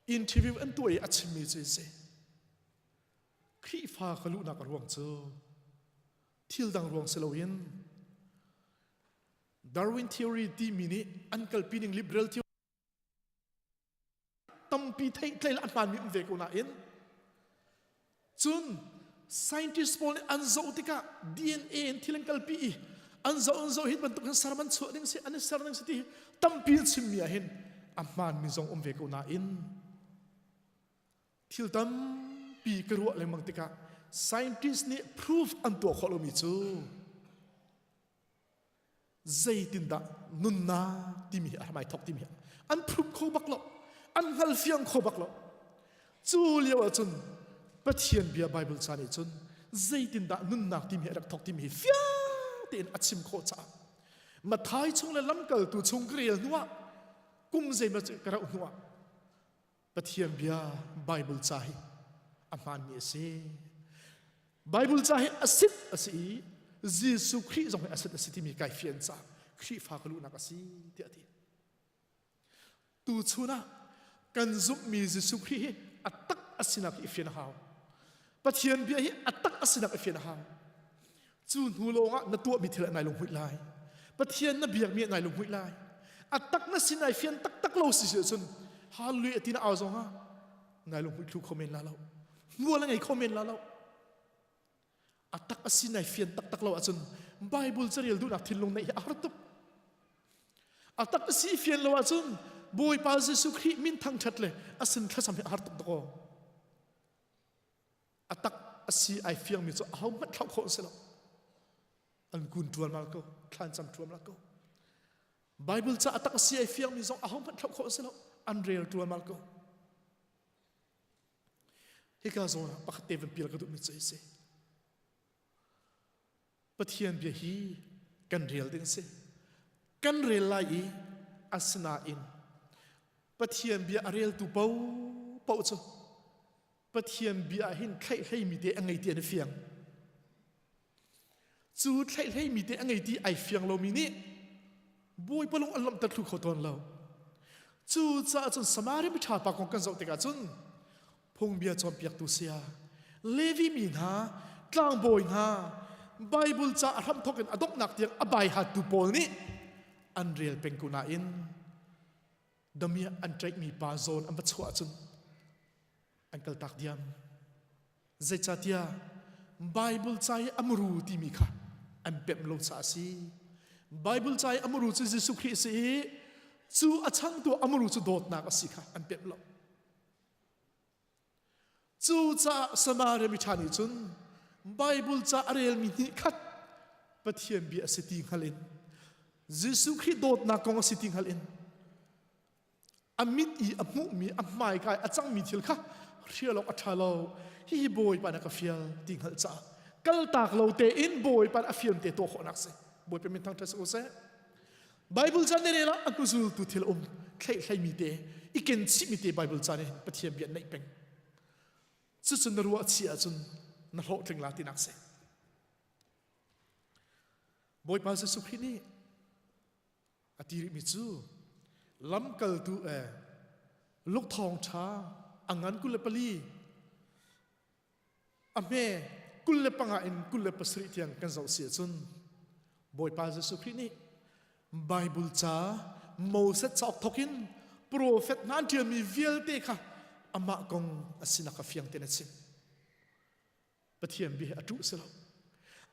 [SPEAKER 15] Interview an tuah i a chimmi cu a si. Khrihfa ka luhnak a ruang cu thil dang ruang si loin Darwin theory timi nih an kalpi ning liberal theory tampi theihtlei le a hmaanmi um ve ko nain cun scientist pawl nih an zoh tikah DNA in thil an kalpi i an zoh an zoh hi bantuk hin serman chuah ding si an i ser ding si ti tampi an chimmi ah hin a hmaanmi zong um ve ko nain thil tampi ka ruah lengmang tikah scientist nih proof an tuah khawh lomi cu zeitindah nunnak timi hi a hramai thok timi hi an proof kho bak lo an hngal fiang kho bak lo cu lio ahcun Pathian bia Bible ca nih cun zeitindah nunnak timi hi a rak thok timi hi fiang tein a chim khawh caah Mathai chung le lamkaltu chung ka rel hnuah kum zeimaw ka rauh hnuah Pathian bia Bible ca hi a hmaanmi a si. Bible ca hi a sit a si i Jesuh Khrih zong hi a sit a si timi kai fian caah Khrihfa ka luhnak a si tiah a ti. Tuchun ah kan zumhmi Jesuh Khrih hi a tak a sinak hi i fian a hau. Pathian bia hi a tak a sinak i fian a hau. Cu hnu lawngah na tuahmi thil ah nai lunghmuih lai. Pathian na biakmi ah nai lunghmuih lai. A tak na sin ai fian taktak lo si si ahcun hallelujah ti na au zong ah nai lunghmuih thlu kho men la lo. Hmual a ngei kho men la lo. A tak a sin ai fian taktak lo ahcun Bible carel duhnak thinlung neih hi a har tuk. A tak a si fian lo ahcun Bawipa Jesuh Khrih min thangṭhat le a sin thlacam hi a har tuk dakaw. A tak a si ai fiangmi cu ahohmanh thlauh khawh an si lo. An kun ṭualmal ko, thlan cam ṭualmal ko. Bible ca a tak a si ai fiangmi zong ahohmanh thlauh khawh an si lo. An rel ṭualmal ko. Hika zawn ah pakhat te van pial ka duhmi cu a si. Pathian bia hi kan rel ding si. Kan rel lai i asinain Pathian bia a reltu paohpaoh cu Pathian bia ah hin thlaihhleimi te a ngei ti an i fiang. Cu thlaihhleimi te a ngei ti ai fiang lomi nih Bawipa lung an lawmhter thlu kho tawn lo. Cucaah cun Samaria miṭha pa kong kan zoh tikah cun phungbia cawnpiaktu saya Levi mi hna tlangbawi hna Bible ca a hramthawk in a donghnak tiang a baihattu pawl nih an rel peng ko nain damiah an ṭaihmi pa zawn an va chuah ahcun an kaltak diam. Zeicahtiah Bible ca i a muru timi kha an pemh lo caah a si. Bible ca i a muru cu Jesuh Khrih a si i cu a changtu a muru cu dawtnak a si kha an pemh lo. Cucaah Samaria miṭha nih cun Bible ca a relmi hnih khat Pathian bia a si ti hngal in Jesuh Khrih dawtnak kong a si ti hngal in a mit i a hmuhmi a hmaika i a cangmi thil kha hrial awk a ṭha lo hihi Bawipa nih a ka fial ti hngalh caah kaltak lo tein Bawipa nih a fial te tuah khawhnak si Bawipa min thangṭhat si ko seh Bible caan na rel ah a hnuzultu thil um. thlei mi te i ken chih mi te Bible ca nih Pathian bia neih peng. Cucu na ruah chih ahcun na hlawhtling la tinak si. Bawipa Jesuh Khrih nih a ti rihmi cu lamkaltu eh lukthawng ṭha a ngan 24 a hme 25 in 27 tiang kan zoh si ahcun Bawipa Jesuh Khrih nih Bible ca Moses cauk thawk in profet hna an ṭialmi vialte kha amah kong a sinak kha fiang tein a chim. Pathian bia hi a ṭuh si lo.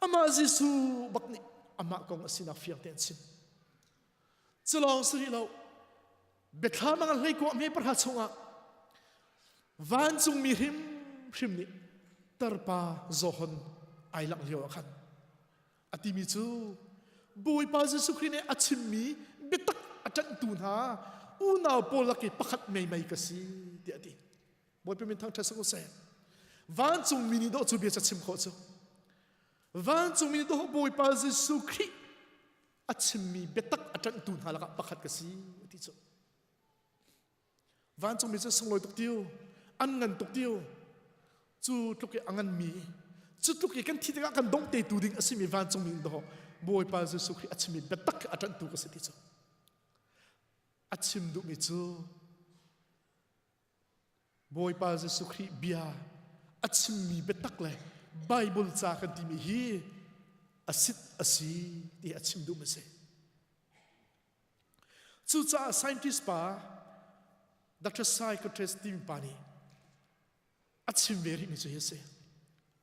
[SPEAKER 15] Amah Jesuh bak nih amah kong a sinak fiang tein chim. Cu lawng si rih lo. Biathlam ang hlei kuah me parha chungah vancungmi hrimhrim nih tarpa Johan ai langh lio ah khan a timi cu Bawipa Jesuh Khrih nih a chimmi biatak a ṭanhtu hna unau pawl lak i pakhat meimei ka si tiah a ti. Bawipa min thangṭhat si ko seh. Vancungmi nih dawh cu bia ca chim khawh cu. Vancungmi nih dawh Bawipa Jesuh Khrih a chimmi biatak a ṭanhtu hna lakah pakhat ka si a ti cu. Vancungmi cu sunglawi tuk tiu, an ngan tuk tiu. Cu tluk i a nganmi, cu tluk i kan thi tikah kan dongh te tu ding a simi vancungmi nih dawh Bawipa Jesuh Khrih a chimmi biatak a ṭanhtu ka si ti cu. A chim duhmi cu Bawipa Jesuh Khrih bia a chimmi biatak le Bible ca kan timi hi a sit a si ti a chim duhmi a si. Cucaah scientist pa Dr. Psychiatrist timi pa nih a chim ve rihmi cu hi a si.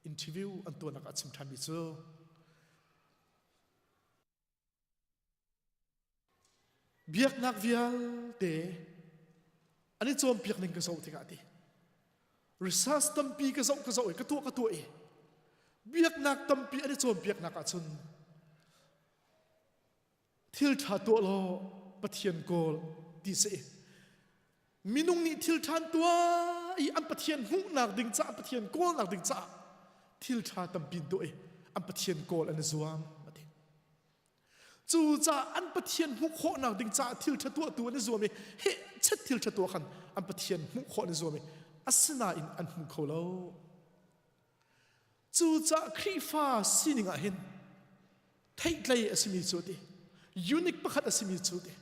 [SPEAKER 15] Interview an tuahnak ah a chim ṭhanmi cu Biaknak vialte an i cawnpiak ning ka zoh tikah ti research tampi ka zoh ka zoh i ka tuah ka tuah i biaknak tampi an i cawnpiaknak ahcun thil ṭha tuah law Pathian kawl ti si minung nih thil ṭhan tuah i an Pathian hmuhnak ding caah Pathian kawlnak ding caah thil ṭha tampi tuah i an Pathian kawl an i zuam a ti. Cucaah an Pathian hmuh khawhnak ding caah thil ṭha tuahtu an i zuam i heh chet thil ṭha tuah khan an Pathian hmuh khawh an i zuam i asinain an hmu kho lo. Cucaah Khrihfa sining ah hin theihtlei a simi cu ti unique pakhat a simi cu ti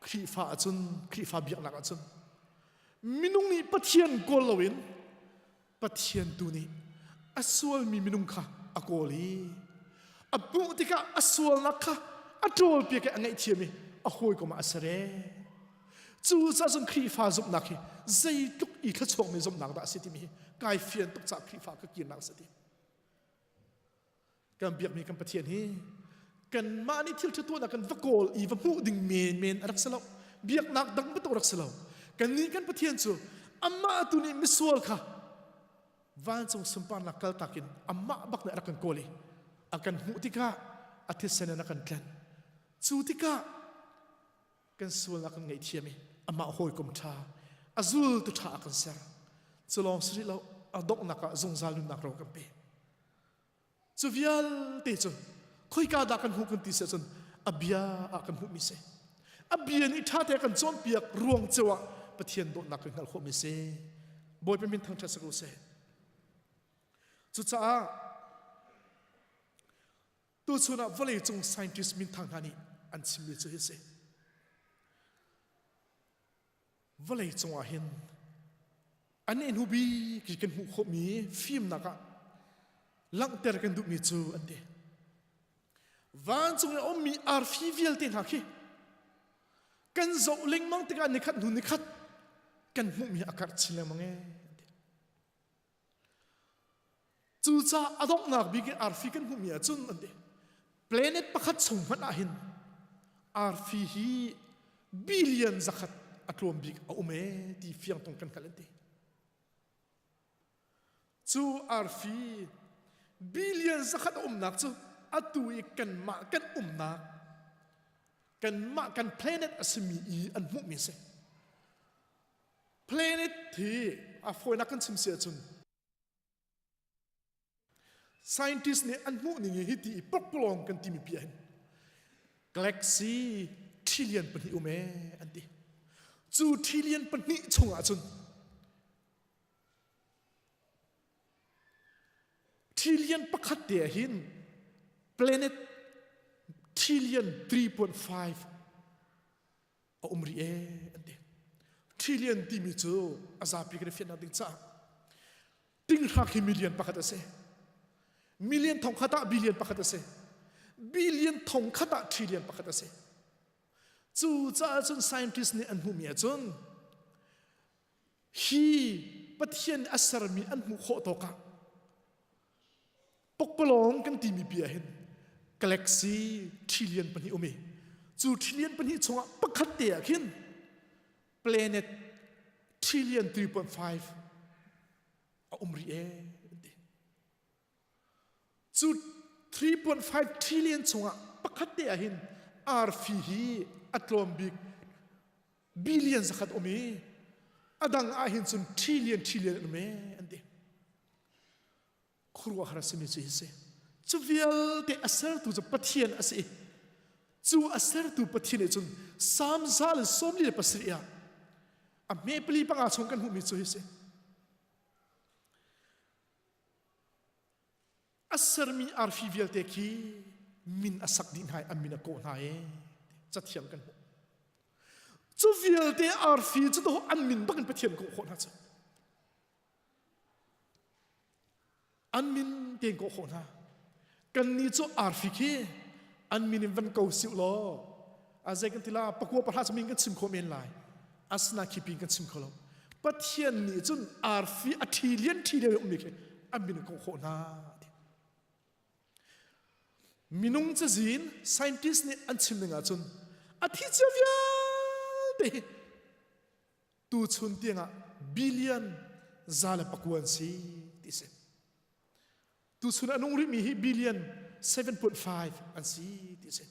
[SPEAKER 15] Khrihfa ahcun Khrihfa biaknak ahcun minung nih Pathian kawl loin Pathian tu nih a sualmi minung kha a kawl i a hmuh tikah a sualnak kha a ṭawlpiak i a ngaihthiam i a hawikom ah a ser ee. Cucaah cun Khrihfa zumhnak hi zeitluk i thluachuakmi zumhnak dah a si timi hi kai fian tuk caah Khrihfa ka kirnak a si ti. Kan biakmi kan Pathian hi kanmah nih thil ṭha tuahnak kan va kawl i va hmuh ding menmen a rak si lo. Biaknak dang bantuk rak si lo. Kannih kan Pathian cu amah tu nih misual kha vancung sunparnak kaltak in amah bak nih a rak kan kawl i a kan hmuh tikah a thisen in a kan tlen. Cu tikah kan sualnak kan ngaihthiam i amah hawikom ṭha a zultu ṭha a kan ser. Cu lawng si rih lo a donghnak ah zungzal nunnak ro kan pe. Cu vialte cu khoika dah kan hmuh kan ti si ahcun a bia ah kan hmuhmi si. A bia nih ṭha te kan cawnpiak ruang ceu ah Pathian dawtnak kan hngalh khawhmi si. Bawipa min thangṭhat si ko seh. Cucaah tuchun ah vawleicung scientist minthang hna nih an chimmi cu hi si. Vawlei cungah hin an i hnu bik i kan hmuh khawhmi fimnak ah langhter kan duhmi cu an ti. Vancung i a ummi arfi vialte hna khi kan zoh lengmang tikah nikhat hnu nikhat kan hmuhmi a karh chin lengmang ee. Cucaah a donghnak bik in arfi kan hmuhmi ahcun an ti. Planet pakhat chung hmanh ah hin arfi hi billion zakhat a tlawm bik a um ee ti fiang tung kan hngalh an ti. Cu arfi billion zakhat a umnak cu atu i kanmah kan umnak kanmah kan planet a simi i an hmuhmi a si. Planet hi a fawinak kan chim si ahcun scientist nih an hmuh ning hi ti i pokpalawng kan timi pi hin galaxy. Trillion pahnih um ee an ti. Cu trillion pahnih chungah cun trillion pakhat te ah hin planet trillion 3.5 a um rih ee an ti. Trillion timi cu a zapi kan i fiannak ding caah tinghra khi million pakhat a si. Million thong khat ah billion pakhat a si. Billion thong khat ah trillion pakhat a si. Cu caah cun scientist nih an hmuhmi ahcun hi Pathian a sermi an hmuh khawh tawk ah pokpalawng kan timi pi ah hin galaxy trillion pahnih um i cu trillion pahnih chungah pakhat te ah khin planet trillion 3.5 a um rih ee an ti. Cu 3.5 trillion chungah pakhat te ah hin arfi hi a tlawm bik billion zakhat um i a dang ah hin cun trillion trillion an um ee an ti. Khuaruahhar a simi cu hi si. Cu vialte a sertu cu Pathian a si i cu a sertu Pathian nih cun Salm 147 ah a hme pali panga chung kan hmuhmi cu hi si. A sermi arfi vialte khi min a sak dih hna i an min a kawh hna i cathiang kan hmuh. Cu vialte arfi cu to an min bak in Pathian kawh khawh hna cu. An min tein kawh khawh hna. Kannih cu arfi khi an min in van ko siu law a zei kan ti la pakua pahra cu min kan chim khawh men lai asina khi pin kan chim kho lo Pathian nih cun arfi a ṭhi lian ṭhi lian ummi khi an min in kawh khawh hna minung cazin scientist nih an chim ning ahcun a thi cia vialte hi tuchun tiangah billion za le pakua an si ti si. Tuchun a nung rihmi hi billion 7.5 an si ti si.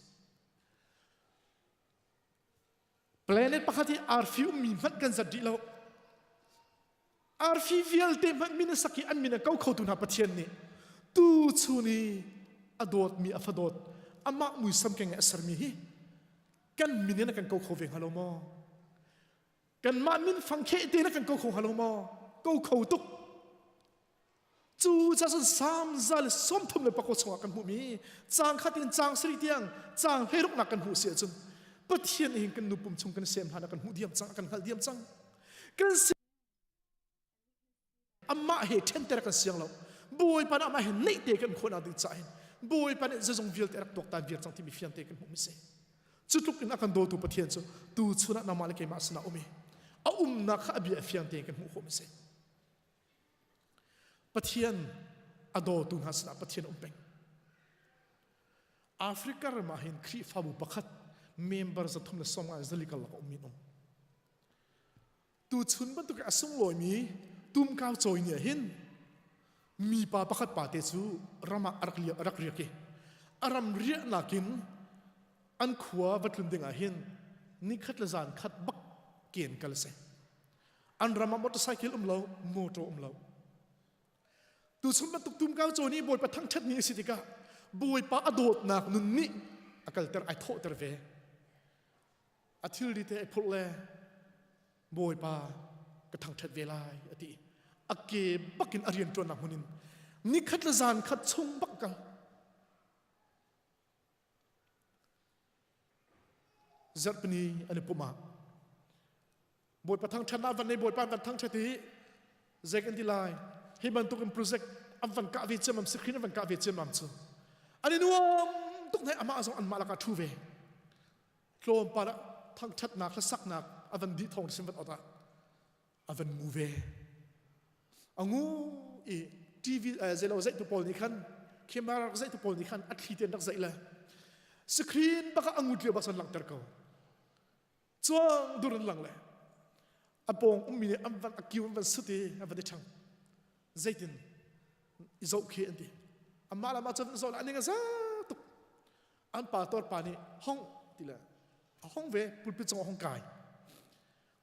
[SPEAKER 15] Planet pakhat hi arfi ummi hmanh kan zat rih lo. Arfi vialte hmanh min a sak i an min a ko khotu hna Pathian nih tuchun i a dawtmi a fadawt amah muisam keng i a sermi hi kan min in a kan ko kho ve hnga lo maw? Kanmah min fang kheh te na kan ko kho hnga lo maw? Ko kho tuk. Cu ca cun Salm za le 34 chungah kan hmuhmi caang khat in caang sarih tiang caang hleiruknak kan hmuh si ahcun Pathian hin kan nu pum chung kan sem hlan ah kan hmuh diam cang, kan hngalh diam cang. Kan amah he ṭhenter kan siang lo. Bawipa nih amah he naih te kan khawhnak ding caah hin Bawipa nih zeizong vialte rak tuaktan viar cang timi fiang te kan hmuh mi si. Cu tluk in a kan dawtu Pathian cu tu chun ah nangmah le keimah sinah um i a umnak kha a bia fiang tein kan hmuh khawh mi si. Pathian a dawtu hna sinah Pathian um peng. Africa ram ah hin Khrihfabu pakhat member 310 zali karlak a ummi an um. Tuchun bantuk a sunglawimi tumkau cawi ni ah hin mipa pakhat pa te cu ram ah a rak a rak riak i a ram riahnak in an khua va tlun ding ah hin nikhat le zan khat bak ken kal a si. An ram ah motorcycle um lo, motor um lo. Tuchun bantuk tumkau caw nih Bawipa thangṭhat ni a si tikah Bawipa a dawtnak nun nih a kalter ai thawhter ve. A thilri te ai phurh le Bawipa ka thangṭhat ve lai a ti. A ke bakin a rianṭuannak hmun in nikhat le zan khat chung bak kal. Zarhpini an i pumh ah Bawipa thangṭhatnak van nei Bawipa van thangṭhat i zei kan ti lai hi bantuk in project an van kah ve ciammam screen an van kah ve ciammam cu an i nuam tuk hna amah zong anmah lakah ṭhu ve tlawmpal ah thangṭhatnak hlasaknak a van dih thawng sim van ot ah a van ngu ve a ngu i TV zeilo zeih tu pawl nih khan camera rak zeih tu pawl nih khan a thli ten rak zeih le screen bak ah a ngut lio bak san langhter ko cuang dur an lang le a pawng ummi nih an van a kiu an van sut i an van i ṭhang zeitin i zoh khi an ti amah le amah cun zoh le aning a za tuk an pa tor pa nih hong ti le a hong ve pulpit cung a hong kai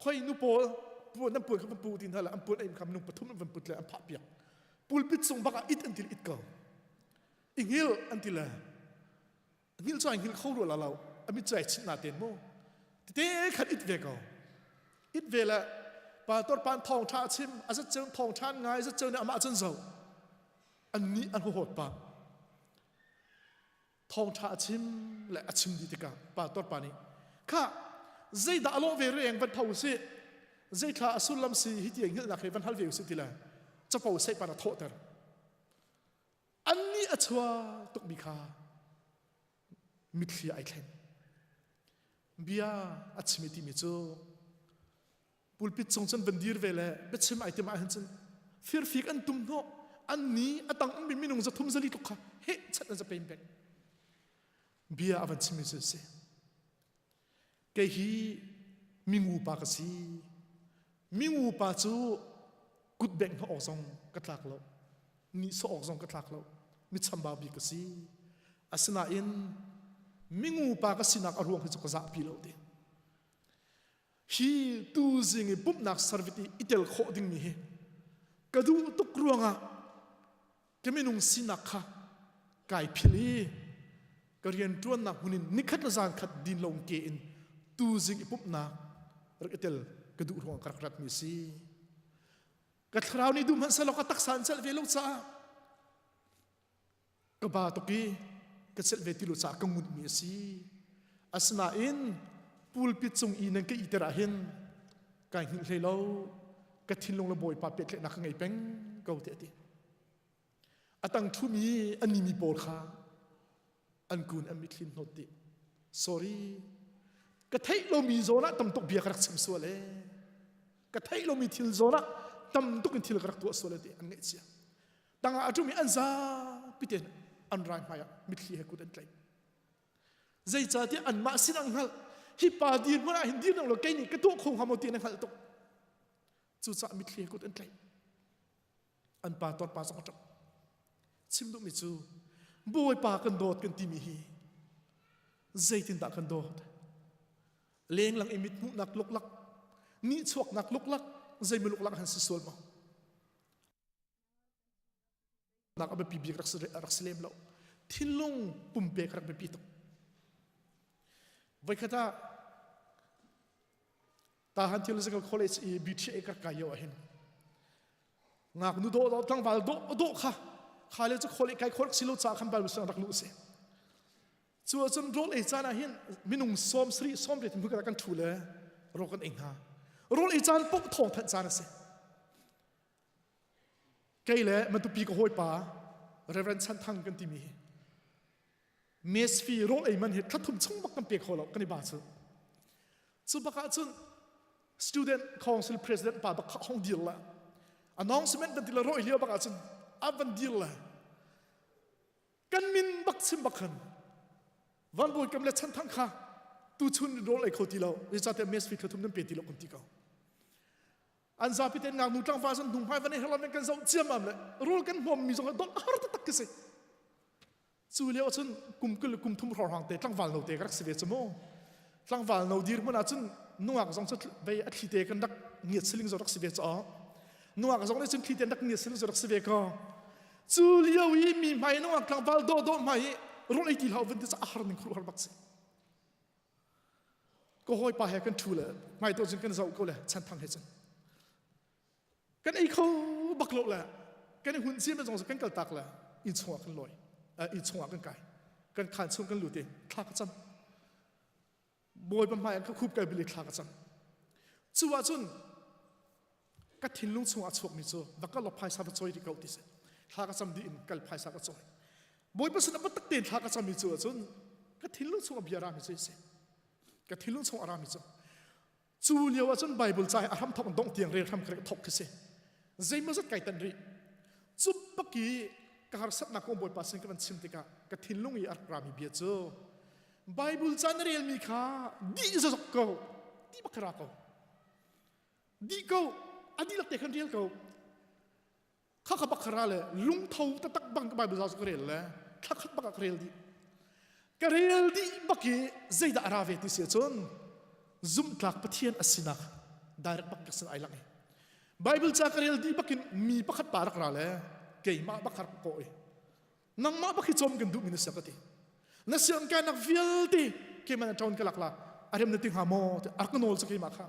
[SPEAKER 15] khoi nu pawl puan nan puan kha van pu ti hna le an puan aim kha minung pathum an van put le an phah piak pulpit cung bak ah it an ti le it ko i hngil an ti le hngil cu ai hngil kho rua la lo a mit cu ai chinh na ten mu. Tete khan it ve ko. It ve le pastor pan thawng tha chim a zat ceu thawng than ngai zat ceu nih amah cun zo. An nih an huhawt pa. Thawngṭha a chim le a chim dih tikah pastor pa nih kha zeidah a lawh ve reng van tho usih zeithla a sullam si hi ti hngilhnak he van hal ve usih ti le capo sehpan a thawhter annih a chuak tukmi kha mitthli ai thleng bia a chim i timi cu pulpit cung cun van dir ve le biachim ai tim ahhin cun firfik an tum hnawh an ni a tang ummi minung zathum zali tluk kha heh chat an zapem pek bia a van chimmi cu si kei hi mingu pa ka si mingu pa cu kut bengh hnawh awk zong ka tlak lo nihsawh awk zong ka tlak lo mi chambau bik ka si asinain mingu pa ka sinak a ruang hi cu ka zahpi lo ti Hi tuzing i pumhnak service i i tel khawh dingmi hi ka duh tuk ruangah ka minung sinak kha kai philh i ka rianṭuannak hmun in nikhat le zankhat din lo ke in tuzing i pumhnak rak i tel ka duh ruangah ka rak ratmi a si. Ka thlarau nih duh hmanh sehlaw ka taksa an celh ve lo caah Ka ba tuk i ka celh ve ti lo caah ka ngunhmi a si. Asinain pulpit cung i nan ka iter ah hin kai hngilh hlei lo. Ka thinlung le Bawipa pehtlaihnak ka ngei peng ko tiah a ti. A tang ṭhumi a nimi pawl kha an kun an mitthli hnawt dih. Sorry. Ka theih lomi zawn ah tam tuk bia ka rak chim sual ee. Ka theih lomi thil zawn ah tam tuk in thil ka rak tuah sual ee ti an ngaihchia. Tangah a ṭumi an zapi tein an rai hmaiah mitthli he kut an tlaih. Zeicahtiah anmah sin an hngalh. Hi pa dirhmun ah hin dir lo kei nih ka tuah kho hnga maw ti an hngalh tuk. Cucaah mitthli he kut an tlaih. An pa tor pa zong a ṭap. Chim duhmi cu Bawipa kan dawt kan timi hi zeitindah kan dawt? Lenglang i mit hmuhnak luklak, nihchuaknak luklak, zeimaw luklak han si sual maw? Nak a biapi bik rak si rak si lem lo thinlung pumpek rak biapi tuk voikhat ah Tahan Theological College i BTA ka kai yo ahin ngaknu dawh dawh tlangval dawh dawh kha kha le cu khol kai khol si lo ca khan Bible sang rak lu si cu ahcun rawl ei caan ah hin minung sawm sari sawm riat hmu kan thu le rawl kan ei hna rawl ei caan poh thawng thanh caan a si Kei le Matupi ka hawipa Reverend Chan Thang kan timi hi mess fee rawl ei man hi thlathum chung bak kan pe kho lo kan i ba cu. Cu bak ah cun student council president pa bak kha hong dir la announcement van ti le rawi lio bak ah cun a van dir la kan min bak chim bak khan van bawi kam le chan thang kha tu chun rawl ei kho ti lo zeicahtiah mess fee thlathum nan pe ti lo kan ti ko An zapi tein ngaknu tlangval zong hnung hmai van i herlam in kan zoh ciammam le rul kan hmawm mi zong don har taktak khi si. Cu lio ahcun kum kul kum thum hrawng te tlangval no te ka rak si ve cu mu. Tlangval no dir hmun ahcun nungak zong cu vei a thli te kan rak ngiat siling zong rak si ve caw. Nungak zong nih cun thli te rak ngiat siling zong rak si ve ko. Cu lio i mi hmai nungak tlangval dawh dawh hmai i rul ei ti hlah vun ti cu a har ning khur har bak si. Ka hawipa he kan ṭhu le hmaito cun kan zoh ko le chanthang he cun kan ei kho bak lo le kan i hun cia zong kan kal tak le inn chungah kan lawi inn chungah kan kai kan khaan chung kan lut i thla ka cam bawipa hmai ah ka khup kai bili thla ka cam cu ah cun ka thinlung chungah a chuakmi cu va kal law phaisa va cawi rih ko ti si thla ka cam dih in kal phaisa ka cawi bawipa sin ah biatak tein thla ka cammi cu ahcun ka thinlung chungah bia rami cu si ka thinlung chungah rami cu cu lio ahcun Bible ca hi a hram thok dongh tiang rel hram ka thok khi si zeimaw zat kai tan rih cu bak i ka harsatnak kong bawipa sin ka van chim tikah ka thinlung i a rak rami bia cu Bible ca na relmi kha dih zazok ko ti bak ra ko Dih ko, a dihlak te khan rel ko. Kha kha bak khara le lungtho taktak bang ka Bible zau ka rel le thla khat bak ah ka rel dih. Ka rel dih bak i zeidah a ra ve ti si ahcun zumhtlak Pathian a sinak direct bak ka sin ai lang i Bible ca ka rel dih bakin mi pakhat pa rak ra le keimah bak rak kawh i nangmah bak hi cawm kan duhmi na si ka ti. Na sianginn kainak vialte keimah na ṭawn ka lak la. A rem na ti hnga maw? Ti a rak nawl cu keimah kha.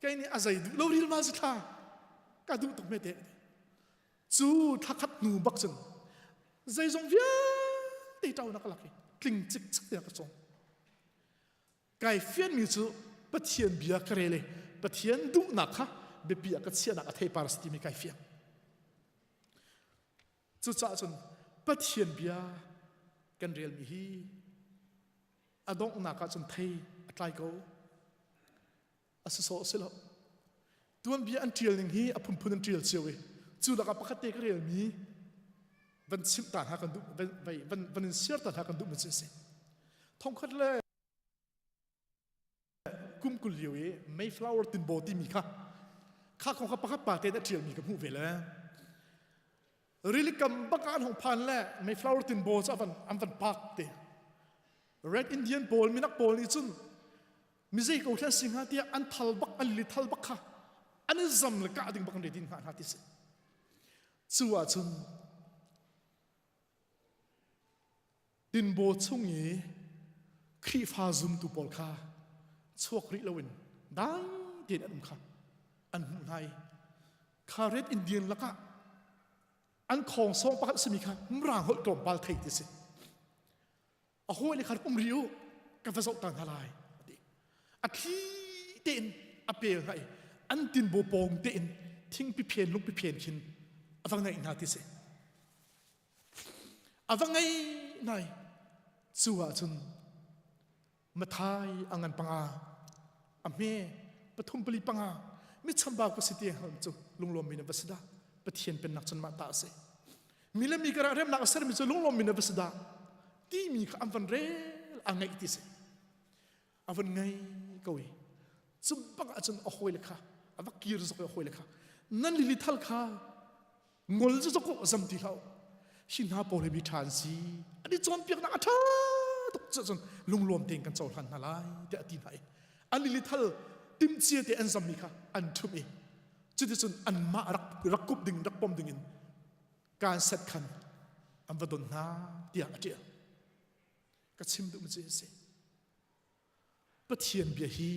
[SPEAKER 15] Kei nih a zei duh lo ril ma si thla. Ka duh tuk me te. Cu thla khat hnu bak cun zeizong vialte ṭau na ka lak i tling cikcek te ka cawng. Kai fianmi cu Pathian bia ka rel i Pathian duhnak kha biapi ah ka chiahnak a theipar a si timi kai fiang. Cucaah cun Pathian bia kan relmi hi a donghnak ah cun thei a tlai ko. A si sawh si lo. Tuanbia an ṭial ning hi a phunphun an ṭial cio i cu lakah pakhat te ka relmi van chimh ta hna kan duh van, van in share ta hna kan duhmi cu a si. Thongkhat le kum 20 lio i Mayflower tinbaw timi kha kha kong kha pakhat pa te a ṭialmi ka hmuh ve le rilikam bak ah an hong phan le Mayflower tinbaw cu an van park te Red Indian pawl minak pawl nih cun mizei ko thlen si hnga tiah an thal bak an li thal bak kha an i zam le kah ding bak an redin hna hna ti si cu ahcun Tinbaw chung i Khrihfa zumtu pawl kha chuak rih loin dai tein an um kha an hmuh hna i kha Red Indian lakah an khawngsawng pakhat a simi kha mirang holh tlawmpal thei ti si. A hawile kha um rih u ka va zoh ta hna lai a ti. A thli tein a pel hna i an tinbaw pawng tein thingpi phen lungpi phen khin a va ngaih hna ti si. A va ngei nai cu ahcun mathai a ngan panga a hme pathum pali panga mi chambau ka si ti cu lunglawm mi na va si dah Pathian pennak cun mah ta a si mi le mi karah remnak a sermi cu lunglawm mi na va si dah timi kha an van rel a ngeih ti si a van ngei ko i cu bak ahcun a hawile kha a va kir zok i a hawile kha nan lili thal kha ngol cu zok zam ti hlah hi hna pawl hi mi ṭha an si an i cawnpiaknak a ṭha tuk cu cun lunglawm tein kan cohlan hna lai tiah a ti hna i an lili thal timcia te an zammi kha an ṭhumh i cuticun anmah rak rak kup ding rak pom ding in kaan set khan an va don hna tiah a ṭial ka chim duhmi cu a si Pathian bia hi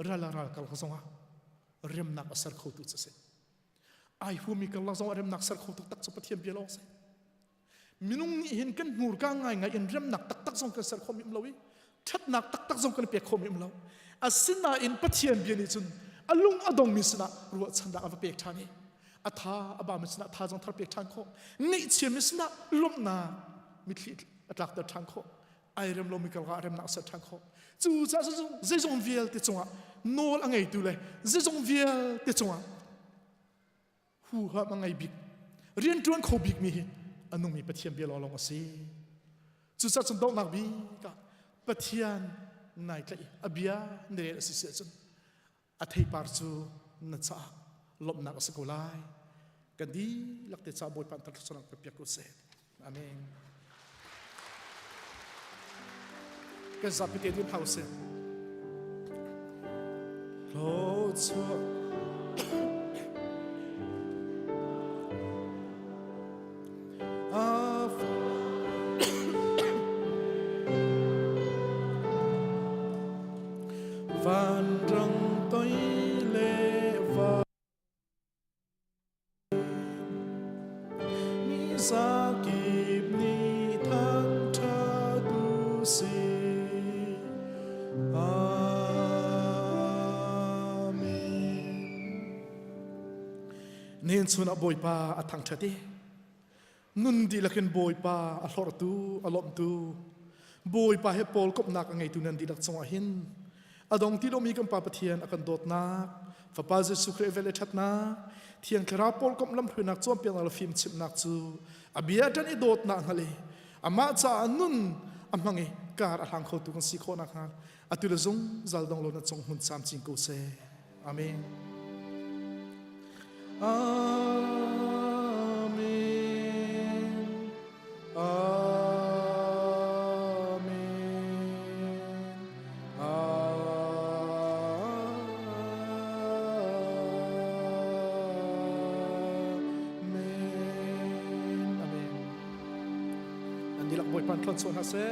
[SPEAKER 15] ral ah ral kal zongah remnak a ser khotu cu a si. Ai huami karlak zongah remnak ser khotu tak cu Pathian bia lawng si. Minung nih hin kan hmurka ngaingai in remnak taktak zong kan ser khawh mi um lo i ṭhatnak taktak zong kan pek khawh mi um lo. Asinain Pathian bia nih cun a lung a dongmi sinah ruahchannak a va pek ṭhan i a tha a bami sinah thazaang thar pek ṭhan khawh ngaihchiami sinah lawmhnak mitthli a tlakter ṭhan khawh ai rem lomi karah remnak ser ṭhan khawh cucaah zeizong vialte cungah nawl a ngeitu le zeizong vialte cungah huham a ngei bik rianṭuan kho bikmi hi a nungmi Pathian bia lawnglawng a si cucaah cun donghnak bik ah Pathian nai tlaih a bia na rel a si si ahcun a theipar cu na caah lawmhnak a si ko lai kan dihlak te caah Bawipa an thluachuahnak pe piak ko seh amen kan zapi te din hau seh thluachuah Vanrang toi le va mi zakip nih thangṭhat u sih. Amen. Nihin chun ah Bawipa a thangṭhat i Nun dihlak in Bawipa a hlorhtu, a lawmhtu, Bawipa he pawl komhnak a ngeitu nan dihlak cungah hin a dong ti lomi kan Pa Pathian a kan dawtnak, Fapa Jesuh Khrih vel le ṭhatnak, Thiang Thlarau pawl komh lamhruainak cawnpiaknak le fimchimhnak cu a bia ṭan i dawtnak hngalh i amah caah nun a hmang i kar a hlang khotu kan si khawh nakhnga atu le zungzal dong lo na cung hmun camcin ko seh. Amen. Amen. Amen. Amen. Amen. An dihlak Bawipa thluachuah hna seh.